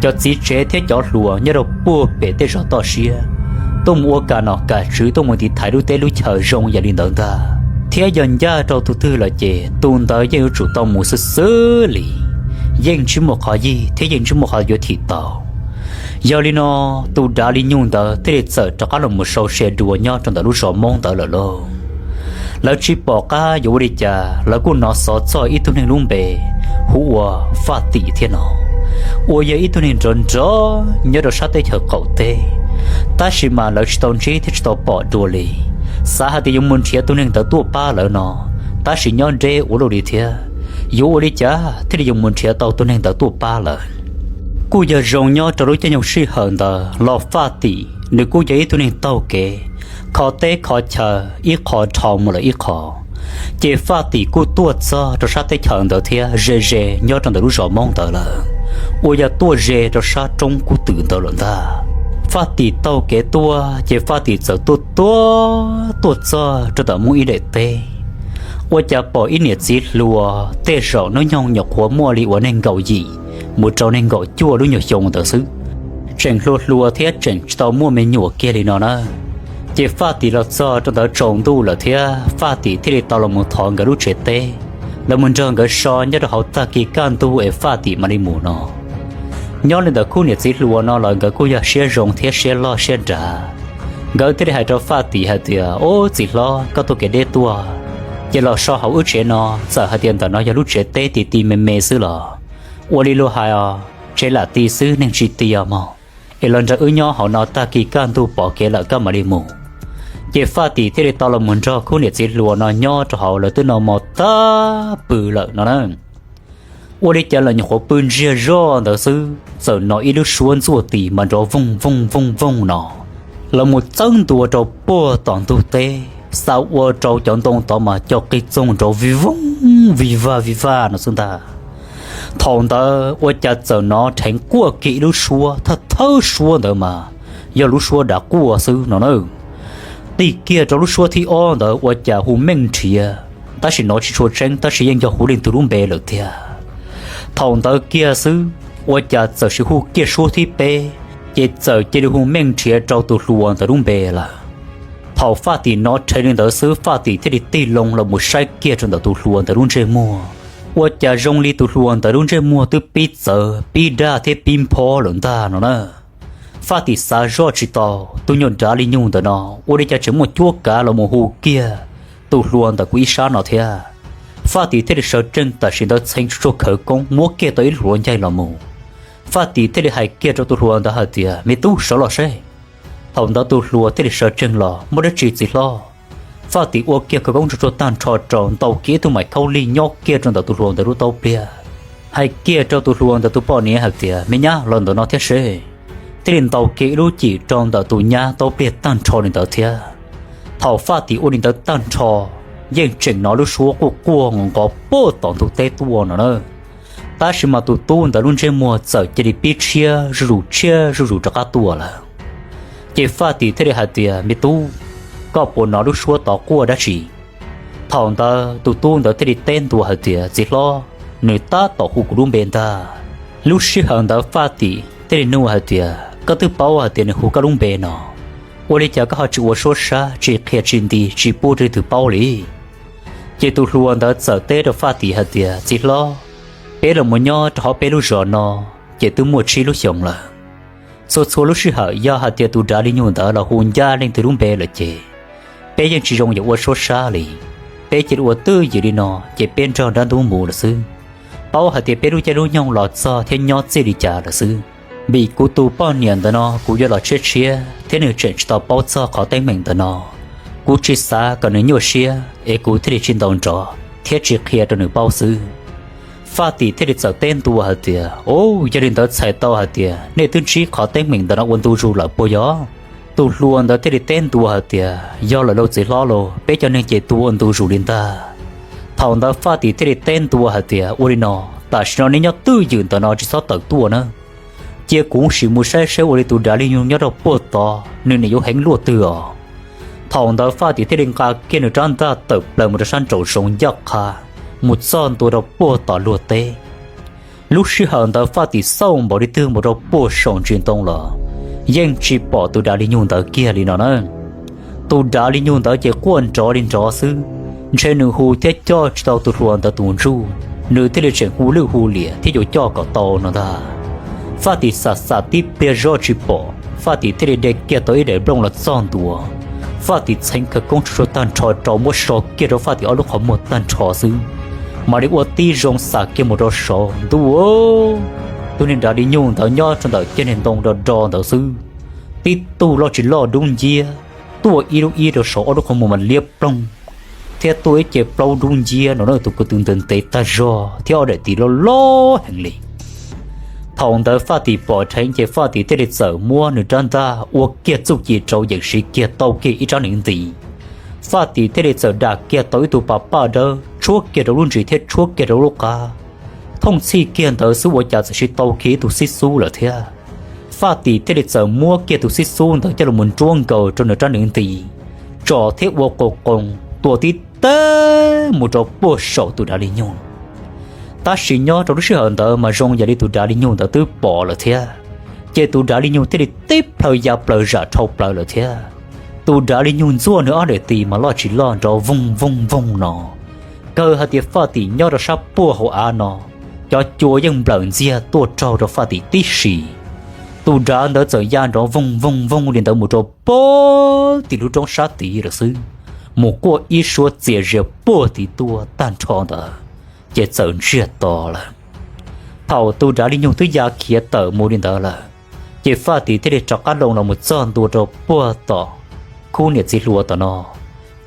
cov txiv tsev thiab cov hluas nyob rau puag pem tej zos toj siab, tuaj mus ua kam nom kam tswv, tuaj mus tiv thaiv lub teb lub chaw zoo yam li ntawd ntag. Thiab yog ncaj rau tus twg lawm ces tus ntawd yeej yuav tsum tau mus xwb xwb li, yeej tsis muaj qhov yig thiab yeej tsis muaj qhov yuav thim tau. Yog li no, tus dav li nyug ntawd thiaj li txawm rov qab los mus sau se dua nyob rau ntawm lub zos Hmoob ntawd lawm lauj. Lawv tsis pom qab yuav ua li cas, lawv kuj hnov xov txog ib tug neeg lub npe hu ua Faj Tim thiab no, uas yog ib tug neeg nrov nrov nyob rau sab teb chaws qaum teb, tab sis mas lawv tsis tau ntsib thiab tsis tau pom dua li. Xav hais tias yuav mus nrhiav tus neeg ntawd tuaj pab lawv no, tab sis nyob deb ua luaj li thiab, yuav ua li cas thiaj li yuav mus nrhiav tau tus neeg ntawd tuaj pab lawv? Kuj yog zoo nyob rau lub caij nyoog sij hawm ntawd los Faj Tim nws kuj yog ib tug neeg taug kev, kho teb kho chaw ib qho dhau mus lawm ib qho. Ces Faj Tim kuj tuaj txog rau sab teb chaws ntawd thiab ze ze nyob rau ntawm lub zos Hmoob ntawd lawm, uas yog tuaj ze rau sab roob Kub Twm ntawd lawm ntag. Faj Tim taug kev tuaj ces Faj Tim txawm tuaj tuaj tuaj txog rau ntawm Hmoob ib daim teb, ua cas pom ib niam txiv hluas tej zaum hnub nyoog nyuam qhuav muaj li uas nees nkaum yim mus rau nees nkaum cuaj lub nyuag xyoo ntawd xwb, tseem hluas hluas thiab tseem tsis tau muaj me nyuam kiag li no na. Ces Faj Tim los txog rau ntawd tsaus ntuj lawm thiab Faj Tim thiaj li tau los mus thov nkawd lub tsev teb, los mus nrog nkawd so nyob rau hauv tag kis kaj ntug es Faj Tim mam li mus no. Nyob li ntawm khub niam txiv hluas no los nkawd kuj yog siab zoo thiab siab loj siab dav. Nkawd thiaj li hais rau Faj Tim hais tias, Ub, txiv hlob, koj tuaj kev deb tuaj, ces los so hauv wb tsev no, txawm hais tias ntawm no yog lub tsev teb ti ti me me xwb los ua li luag hais os, tsev lam ti xwb neeg tsis ti os mog, es los nrog wb nyob hauv no tag kis kaj ntug pom kev lawm koj mam li mus. Ces Faj Tim thiaj li tau los mus nrog khub niam txiv hluas no nyob rau hauv lawv twb no mos tag pw lawm no na. Ua li cas lawv nyuam qhuav pw ntsiag zog ntawd xwb txawm hnov ib lub suab ntxuaj tis mas nrov voog voog voog voog no los mus txawb ntua rau puag tom ntug teb, xa ua rau cov ntoo tod mas co qig txoog nrov vij voog vij vaj vij vaj no xwb ntag. Thaum ntawd ua cas txawm hnov dheev quaj kiag ib lub suab, thawj thawj suab ntawd mas yog lub suab dav quaj xwb no na. Tig kiag rau lub suab thib ob ntawd ua cas hu meej nrhiav, tab sis hnov tsis tshua tseeb tab sis yeej yog hu leej twg lub npe lawm tiag. Thaum ntawd kiag xwb ua cas txawm sis hu kiag suab thib peb, ces txawm cia li hu meej nrhiav rau tus hluas ntawd lub npe lawm. Thaum Faj Tim hnov dheev li ntawd xwb Faj Tim thiaj li tig loo los mus saib kiag rau ntawm tus hluas ntawd lub ntsej muag. Ua cas zoo li tus hluas ntawd lub ntsej muag twb pib txawv pib daj thiab pib nphob lawm ntag no na. Faj Tim xav zoj tsis tau, tus nyuag dav li nyug ntawm no ua li cas tseem muaj cuab kav los mus hu kiag tus hluas ntawm kuv ib sab no thiab. Faj Tim thiaj li sawv tsees tam sim ntawd txheev tsuag khawv koob muab kiag tau ib hluav ncaig los mus. Faj Tim thiaj li hais kiag rau tus hluas ntawd hais tias, Me tub, sawv los seb. Thaum ntawd tus hluas thiaj li sawv tsees los, Muaj dab tsi txiv hlob? Faj Tim ua kiag khawv koob tsuag tsuag tag nrho rau, ntaus kiag ib tug maim khaub lig nyob kiag rau ntawm tus hluas ntawd lub taub pliag, hais kiag rau tus hluas ntawd tus poj niam hais tias, Me nyab, los ntawm no thiab seb. Thiaj li ntaus kiag ib lub cim rau ntawm tus nyab taub pliag tag nrho li ntawd thiab. Thaum Faj Tim ua li ntawd tag nrho, yeej tseem hnov lub suab quaj quaj nqov nqov puag tom ntug teb tuaj no na. Tab sis mas tus tub ntawd lub ntsej muag txawm cia li pib tshiab zuj zus tshiab zuj zus rov qab tuaj lawm. Ces Faj Tim thiaj li hais tias, Me tub, koj puas hnov lub suab tod quaj dab tsi? Thaum ntawd tus tub ntawd thiaj li teb ntua hais tias, Txiv hlob, nws tab tom hu kuv lub npe ntag. Lub sij hawm ntawd Faj Tim thiaj li nug hais tias, Koj twb paub hais tias nws hu koj lub npe no, ua li cas koj ho tsis ua suab sab tsis qhia tsis nti tsis pub rau leej twg paub li? Ces tus hluas ntawd txawm teb rau Faj Tim hais tias, Txiv hlob, peb los mus nyob rau hauv peb lub zos no ces twb muaj tsib lub xyoos lawm. Txhua txhua lub sij hawm yog hais tias tus dav li nyug ntawd los hu ncaj leej twg lub npe lawm ces peb yeej tsis zoo yuav ua suab sab li. Peb cia li ua twj ywm li no ces peb nrog dab ntub mus lawm xwb. Paub hais tias peb lub caij lub nyoog los txog thiab nyob txij li cas lawm xwb. Vim kuv tus poj niam ntawm no kuv yuav los tshiab tshiab thiab nws tseem tsis tau paub txog qhov teeb meem ntawm no. Kuv tsis xav kom nws nyuaj siab es kuv thiaj li tsis ntaus nrov thiab tsis qhia rau nws paub xwb. Faj Tim thiaj li txawm teb ntua hais tias, Ub, yog li ntawd txhais tau hais tias nej twb ntsib qhov teeb meem ntawm no ua ntu zus lawm puas yog? Tus hluas ntawd thiaj li teb ntua hais tias, Yog lawm lauj txiv hlob lauj, peb cov neeg ces tuag ua ntu zus li ntag. Thaum ntawd Faj Tim thiaj li teb ntua hais tias, Ua li no, tam sim no neb nyob twj ywm ntawm no tsis txhob tawm tuaj na. Cia kuv sim mus saib seb ua li tus dav li nyug nyob rau puag tod nws nim yuav heev luaj twg os. Thaum ntawd Faj Tim thiaj li nqa kiag nws rab ntaj tawm plaws mus rau sab nraum zoov ncaj qha, mus txog ntua rau puag tom luag teb. Lub sij hawm ntawd Faj Tim xauj npaum li twg mus rau puag saum ntsis ntoo los yeej tsis pom tus dav li nyug ntawd kiag li no na. Tus dav li nyug ntawd ces quaj nrov li nrov xwb, ntshe nws hu thiab coj tsis tau tus hluas ntawd tus ntsuj, nws thiaj li tseem hu lwj hu liam thiab yuav coj kom tau no ntag. Faj Tim xam xam tib pliag zoj tsis pom, Faj Tim thiaj li de kiag tau ib daim nplooj los txog ntua. Faj Tim txheev khawv koob tsuag tsuag tag nrho rau muab so kiag rau Faj Tim ob lub qhov muag tag nrho xwb, mam li ua tib zoo xam kiag mus rau saud ntuj, tus niag dav li nyug ntawd nyob rau ntawm ceg niag ntoo do do ntawd xwb. Tib tug loj tsis loj dub nciab tuaj ib lub ib rau saud ob lub qhov muag mas liab ploog, thiab tuaj ib ce plaub dub nciab no na, tus ko tw ntev ntev tag zog thiab ob daim tis loj loj heev li. Thaum ntawd Faj Tim pom dheev ces Faj Tim thiaj li txawm muab nws rab ntaj ua kiag txuj ci rau yeem siv kiag tau kiag ib rab hneev nti. Faj Tim thiaj li txawm dam kiag tau ib tug pas paj dawb tshuab kiag rau lub ntsis thiab tshuab kiag rau lub qab. Thooj txhij kiag ntawd xwb ua cas txawm sis tau kiag ib tug xib xub lawm thiab. Faj Tim thiaj li txawm muab kiag tus xib xub ntawd coj los nruab nkaus rau nws rab hneev nti, tsom thiab ua qus qoos tua tib teg mus rau puag saum tus dav li nyug. Tab sis nyob rau lub sij hawm ntawd mas zoo yam li tus dav li nyug ntawd twb pom lawm thiab, ces tus dav li nyug thiaj li tib plhaw ya plaws zam dhau plaws lawm thiab. Tus dav li nyug ntxuaj nws ob daim tis mas loj tsis loj nrov voog voog voog no, kawg hais tias Faj Tim nyob rau sab puag hauv av no, cov cua yeej nplawm ntxiag tuaj raug rau Faj Tim tib si. Tus dav ntawd txawm ya nrov voog voog voog li ntawd mus rau puag tim lub roob sab tid lawm xwb, mus kuaj ib suab txias zias puag tim tuaj tag nrho ntawd, ces txawm ntsiag to lawm. Thaum tus dav li nyug twb ya khiav tawm mus li ntawd lawm, ces Faj Tim thiaj li rov qab loo los mus txog ntua rau puag tom khub niam txiv hluas tom no.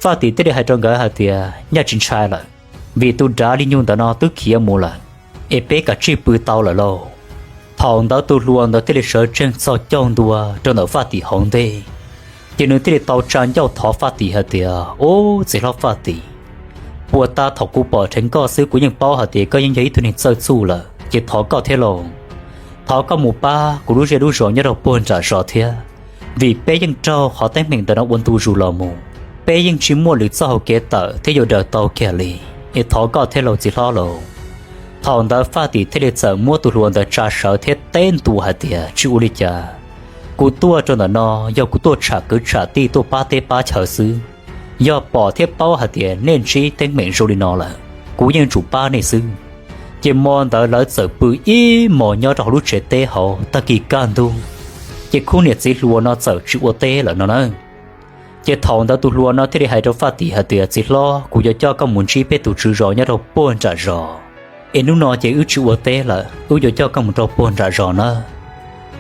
Faj Tim thiaj li hais rau nkawd hais tias nyaj tsis ntshai lawm, vim tus dav li nyug ntawd no twb khiav mus lawm, es peb kav tsij pw tau lawm lauj. Thaum ntawd tus hluas ntawd thiaj li sawv tsees txog caug ntua rau ntawm Faj Tim hauv ntej, ces nws thiaj li tau tsa ncauj thov Faj Tim hais tias, Ub, txiv hlob Faj Tim, puag ta thaum kuv pom dheev koj xwb kuv yeej paub hais tias koj yeej yog ib tug neeg txawj txuj lawm, ces thov koj thiab lauj. Thov koj mus pab kuv lub zej lub zos nyob rau puag nram zos thiab, vim peb yeej raug qhov teeb meem ntawm no ua ntu zus los mus, peb yeej tsis muaj lwm txoj hauv kev tawm thiab yuav daws tau kiag li, es thov koj thiab lauj txiv hlob lauj. Thaum ntawd Faj Tim thiaj li txawm muab tus hluas ntawd tsa sawv thiab teb ntua hais tias, Tsis ua li cas, kuv tuaj rau ntawm no yog kuv tuaj tsham kwv tsham tij tuaj pab teb pab chaw xwb. Yog pom thiab paub hais tias nej ntsib teeb meem zoo li no lawm, kuv yeej tsum pab nej xwb. Ces hmo ntawd lawv txawm pw ib hmos nyob rau hauv lub tsev teb hauv. Tag kis kaj ntug, ces khub niam txiv hluas no txawm tsis ua teb lawm no na. Ces thaum ntawd tus hluas no thiaj li hais rau Faj Tim hais tias, Txiv hlob, kuv yuav coj koj mus ntsib peb tus tswv zos nyob rau puag nram zos, es hnub no ces wb tsis ua teb lawm, wb yuav coj koj mus rau puag nram zos na.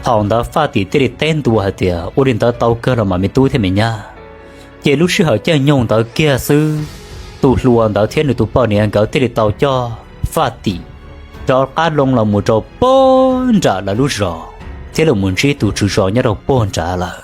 Thaum ntawd Faj Tim thiaj li teb ntua hais tias, Ua li ntawd tau kawg los mas me tub thiab me nyab. Ces lub sij hawm caij nyoog ntawd kiag xwb, tus hluas ntawd thiab nws tus poj niam nkawd thiaj li tau coj Faj Tim rov qab loo los mus rau puag nram lawv lub zos, thiab los mus ntsib tus tswv zos nyob rau puag nrad lawm.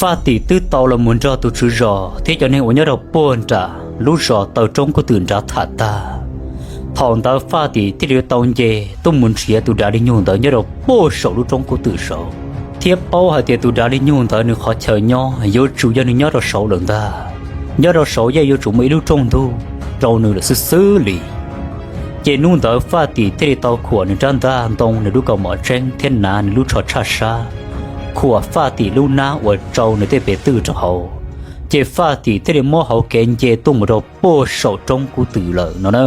Faj Tim twb tau los mus nrog tus tswv zos thiab cov neeg uas nyob rau puag nram lub zos taw roob kub twm nrad tham tag. Thaum ntawd Faj Tim thiaj li tau nce tuaj mus nrhiav tus dav li nyug ntawd nyob rau puag saum lub roob kub twm saud, thiab paub hais tias tus dav li nyug ntawd nws qhov chaw nyob yuav tsum yog nws nyob rau saud lawm ntag. Nyob rau saud yeej yuav tsum muaj ib lub rooj ntug rau nws lawm xwb xwb li. Ces hnub ntawd Faj Tim thiaj li tau khuam nws rab ntaj ntoo nws lub kaus mom tseeb thiab hnav nws lub tsho tshaj sab, khuam Faj Tim lub hnab uas tsau nws tej pes twj rau hauv. Ces Faj Tim thiaj li muab hauv kev nce tuaj mus rau puag saum roob kub twm lawm no na.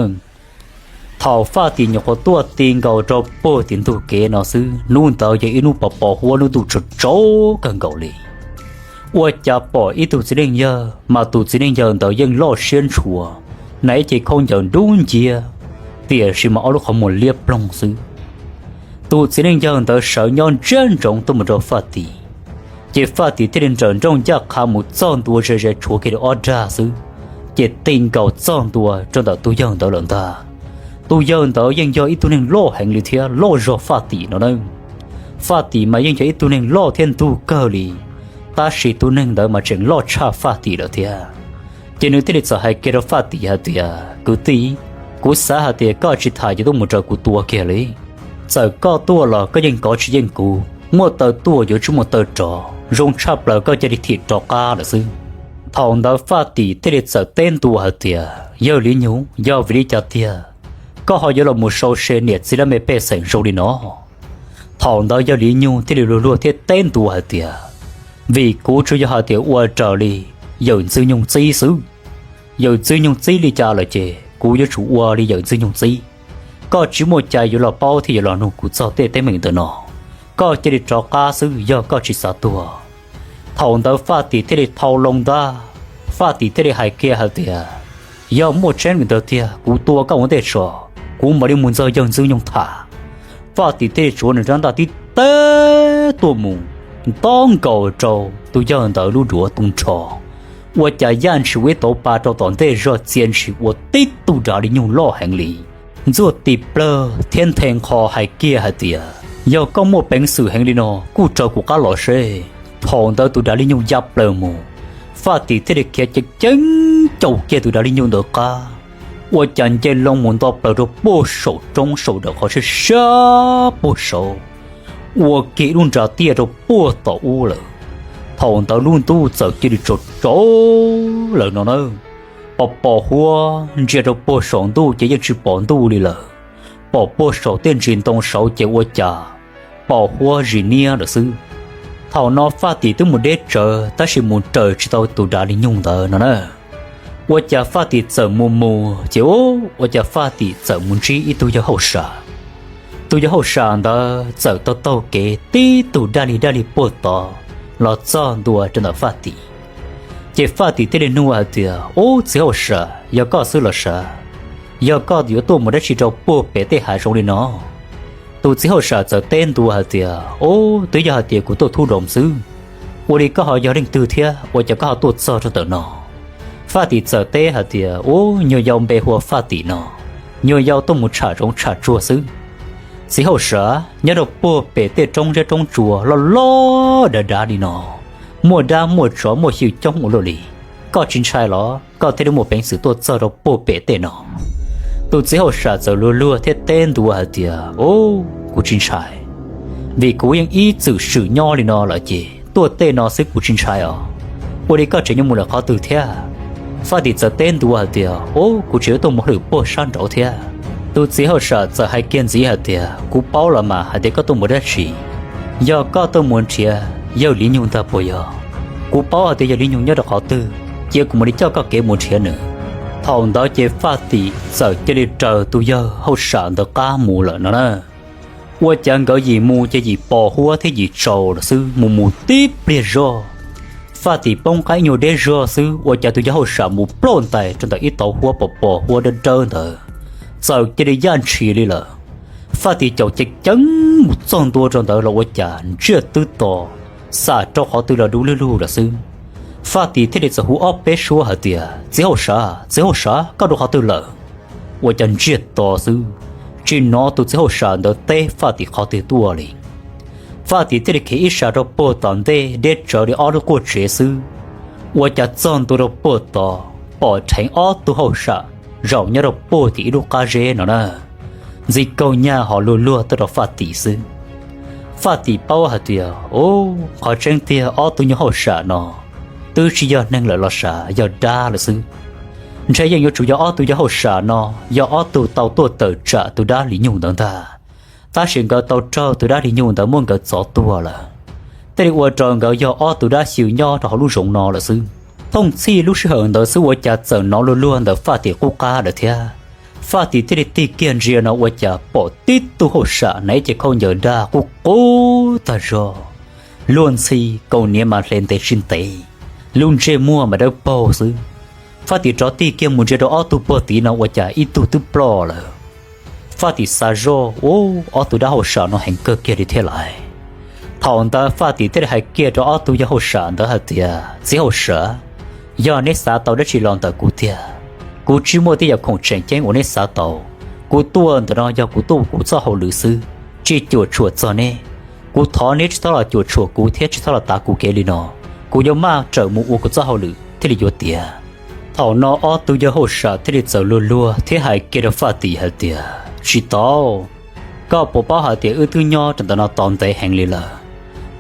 Thaum Faj Tim nyuam qhuav tuaj ti nkaus rau puag tim ntug kev no xwb, hnub ntawd yog ib hnub pos pos huab, hnub ntuj tsaus tsaus kawg nkaus li. Ua cas pom ib tug txiv neej yawg, mas tus txiv neej yawg ntawd yeej loj siab ntshua, hnav ib ce khaub ncaws dub nciab, tiam sis mas ob lub qhov muag liab ploog xwb. Tus txiv neej yawg ntawd sawv nyob ntsiab ntsoov tuaj mus rau Faj Tim, ces Faj Tim thiaj li nrawm nrooj ncaj qha mus txog ntua ze ze tshuav kiag li ob dag xwb, ces ti nkaus txog ntua rau ntawm tus yawg ntawd lawm ntag. Tus yawg ntawd yeej yog ib tug neeg loj heev li thiab loj zog Faj Tim no na. Faj Tim mas yeej yog ib tug neeg loj thiab ntug kawg li, tab sis tus neeg ntawd mas tseem loj tshaj Faj Tim lawm thiab. Ces nws thiaj li txawm hais kiag rau Faj Tim hais tias, Kwv tij, kuv xav hais tias koj tsis tham ces tuaj mus raws kuv tua kiag li. Txawm koj tuaj los koj yeej kov tsis yeej kuv, muaj taw tuaj yuav tsum muaj taw rov, zoo tshaj plaws koj cia li thim rov qab lawm xwb. Thaum ntawd Faj Tim thiaj li txawm teb ntua hais tias, Yawg Li Nyug, yog vim li cas tiag koj ho yuav los mus sau se niam txiv lab me pej xeem zoo li no? Thaum ntawd Yawg Li Nyug thiaj li luag luag thiab teb ntua hais tias, Vim kuv tsuas yog hais tias ua raws li yawm Ntxwg Nyoog txib xwb. Yawm Ntxwg Nyoog txib li cas lawm ces kuv yuav tsum ua li Yawm Ntxwg Nyoog txib. Koj tsis muaj cai yuav los paub thiab yuav los nug kuv txog tej teeb meem ntawm no. Koj cia li rov qab xwb, yog koj tsis xav tuag. Thaum ntawd Faj Tim thiaj li thau loo ntag, Faj Tim thiaj li hais kiag hais tias, yog muaj tseeb li ntawd tiag, kuv tua koj ua ntej tso, kuv mam li mus nrog Yawg Ntxwg Nyoog tham. Faj Tim thiaj li tsuav nws rab ntaj tib teb tuaj mus, ntaub nkaus rau tus yawg ntawd lub duav tu nrho. Ua cas yaj ntshis ua ib tauv pa rau tom ntej zog txia ntshis ua tib tug dav li nyug loj heev li, ntxuaj ti plawg thiab nthe nqho hais kiag hais tias, yog koj muaj peev xwm heev li no kuj raws kuv qab los seb. Thaum ntawd tus dav li nyug ya plaws mus, Faj Tim thiaj li khiav ceev ceev caum kiag tus dav li nyug ntawd qab, ua cas nce loo mus nto plaws rau puag saum roob saum ntawm qhov siab siab puag saud, ua kiag ib lub nra tiaj rau puag tom ub lawm. Thaum ntawd lub ntuj txawm cia li tsaus tsaus lawm no na. Pom pom huab ntsia rau puag saum ntuj ces yeej tsis pom ntuj li lawm. Pom puag saum tej ntsis ntoo saud ces ua cas pom huab zis niab lawm xwb. Thaum no Faj Tim twb mus deb tsawv tab sis mus raws tsis tau tus dav li nyug ntawd no na. Ua cas Faj Tim txawm mus mus ces ua cas Faj Tim txawm mus ntsib ib tug yawg hauj sam. Tus yawg hauj sam ntawd txawm taug taug kev tib tug daj li daj li puag tod los txog ntua rau ntawm Faj Tim. Ces Faj Tim thiaj li nug hais tias, ub, txiv hauj sam, yog koj xwb los sav? Yog koj yuav tuaj mus dab tsi rau puag pem tej hav zoov li no? Tus txiv hauj sam txawm teb ntua hais tias, ub, twb yog hais tias kuv tuaj thub roos xwb. Ua li koj ho yog leej twg thiab ua cas koj ho tuaj txog rau ntawm no? Faj Tim txawm teb hais tias, ub, nyuag yau npe hu ua Faj Tim no, nyuag yau tuaj mus tsham zoov tsham tsuag xwb. Txiv hauj sam, nyob rau puag pem tej roob zeb roob tsua loj loj dav dav li no, muaj dab muaj tsov muaj xyw coob ua luaj li. Koj tsis ntshai los koj thiaj li muaj peev xwm tuaj txog rau puag pem tej no? Tus txiv hauj sam txawm luag luag thiab teb ntua hais tias, ub, kuv tsis ntshai, vim kuv yeej ib txwm swm nyob li no lawm ces tuaj tej no xwb kuv tsis ntshai os. Ua li koj tseem yuav mus lawm qhov twg thiab? Faj Tim txawm teb ntua hais tias, ub, kuv tseem yuav tuaj mus hauj lwm puag sab nraud thiab. Tus txiv hauj sam txawm hais kiag ntxiv hais tias, kuv paub los mas hais tias koj tuaj mus dab tsi. Yog koj tuaj mus nrhiav yawg Li Nyug ntag puas yog? Kuv paub hais tias yawg Li Nyug nyob rau qhov twg, cia kuv mam li coj koj kev mus nrhiav nws. Thaum ntawd ces Faj Tim txawm cia li raws tus yawg hauj sam ntawd qab mus lawm no na. Ua cas nkawd yim mus ces yim pos huab thiab yim tsaus lawm xwb, mus mus tib pliag zog, Faj Tim poob qab ib nyuag deb zog xwb ua cas tus yawg hauj sam mus ploj ntais rau ntawm ib tauv huab pos pos huab dawb dawb ntawd, txawm cia li yaj ntshis li lawm. Faj Tim caum ceev ceev mus txog ntua rau ntawd los ua cas ntsiag twb to, xam rau qhov twg los dub lug lug lawm xwb. Faj Tim thiaj li txawm hu ob peb suab hais tias, txiv hauj sam, txiv hauj sam, koj dua qhov twg lawm? Ua cas ntsiag to xwb, tsis hnov tus txiv hauj sam ntawd teb Faj Tim qhov twg tuaj li. Faj Tim thiaj li khiav ib sas rau puag tom ntej deb tsawv li ob lub quaj tsev xwb, ua cas txog ntua rau puag tod pom dheev ob tug hauj sam zaum nyob rau puag tim ib lub qab zeb no na, ntxi kaug nyag ho luag luag tuaj rau Faj Tim xwb. Faj Tim paub hais tias, ub, qhov tseeb tiag ob tug nyuag hauj sam no twb tsis yog neeg lawm los sav, yog dab lawm xwb. Ntshe yeej yuav tsum yog ob tug yawg hauj sam no yog ob tug tau tuaj tawm tsam tus dab Li Nyug ntawd ntag, tab sis nkawd tau raug tus dab Li Nyug ntawd muab nkawd txov tuag lawm, thiaj li ua rau nkawd yog ob tug dab xyw nyob rau hauv lub zoov no lawm xwb. Thooj txhij lub sij hawm ntawd xwb ua cas txawm hnov luag luag ntawm Faj Tim qub qab lawm thiab. Faj Tim thiaj li tig kiag ntsia no ua cas pom tib tug hauj sam hnav ib ce khaub ncaws dag qub qub tag zog, luag ntxhi, kaus hniav mas hle ntev tsis ntev, lub ntsej muag mas dawb paug xwb. Faj Tim rov tig kiag mus ntsia rau ob tug puag tid no ua cas ib tug twb ploj lawm. Faj Tim xav zoj, ub, ob tug dab hauj sam no heev kawg kiag li thiab lais. Thaum ntawd Faj Tim thiaj li hais kiag rau ob tug yawg hauj sam ntawd hais tias, txiv hauj sam, yog neb xav tau dab tsi los ntawm kuv tiag, kuv tsis muaj tej yam khoom tseem ceeb uas neb xav tau. Kuv tuaj ntawm no yog kuv tuaj kuv txoj hauj lwm xwb, tsis cuam tshuam txog neb. Kuv thov neb tsis txhob los cuam tshuam kuv thiab tsis txhob los tav kuv kev li no, kuv yuav maj rawm mus ua kuv txoj hauj lwm thiaj li yuav tiav. Thaum no ob tug yawg hauj sam thiaj li txawm luag luag thiab hais kiag rau Faj Tim hais tias, tsis tau, koj puas paub hais tias wb twb nyob rau ntawm no tos ntev heev li lawm,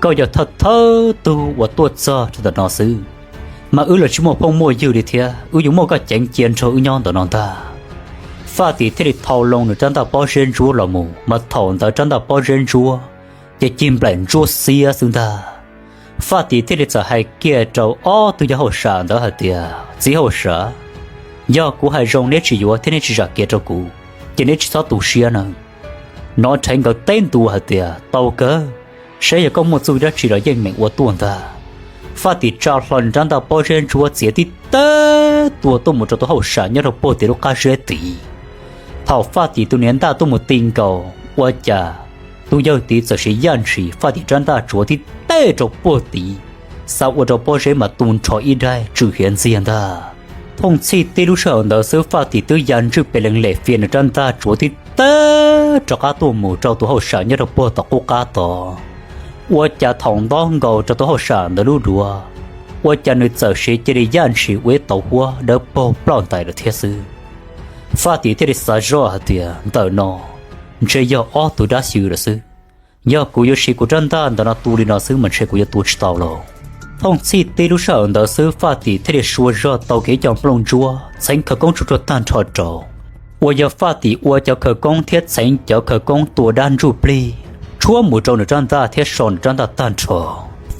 koj yog thawj thawj tug uas tuaj txog rau ntawm no xwb, mas wb los tsis muaj phooj muaj ywg li thiab wb yuav muaj koj ceev cia nrog wb nyob ntawm no ntag. Faj Tim thiaj li thau loo nws rab ntaj pob zeb ntsuab los mus mas thaum ntawd rab ntaj pob zeb ntsuab ces cig nplaim ntsuab xiab xwb ntag. Faj Tim thiaj li txawm hais kiag rau ob tug yawg hauj sam ntawd hais tias, txiv hauj sam, Yog kuv hais zoo neb tsis yuav thiab neb tsis zam kev rau kuv, ces neb tsis txhob tu siab nawb. Nov Rheev nkawd teb ntua hais tias, Tau kawg, saib yog koj muaj txuj dab tsi los yeej meem ua tuaj ntag. Faj Tim tsa hlo nws rab ntaj pob zeb ntsuab txiav tib teg tua tuaj mus rau tus hauj sam nyob rau puag tim lub qab zeb tid. Thaum Faj Tim tus niam ntaj tuaj mus ti nkaus, ua cas tus yawg tid txawm siv yaj ntshis Faj Tim rab ntaj tsuav tib teg rau puag tid, xav ua rau pob zeb mas tu nrho ib daig tsw hiav ntxiag ntag. Thooj txhij tib lub sij hawm ntawd xwb Faj Tim twb ya ntswj pes lees lem fias nws rab ntaj tsuav tib teg rov qab tuaj mus rau tus hauj sam nyob rau puag tom qub qab tod. Ua cas thaum ntaub nkaus rau tus hauj sam ntawd lub duav, ua cas nws txawm siv cia li yaj ntshis ua ib tauv huab dawb paug ploj ntais lawm thiab xwb. Faj Tim thiaj li xav zoj hais tias, Ntawm no ntshe yog ob tug dab xyw lawm xwb. Yog kuv yuav siv kuv rab ntaj ntawm no tu li no xwb mas ntshe kuv yuav tua tsis tau lauj. Thooj txhij tib lub sij hawm ntawd xwb Faj Tim thiaj li sua zog tau kiag ib co nplooj ntsuab txheev khawv koob tsuj tsuag tag nrho rau, uas yog Faj Tim ua cov khawv koob thiab txheev cov khawv koob tua dab ntsuj plig tshuab mus rau nws rab ntaj thiab so nws rab ntaj tag nrho.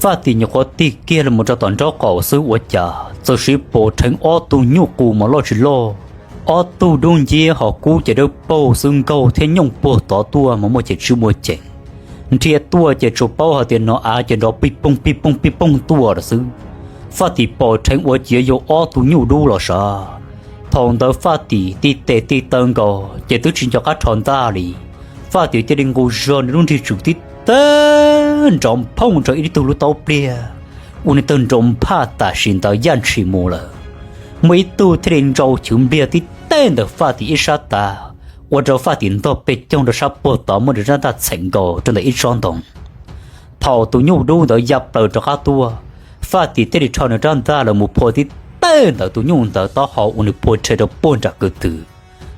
Faj Tim nyuam qhuav tig kiag los mus rau tom nraub qaum xwb ua cas txawm siv pom Rheev ob tug nyuj qus mas loj tsis loj, ob tug dub nciab ho kub ces dawb paug xwb nkaug thiab nyooj puag tod tuaj mas muaj ceem tsis muaj ceem. Nrhiav tuaj ces tsuas paub hais tias no av ces nrov pij pooj pij pooj pij pooj tuaj lawm xwb. Faj Tim pom Rheev ua ciav yau ob tug nyuj dub los sav. Thaum ntawd Faj Tim tig tes tig taw nkaus ces twb tsis nco qab rho ntaj li. Faj Tim cia li nqus zog nws lub nrig tswm tib teg nrov nphooj rau ib tug lub taub pliag, ua nws tawg nroo nphaj tam sim ntawd yaj ntshis mus lawm. Muaj ib tug thiaj li ntsau chwv npliag tib teg ntawm Faj Tim ib sab tav, ua rau Faj Tim ntog pes coog rau sab puag tod muab nws rab ntaj txheem nkaus rau ntawm ib tsob ntoo. Thaum tus nyuj dub ntawd ya plaws rov qab tuaj, Faj Tim thiaj li rho nws rab ntaj los mus phua tib teg ntawm tus nyuj ntawd taub hau ua nws phua rhe rau puag nram kwv tw.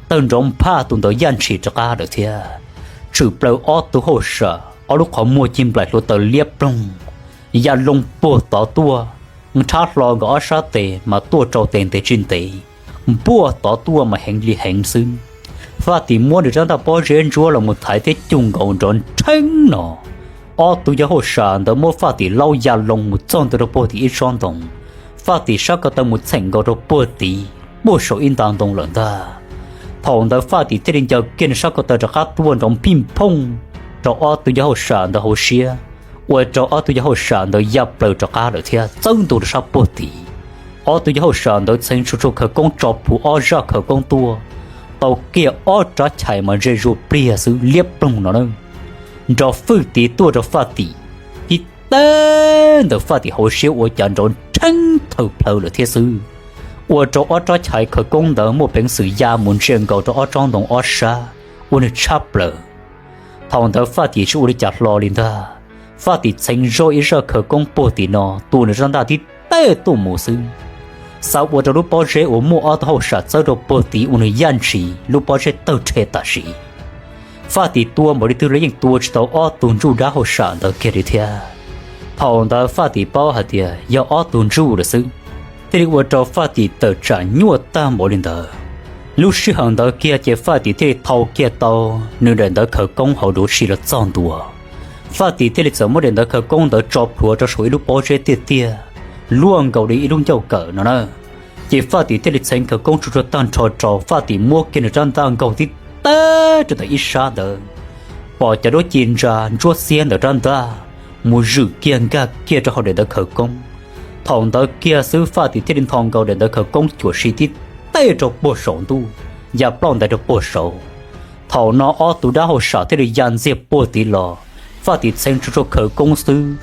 Tawg nrov nphaj tus ntawd yaj ntshis rov qab lawm thiab. Tshwm plaws ob tug hauj sam ob lub qhov muag cig nplaim hluav taws liab ploog, ya loo puag tod tuaj, nrhab hlo nkawd ob sab tes mas tuaj rau tes ntev tsis ntev, npuaj tod tuaj mas heev li heev xwb. Faj Tim muab nws rab ntaj pob zeb ntsuab los mus thaiv thiab cug nkaus nrov nrheeb no. Ob tug yawg hauj sam ntawd muab Faj Tim laub ya loo mus txog ntua rau puag tim ib tsob ntoo. Faj Tim sab ko taw mus txheem nkaus rau puag tid, puag saum ib nta ntoo lawm ntag. Thaum ntawd Faj Tim thiaj li ncaws kiag nws sab ko taw rov qab tuaj nrov nphij nphooj rau ob tug yawg hauj sam ntawd hauv siab, ua rau ob tug yawg hauj sam ntawd ya plaws rov qab lawm thiab txawb ntua rau sab puag tid. Ob tug yawg hauj sam ntawd txheev tsuj tsuag khawv koob tso plhuav ob zaj khawv koob tuaj, tau kiag ob rab chais mas ze zuag pliag xwb liab ploog no na. Nrov fwj tid tuaj rau Faj Tim, tib teg ntawm Faj Tim hauv siab ua cas nrov nrheeb thawm plhawv lawm thiab xwb, ua rau ob rab chais khawv koob ntawd muaj peev xwm ya mus ntsia nkaus rau ob tsob ntoo ob sab, ua nws tshab plaws. Thaum ntawd Faj Tim tsis ua li cas hlo li ntag, Faj Tim txheev zoj ib zaj khawv koob puag tim no tua nws rab ntaj tib teg tuaj mus xwb, xav ua rau lub pob zeb uas muaj ob tug hauj sam txawb rau puag tid ua nws yaj ntshis lub pob zeb tawg rhe tam sim. Faj Tim tua npaum li twg los yeej tua tsis tau ob tug ntsuj dab hauj sam ntawd kiag li thiab. Thaum ntawd Faj Tim paub hais tias yog ob tug ntsuj lawm xwb, thiaj li ua rau Faj Tim tawm tsam nyuaj tag npaum li ntawd. Lub sij hawm ntawd kiag ces Faj Tim thiaj li thau kiag tau nws daim ntawv khawv koob hauv duav si los txog ntua. Faj Tim thiaj li txawm muab daim ntawv khawv koob ntawd tso plhuav rau saum ib lub pob zeb tiaj tiaj, luaj nkaus li ib lub ncauj kawm no na. Ces Faj Tim thiaj li txheev khawv koob tsuj tsuag tag nrho rau, Faj Tim muab kiag nws rab ntaj nkaug tib teg rau ntawm ib sab ntawd, pom cov duab ci ntsa ntsuab xiab ntawm rab ntaj mus zwm kiag nkag kiag rau hauv daim ntawv khawv koob. Thaum ntawd kiag xwb Faj Tim thiaj li ntho nkaus daim ntawv khawv koob cuam si tib teg rau puag saum ntuj, ya ploj ntais rau puag saud. Thaum no ob tug dab hauj sam thiaj li ya ntxiag puag tid los, Faj Tim txheev tsuj tsuag khawv koob xwb,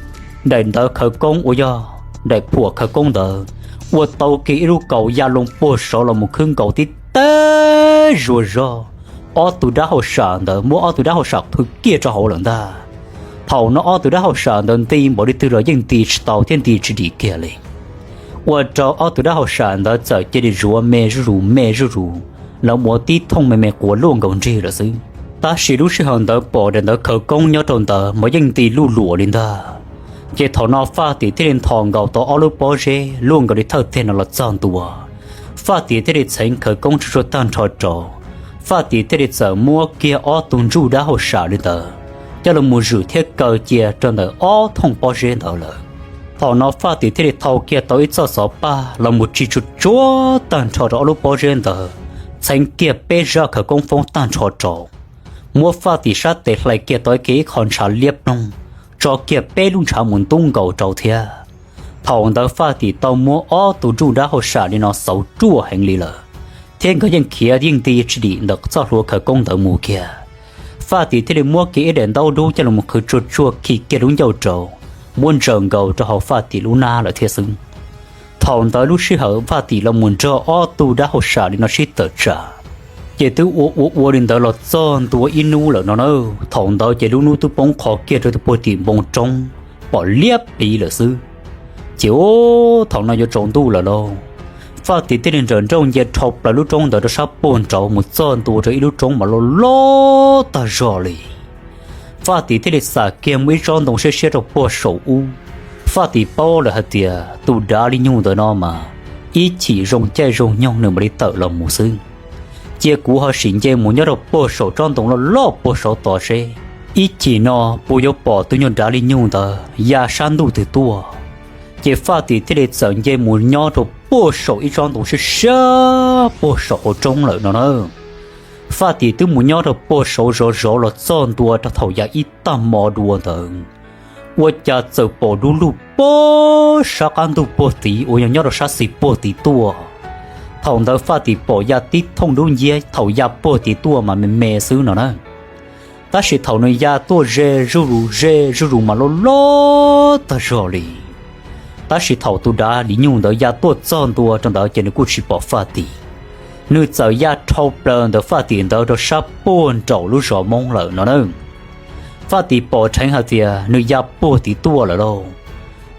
daim ntawv khawv koob uas yog daim phuam khawv koob ntawd ua tau kiag ib lub kaus ya loo puag saud los mus khwb nkaus tib teg zuag zog. Ob tug dab hauj sam ntawd muab ob tug dab hauj sam qhwv kiag rau hauv lawm ntag. Thaum no ob tug dab hauj sam ntawd nti npaum li twg los yeej nti tsis tau thiab nti tsis dim kiag li, ua rau ob tug dab hauj sam ntawd txawm cia li zuav me zuj zus me zuj zus, los mus ua tib thooj me me quas luaj nkaus nrig lawm xwb. Tab sis lub sij hawm ntawd pom daim ntawv khawv koob nyob rau ntawd mas yeej nti luj luam li ntag. Ces thaum no Faj Tim thiaj li ntho nkaus tau ob lub pob zeb luaj nkaus li thawj teg no los txog ntua. Faj Tim thiaj li txheev khawv koob tsuj tsuag tag nrho rau, Faj Tim thiaj li txawm muab kiag ob tug ntsuj dab hauj sam li ntawd coj los mus zwm thiab kaw cia rau ntawm ob thooj pob zeb ntawd lawm. Thaum no Faj Tim thiaj li thau kiag tau ib txoj xov paj los mus tsis tsuag tsuag tag nrho rau ob lub pob zeb ntawd, txheev kiag peb zaj khawv koob foob tag nrho rau, muab Faj Tim sab tes hlais kiag tau kiag ib qho ntshav liab ploog, tso kiag peb lub ntshav mus ntub nkaus rau thiab. Thaum ntawd Faj Tim tau muab ob tug nruj dab hauj sam li no xauv ruaj heev li lawm, thiab nkawd yeej khiav yeej nti tsis dim ntawm txoj hlua khawv koob ntawd mus kiag. Faj Tim thiaj li muab kiag ib daim ntaub dub coj los qhwv tsuag tsuag khi kiag lub ncauj rau, muab ntsaws nkaus rau hauv Faj Tim lub hnab lawm thiab xwb. Thaum ntawd lub sij hawm Faj Tim los mus nrog ob tug dab hauj sam li no sib tawm tsam, ces twb ua ua ua li ntawd los txog ntua ib hnub lawm no na. Thaum ntawd ces lub hnub twb poob qho kiag rau tus puag tim npoo roob pom liab pliv lawm xwb. Ces ub, thaum no yuav tsaus ntuj lawm lauj. Faj Tim thiaj li nrawm nrauj nce dhau plaws lub roob ntawd rau sab puag nraud mus txog ntua rau ib lub roob mas loj loj tag zog li. Faj Tim thiaj li xam kiag muaj ib tsob ntoo siab siab rau puag saum ub. Faj Tim paub lawm hais tias tus dav li nyug ntawd no mas ib chim zoo caij zoo nyoog nws mam li tawm los mus xwb. Cia kuv ho sim nce mus nyob rau puag saum tsob ntoo loj loj puag saud tod seb ib chim no puas yuav pom tus nyuag dav li nyug ntawd ya sab ntuj twg tuaj. Ces Faj Tim thiaj li txawm nce mus nyob rau puag saum ib tsob ntoo siab siab puag saum hauv roob lawm no na. Faj Tim twb mus nyob rau puag saud zov zov los txog ntua rau thaum ya ib tag hmo dua ntawd, ua cas txawm pom dub lug puag sab qab ntug puag tid uas yog nyob rau sab xis puag tid tuaj. Thaum ntawd Faj Tim pom ya tib thooj dub nciab thaum ya puag tid tuaj mas me me xwb no na. Tab sis thaum nws ya tuaj ze zuj zus ze zuj zus mas loj loj tag zog li. Tab sis thaum tus dav li nyug ntawd ya tuaj txog ntua rau ntawd ces nws kuj tsis pom Faj Tim. Nws txawm ya dhau plaws ntawm Faj Tim ntawd rau sab puag nraum lub zos Hmoob lawm no na. Faj Tim pom dheev hais tias nws ya puag tid tuaj lawm lauj.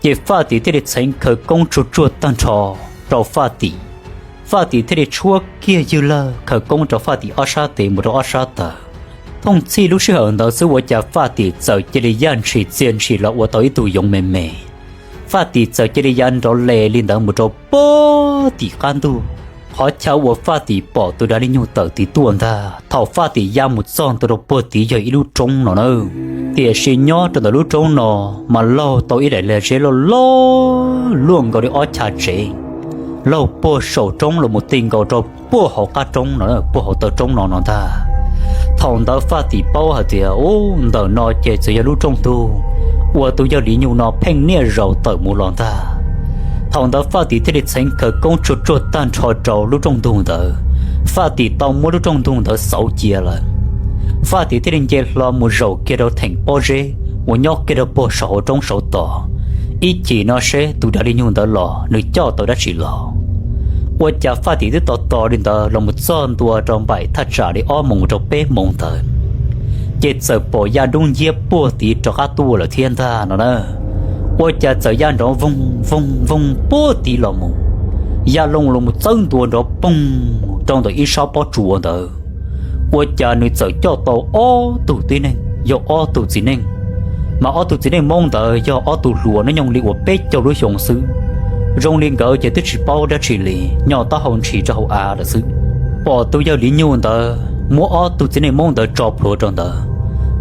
Ces Faj Tim thiaj li txheev khawv koob tsuag tsuag tag nrho rau Faj Tim. Faj Tim thiaj li tshuab kiag ywg lawg khawv koob rau Faj Tim ob sab tes mus rau ob sab taw. Thooj txhij lub sij hawm ntawd xwb ua cas Faj Tim txawm cia li yaj ntshis txias ntshis los ua tau ib tug yoov me me. Faj Tim txawm cia li ya nrov le li ntawd mus rau puag tim qab ntug. Qhov chaw uas Faj Tim pom tus dav li nyug tawm tid tuaj ntag, thaum Faj Tim ya mus txog ntua rau puag tid yog ib lub roob no na. Tiam sis nyob rau ntawm lub roob no mas laug tau ib daim lag zeb loj loj luaj nkaus li ob chav tsev, laug puag saum roob los mus ti nkaus rau puag hauv qab roob no, puag hauv taw roob no no ntag. Thaum ntawd Faj Tim paub hais tias ub, ntawm no ces txawm yog lub rooj ntug uas tus yawg li nyug no pheej niaj zaus tawm mus los ntag. Thaum ntawd Faj Tim thiaj li txheev khawv koob tsuag tsuag tag nrho rau lub rooj ntug ntawd. Faj Tim tau muab lub rooj ntug ntawd xauv cia lawm. Faj Tim thiaj li nce hlo mus zaum kiag rau theem pob zeb uas nyob kiag rau puag saum hauv roob saud tod. Ib chim no seb tus dav li nyug ntawd los nws coj tau dab tsi los. Ua cas Faj Tim twb tos tos li ntawd los mus txog ntua rau npaum thaj tsam li ob moos rau peb moos ntawd, ces txawm pom ya dub nciab puag tid rov qab tuaj lawm thiab ntag no na. Ua cas txawm ya nrov voog voog voog puag tid los mus, ya loo los mus txawb ntua nrov poog rau ntawm ib sab pob tsuas ntawd. Ua cas nws txawm coj tau ob tug tib neeg, yog ob tug txiv neej, mas ob tug txiv neej Hmoob ntawd yog ob tug hluas hnub nyoog li uas peb caug lub xyoo xwb. Zoo li nkawd ces twb tsis paub dab tsi li, nyo taub hau ntshis rau hauv av lawm xwb. Pom tus yawg li nyug ntawd muab ob tug txiv neej Hmoob ntawd tso plhuav rau ntawd,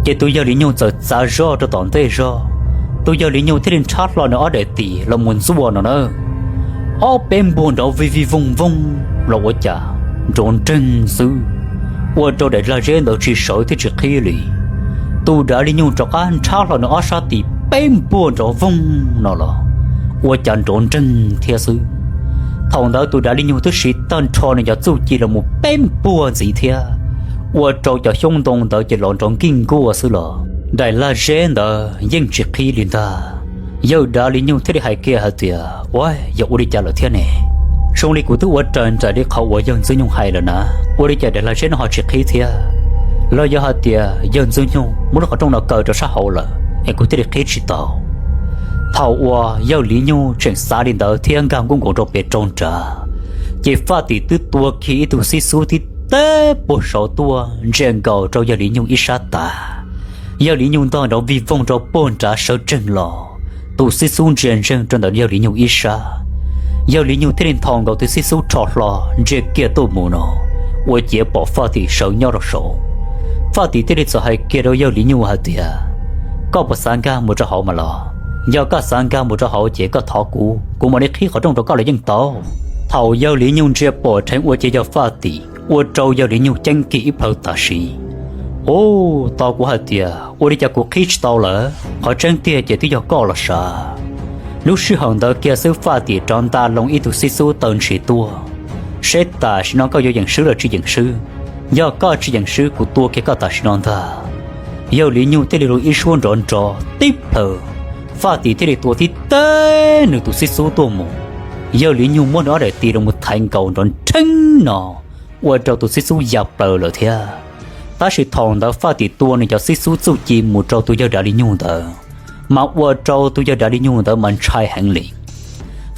ces tus yawg li nyug txawm txav zog rau tom ntej zog. Tus yawg li nyug thiaj li nrhab hlo nws ob daim tis los mus ntxuaj no na. Ob peb npuag nrov vij vij voog voog los ua cas nrov nreeg xwb, ua rau daim lag zeb ntawd tsis sawv thiab tsis qhib li. Tus dav li nyug rov qab nrhab hlo nws ob sab tis peb npuag nrov voog no los ua cas nrov nreeg thiab xwb. Thaum ntawd tus dav li nyug twb siv tag nrho nws cov txuj ci los mus peb npuag ntxiv thiab, ua rau cov xyoob ntoo ntawd ces los nrov nkij nkuaj xwb los daim lag zeb ntawd yeej tsis qhib li ntag. Yawg dav li nyug thiaj li hais kiag hais tias, Ua, yog ua li cas lawm thiab ne? Zoo li kuv twb ua raws nraim li qhov uas yawg Ntxwg Nyoog hais lawm na, ua li cas daim lag zeb no ho tsis qhib thiab? Los yog hais tias yawg Ntxwg Nyoog muab lub qhov rooj no kaw rau sab hauv lawm es kuv thiaj li qhib tsis tau? Thaum uas yawg li nyug tseem xav li ntawd thiab nkag nkuj nkoos rau pem rau nrad, ces Faj Tim twb tua kiag ib tug xib xub tib teb puag saud tuaj ntsia nkaus rau yawg li nyug ib sab tas. Yawg li nyug ntog nrov vij voog rau puag nrad sawv tsees los, tus xib xub ntsia ntseeg rau ntawm yawg li nyug ib sab. Yawg li nyug thiaj li nthos nkaus tus xib xub rho hlo ntsia kiag tuaj mus no, ua ciav pom Faj Tim sawv nyob rau saud. Faj Tim thiaj li txawm hais kiag rau yawg li nyug hais tias, Koj puas xav nkag mus rau hauv mas los? Yog koj xav nkag mus rau hauv ces koj thov kuv, kuv mam li qhib qhov rooj rau koj los yeej tau. Thaum yawg Li Nyug ntsia pom dheev ua ces yog Faj Tim, ua rau yawg Li Nyug ceeb kiag ib plhaw tam sim. Ub, tau kuv hais tias ua li cas kuv qhib tsis tau lawm, qhov tseeb tiag ces twb yog koj los sav. Lub sij hawm ntawd kiag xwb Faj Tim rov nta loo ib tug xib xub taw ntshis tuaj, seb tam sim no koj yuav yeem swb los tsis yeem swb. Yog koj tsis yeem swb kuv tua kiag koj tam sim no ntag. Yawg Li Nyug thiaj li los ib suab nrov nrov tib plhaw, Faj Tim thiaj li tua tib teg nws tus xib xub tuaj mus. Yawg Li Nyug muab nws ob daim tis los mus thaiv nkaus nrov nrheeb no, ua rau tus xib xub ya plaws lawm thiab. Tab sis thaum ntawd Faj Tim tua nws cov xib xub txuj ci mus rau tus yawg Dav Li Nyug ntawd, mas ua rau tus yawg Dav Li Nyug ntawd mas ntshai heev li.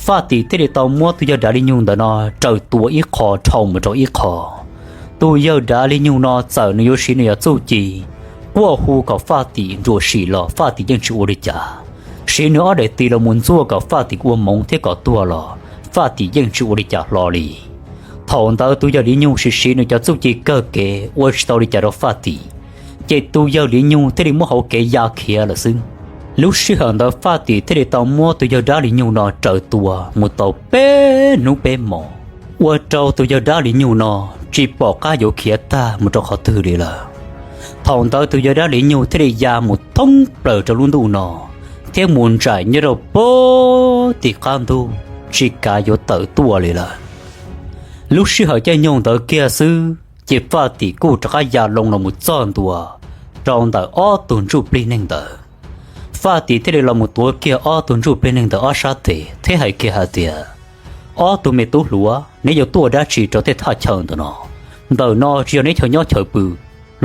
Faj Tim thiaj li tau muab tus yawg Dav Li Nyug ntawd no raws tua ib qho dhau mus rau ib qho. Tus yawg Dav Li Nyug no txawm nws yuav siv nws yog txuj ci quaj hu kom Faj Tim nruam sim los Faj Tim yeej tsis ua li cas. Siv nws ob daim tis los mus ntxuaj kom Faj Tim ua moov thiab kom tuag los Faj Tim yeej tsis ua li cas hlo li. Thaum ntawd tus yawg Li Nyug siv siv nws cov txuj ci kawg kev ua tsis tau li cas rau Faj Tim, ces tus yawg Li Nyug thiaj li muab hauv kev ya khiav lawm xwb. Lub sij hawm ntawd Faj Tim thiaj li tau muab tus yawg Dab Li Nyug no raws tua mus tau peb hnub peb hmos, ua rau tus yawg Dab Li Nyug no tsis pom qab yuav khiav tag mus rau qhov twg li lawm. Thaum ntawd tus yawg Dab Li Nyug thiaj li ya mus thoob plaws rau lub ntuj no, thiab mus nraim nyob rau pem tim qab ntug, tsis kav yuav tawm tuaj li lawm. Lub sij hawm caij nyoog ntawd kiag xwb ces Faj Tim kuj rov qab ya loo los mus txog ntua rau ntawm ob tug ntsuj plig neeg ntawd. Faj Tim thiaj li los mus tuav kiag ob tug ntsuj plig neeg ntawd ob sab tes thiab hais kiag hais tias, ob tug me tub hluas, neb yuav tuaj dab tsi rau tej thaj chaw ntawm no? Ntawm no tsis yog neb chaw nyob chaw pw.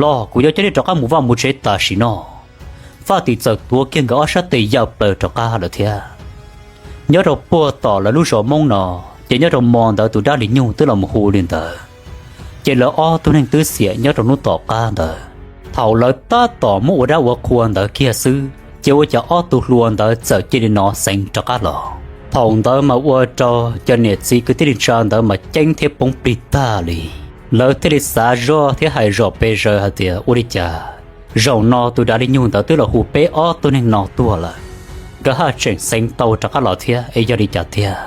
Los kuv yuav coj neb rov qab mus vaj mus tsev tam sim no. Faj Tim txawm tuav kiag nkawd ob sab tes ya plaws rov qab lawm thiab. Nyob rau puag tom lawv lub zos Hmoob no, ces nyob rau hmo ntawd tus Dab Li Nyug twb los mus hu li ntawd, ces lawv ob tug neeg twb xiam nyob rau hnub tom qab ntawd. Thaum lawv tab tom muab ua dab ua qhua ntawd kiag xwb ces ua cas ob tug hluas ntawd txawm cia li hnov xeev rov qab los. Thaum ntawd mas ua rau cov niam txiv kwv tij neej tsa ntawd mas ceeb thiab poob plig tag li. Lawv thiaj li xav zoj thiab hais zom pes zaws hais tias, ua li cas zaum no tus Dab Li Nyug ntawd twb los hu peb ob tug neeg no tuaj lawm, nkawd haj tseem xeev tau rov qab los thiab es yog li cas tiag?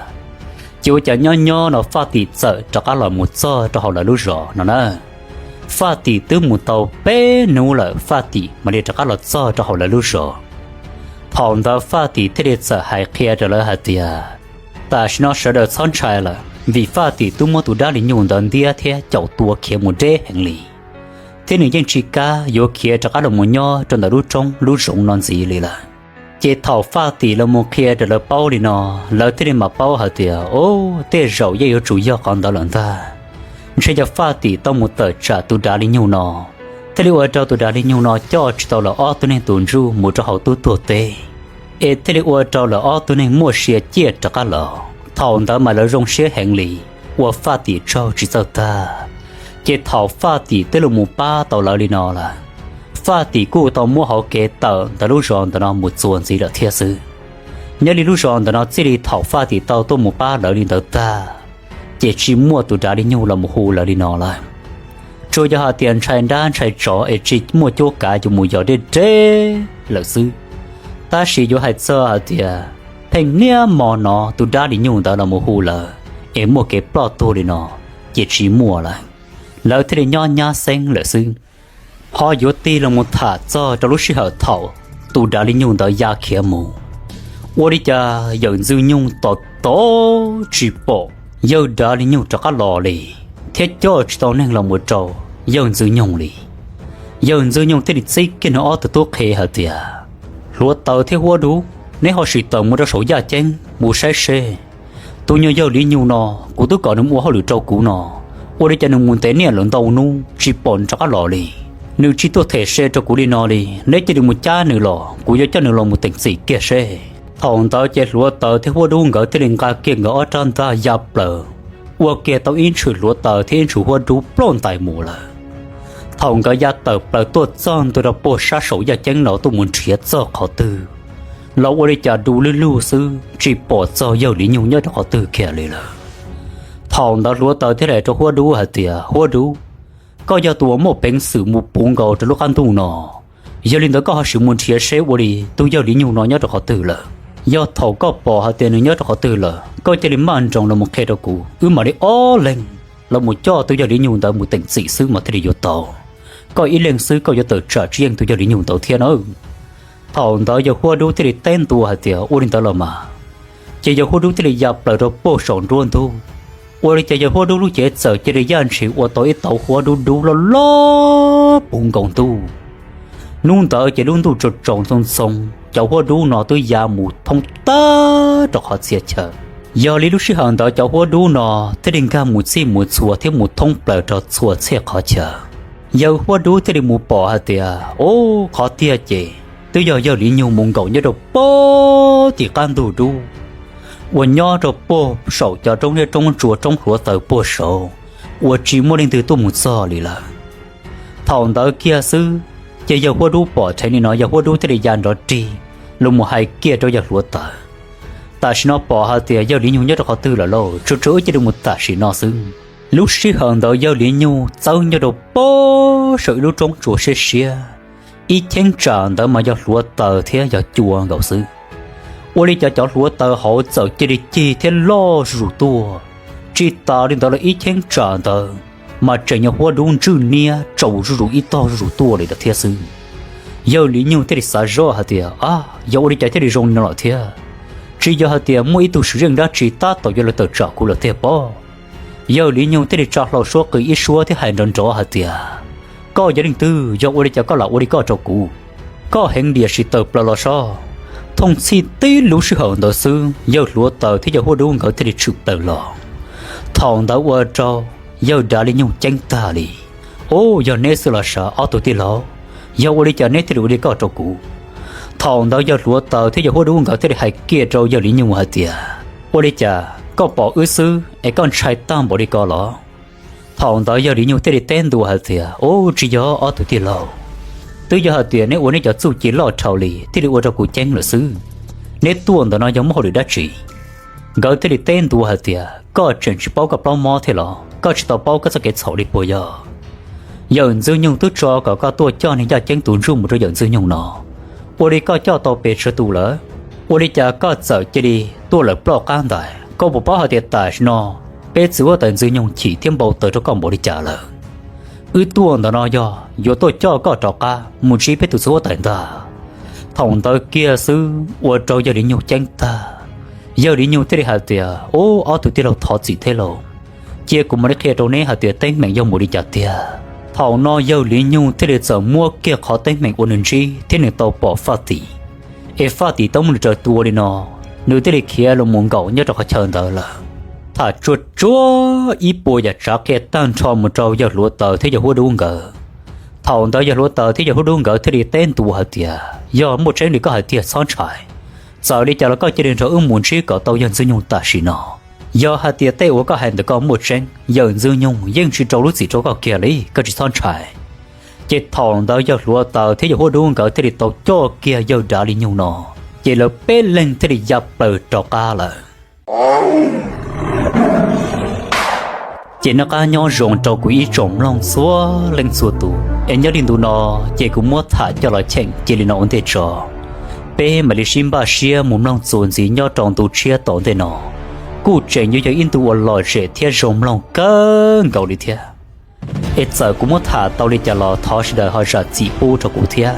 Ces ua cas nyob nyob no Faj Tim txawm rov qab los mus txog rau hauv lawv lub zos no na. Faj Tim twb mus tau peb hnub lawm Faj Tim mam li rov qab los txog rau hauv lawv lub zos. Thaum ntawd Faj Tim thiaj li txawm hais qhia rau lawv hais tias, tam sim no sawv daws txhob ntshai lawm vim Faj Tim twb muab tus Dab Li Nyug ntawd ntiab thiab caum tua khiav mus deb heev li, thiab nws yeej tsis kam yuav khiav rov qab los mus nyob rau ntawm lub roob lub zoov no ntxiv li lawm. Ces thaum Faj Tim los mus qhia rau lawv paub li no, lawv thiaj li mam paub hais tias, o, tej zaum yeej yuav tsum yog qhov ntawd lawm ntag. Ntshe yog Faj Tim tau mus tawm tsam tus Dab Li Nyug no, thiaj li ua rau tus Dab Li Nyug no coj tsis tau lawv ob tug neeg tus ntsuj mus rau hauv tub tuag teb, es thiaj li ua rau lawv ob tug neeg muaj sia ciaj rov qab los. Thaum ntawd mas lawv zoo siab heev li, ua Faj Tim tsaug tsis txawj tag. Ces thaum Faj Tim twb los mus pab tau lawv li no lawm, Faj Tim kuj tau muab hauv kev tawm ntawm lub zos ntawm no mus txuas ntxiv lawm thiab xwb. Nyob li lub zos ntawm no txij li thaum Faj Tim tau tuaj mus pab lawv li ntawd tag, ces tsis muaj tus Dab Li Nyug los mus hu lawv li no lawm. Tsuas yog hais tias ntshai dab ntshai tsov es tsis muaj cuab kav yuav mus yos deb deb lawm xwb. Tab sis yuav hais txog hais tias pheej niaj hmo no tus Dab Li Nyug ntawd los mus hu lawv es muaj kev ploj tuag li no, ces tsis muaj lawm. Lawv thiaj li nyob nyab xeeb lawm xwb. Ho yuav tig los mus tham txog rau lub sij hawm thaum tus Dab Li Nyug ntawd ya khiav mus, ua li cas yawm Ntxwg Nyoog tos tos tsis pom yawg Dab Li Nyug rov qab los li, thiab coj tsis tau neeg los mus rau yawg Ntxwg Nyoog li. Yawg Ntxwg Nyoog thiaj li txib kiag nws ob tug tub qhe hais tias, Hluav Taws thiab Huab Dub, neb ho sim tawm mus rau saum yaj ceeb mus saib seb. Tus nyuag yawg Li Nyug no, kuv twb kom nws ua hauj lwm rau kuv no, ua li cas nws mus ntev niaj lawm ntau hnub tsis pom nws rov qab los li? Nws tsis tuaj them se rau kuv li no li, neb cia li mus cab nws los kuv yuav coj nws los mus teem txim kiag seb. Thaum ntawd ces Hluav Taws thiab Huab Dub nkawd thiaj li nqa kiag nkawd ob rab ntaj ya plaws, ua kiag tau ib ntshwm Hluav Taws thiab ib ntshwm Huab Dub ploj ntais mus lawm. Thaum nkawd ya tawm plaws tuaj txog ntua rau puag sab saum yaj ceeb no tuaj mus nrhiav txog qhov twg los ua li cas du lug lug xwb tsis pom txog yawg Li Nyug nyob rau qhov twg kiag li lawm. Thaum ntawd Hluav Taws thiaj hais rau Huab Dub hais tias, Huab Dub, koj yog tus uas muaj peev xwm mus puv nkaus rau lub qab ntuj no, yog li ntawd koj ho sim mus nrhiav seb ua li tus yawg Li Nyug no nyob rau qhov twg lawm. Yog thaum koj pom hais tias nws nyob rau qhov twg lawm, koj cia li maj nroos los mus qhia rau kuv, wb mam li ob leeg los mus coj tus yawg Li Nyug ntawd mus teem txim xwb mas thiaj li yuav tau. Koj ib leeg xwb koj yuav tawm tsam tsis yeej tus yawg Li Nyug ntawd thiab nawb. Thaum ntawd yawg Huab Dub thiaj li teb ntua hais tias, Ua li ntawd los mas. Ces yawg Huab Dub thiaj li ya plaws rau puag saum nruab ntug. Ua li cas yawg Huab Dub lub cev txawm cia li yaj ntshis ua tau ib tauv huab dub dub loj loj puv nkaus ntuj. Hnub ntawd ces lub ntuj tsaus tsaus ntxoo ntxoo, cov huab dub no twb ya mus thoob tag rau qhov txhia chaw. Yog li lub sij hawm ntawd cov huab dub no thiaj li nkag mus txhij mus txhua thiab mus thoob plaws rau txhua txhia qhov chaw. Yawg Huab Dub thiaj li mus pom hais tias, Ub, qhov tiag ces twb yog yawg Li Nyug mus nkaum nyob rau puag tim qab ntug dub uas nyob rau puag saum cov roob liab roob tsua roob hluav taws puag saud uas tsis muaj leej twg tuaj mus txog li lawm. Thaum ntawd kiag xwb, ces yawg Huab Dub pom dheev li no yawg Huab Dub thiaj li ya nrov rig los mus hais kiag rau yawg hluav taws, Tam sim no pom hais tias yawg Li Nyug nyob rau qhov twg lawm lauj, tsuas tshuav wb cia li mus tam sim no xwb. Lub sij hawm ntawd yawg Li Nyug txawb nyob rau puag saum ib lub roob tsua siab siab, ib cheeb tsam ntawd mas yog hluav taws thiab yog cua nkaus xwb. Ua li cas cov hluav taws hauv txawm cia li cig thiab loj zuj zus tuaj, tsis tas li ntawd los ib cheeb tsam ntawd mas tseem yog huab dub ntswj niab tsaus zuj zus ib tog zuj zus tuaj li lawm thiab xwb. Yawg Li Nyug thiaj li xav zoj hais tias, Ab, yog ua li cas thiaj li zoo li no lawm thiab? Tsis yog hais tias muaj ib tug swm zeej dab tsi tab tom yuav los tawm tsam kuv lawm tiag pob? Yawg Li Nyug thiaj li tsa hlau suab qw ib suab thiab hais nrov nrov hais tias, Koj yog leej twg? Yog ua li cas koj lam ua li koj rau kuv? Koj heev tiam sis tawm plaws los soj. Thooj txhij tib lub sij hawm ntawd xwb yawg hluav taws thiab yawg huab dub nkawd thiaj li tshwm plaws los. Thaum ntawd ua rau yawg Dav Li Nyug ceeb tag li. Ub, yog neb xwb los sav ob tug tij laug, yog ua li cas neb thiaj li ua li koj rau kuv? Thaum ntawd yawg hluav taws thiab yawg huab dub nkawd thiaj li hais kiag rau yawg Li Nyug hais tias, Ua li cas koj pom wb xwb es koj ntshai tag npaum li ko los? Thaum ntawd yawg Li Nyug thiaj li teb ntua hais tias, Ub, tsis yog ob tug tij laug, twb yog hais tias neb ua neb cov txuj ci loj dhau li thiaj li ua rau kuv ceeb lawm xwb. Neb tuaj ntawm no yog muaj hauj lwm dab tsi? Nkawd thiaj li teb ntua hais tias, Koj tseem tsis paub koj plaub mob thiab los? Koj tsis tau paub koj txoj kev txhaum li puas yog? Yawm Ntxwg Nyoog twb tso kom koj tuaj coj niag yaj ceeb tus ntsuj mus rau yawm Ntxwg Nyoog no, ua li koj coj tau pes tsawg tus lawm? Ua li cas koj txawm cia li tuaj lawm ploj qab ntais? Koj puas paub hais tias tam sim no peb txiv huab tais Ntxwg Nyoog chim thiab npau taws rau koj npaum li cas lawm? Wb tuaj ntawm no yog yuav tuaj coj koj rov qab mus ntsib peb tus txiv huab tais ntag. Thaum ntawd kiag xwb ua rau yawg Li Nyug ceeb tag. Yawg Li Nyug thiaj li hais tias, Ub, ob tug tij laug thov txim thiab lauj, cia kuv mam li qhia rau neb hais tias teeb meem yog mus li cas tiag. Thaum no yawg Li Nyug thiaj li txawm muab kiag qhov teeb meem uas nws ntsib thiab nws tau pom Faj Tim, es Faj Tim tau muab nws raws tua li no, nws thiaj li khiav los mus nkaum nyob rau qhov chaw ntawd lawm. Tham tsuag tsuag ib puas yam tsav qhia tag nrho mus rau yawg hluav taws thiab yawg huab dub nkawd. Thaum ntawd yawg hluav taws thiab yawg huab dub nkawd thiaj li teb ntua hais tias, Yog muaj tseeb li koj hais tiag txhob ntshai. Txawm li cas los koj cia li nrog wb mus ntsib kom tau yawg Ntxwg Nyoog tam sim no. Yog hais tias tej uas koj hais ntawm koj muaj tseeb, yawm Ntxwg Nyoog yeej tsis rau lub txim rau koj kiag li, koj tsis txhob ntshai. Ces thaum ntawd yawg hluav taws thiab yawg huab dub nkawd thiaj li tau coj kiag yawg Dav Li Nyug no, ces lawv peb leeg thiaj li ya plaws rov qab lawm. Ces noj qab nyob zoo rau kuv ib tsoom mloog txhua leej txhua tus, es nyob li ntu no ces kuv muab tham coj los cheem cia li no ua ntej tso. Peb mam li sib npaj siab mus mloog txuas ntxiv nyob rau ntu tshiab tom ntej no, kuj tseem yuav yog ib ntu uas lom zem thiab zoo mloog kawg nkaus li thiab. Es txawm kuv muab tham tau li cas los thov sawv daws ho zam txim pub rau kuv thiab.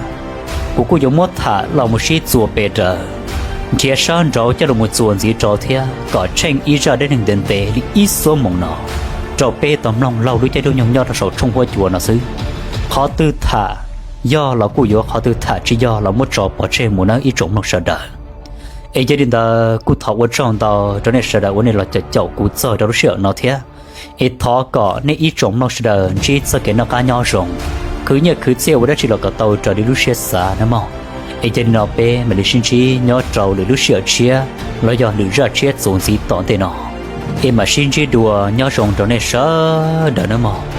Kuv kuj yuav muab tham los mus sib txuas pes daws, nrhiav sab nraud coj los mus txuas ntxiv rau thiab kom tsheej ib zaj dab neeg ntev ntev li ib xuab moos no rau peb tau mloog laug lub caij lub nyoog nyob rau saum tshooj huab cua no xwb. Qhov twg tham yog los kuj yuav, qhov twg tham tsis yog los muab tso pov tseg mus nawb ib tsoom mloog sawv daws. Es yog li ntawd kuj thov ua tsaug ntau rau nej sawv daws uas nej los caum kuv txog rau lub sij hawm no thiab. Es thov kom nej ib tsoom mloog sawv daws ntsib txoj kev noj qab nyob zoo, khwv nyiaj khwv txiaj ua dab tsi los kom tau raws li lub siab xav nawb mog. Es yog li no peb mam li sib ntsib nyob rau lwm lub sij hawm tshiab los yog lwm zaj tshiab txuas ntxiv tom ntej no. Es mam sib ntsib dua, nyob zoo rau nej sawv daws nawb mog.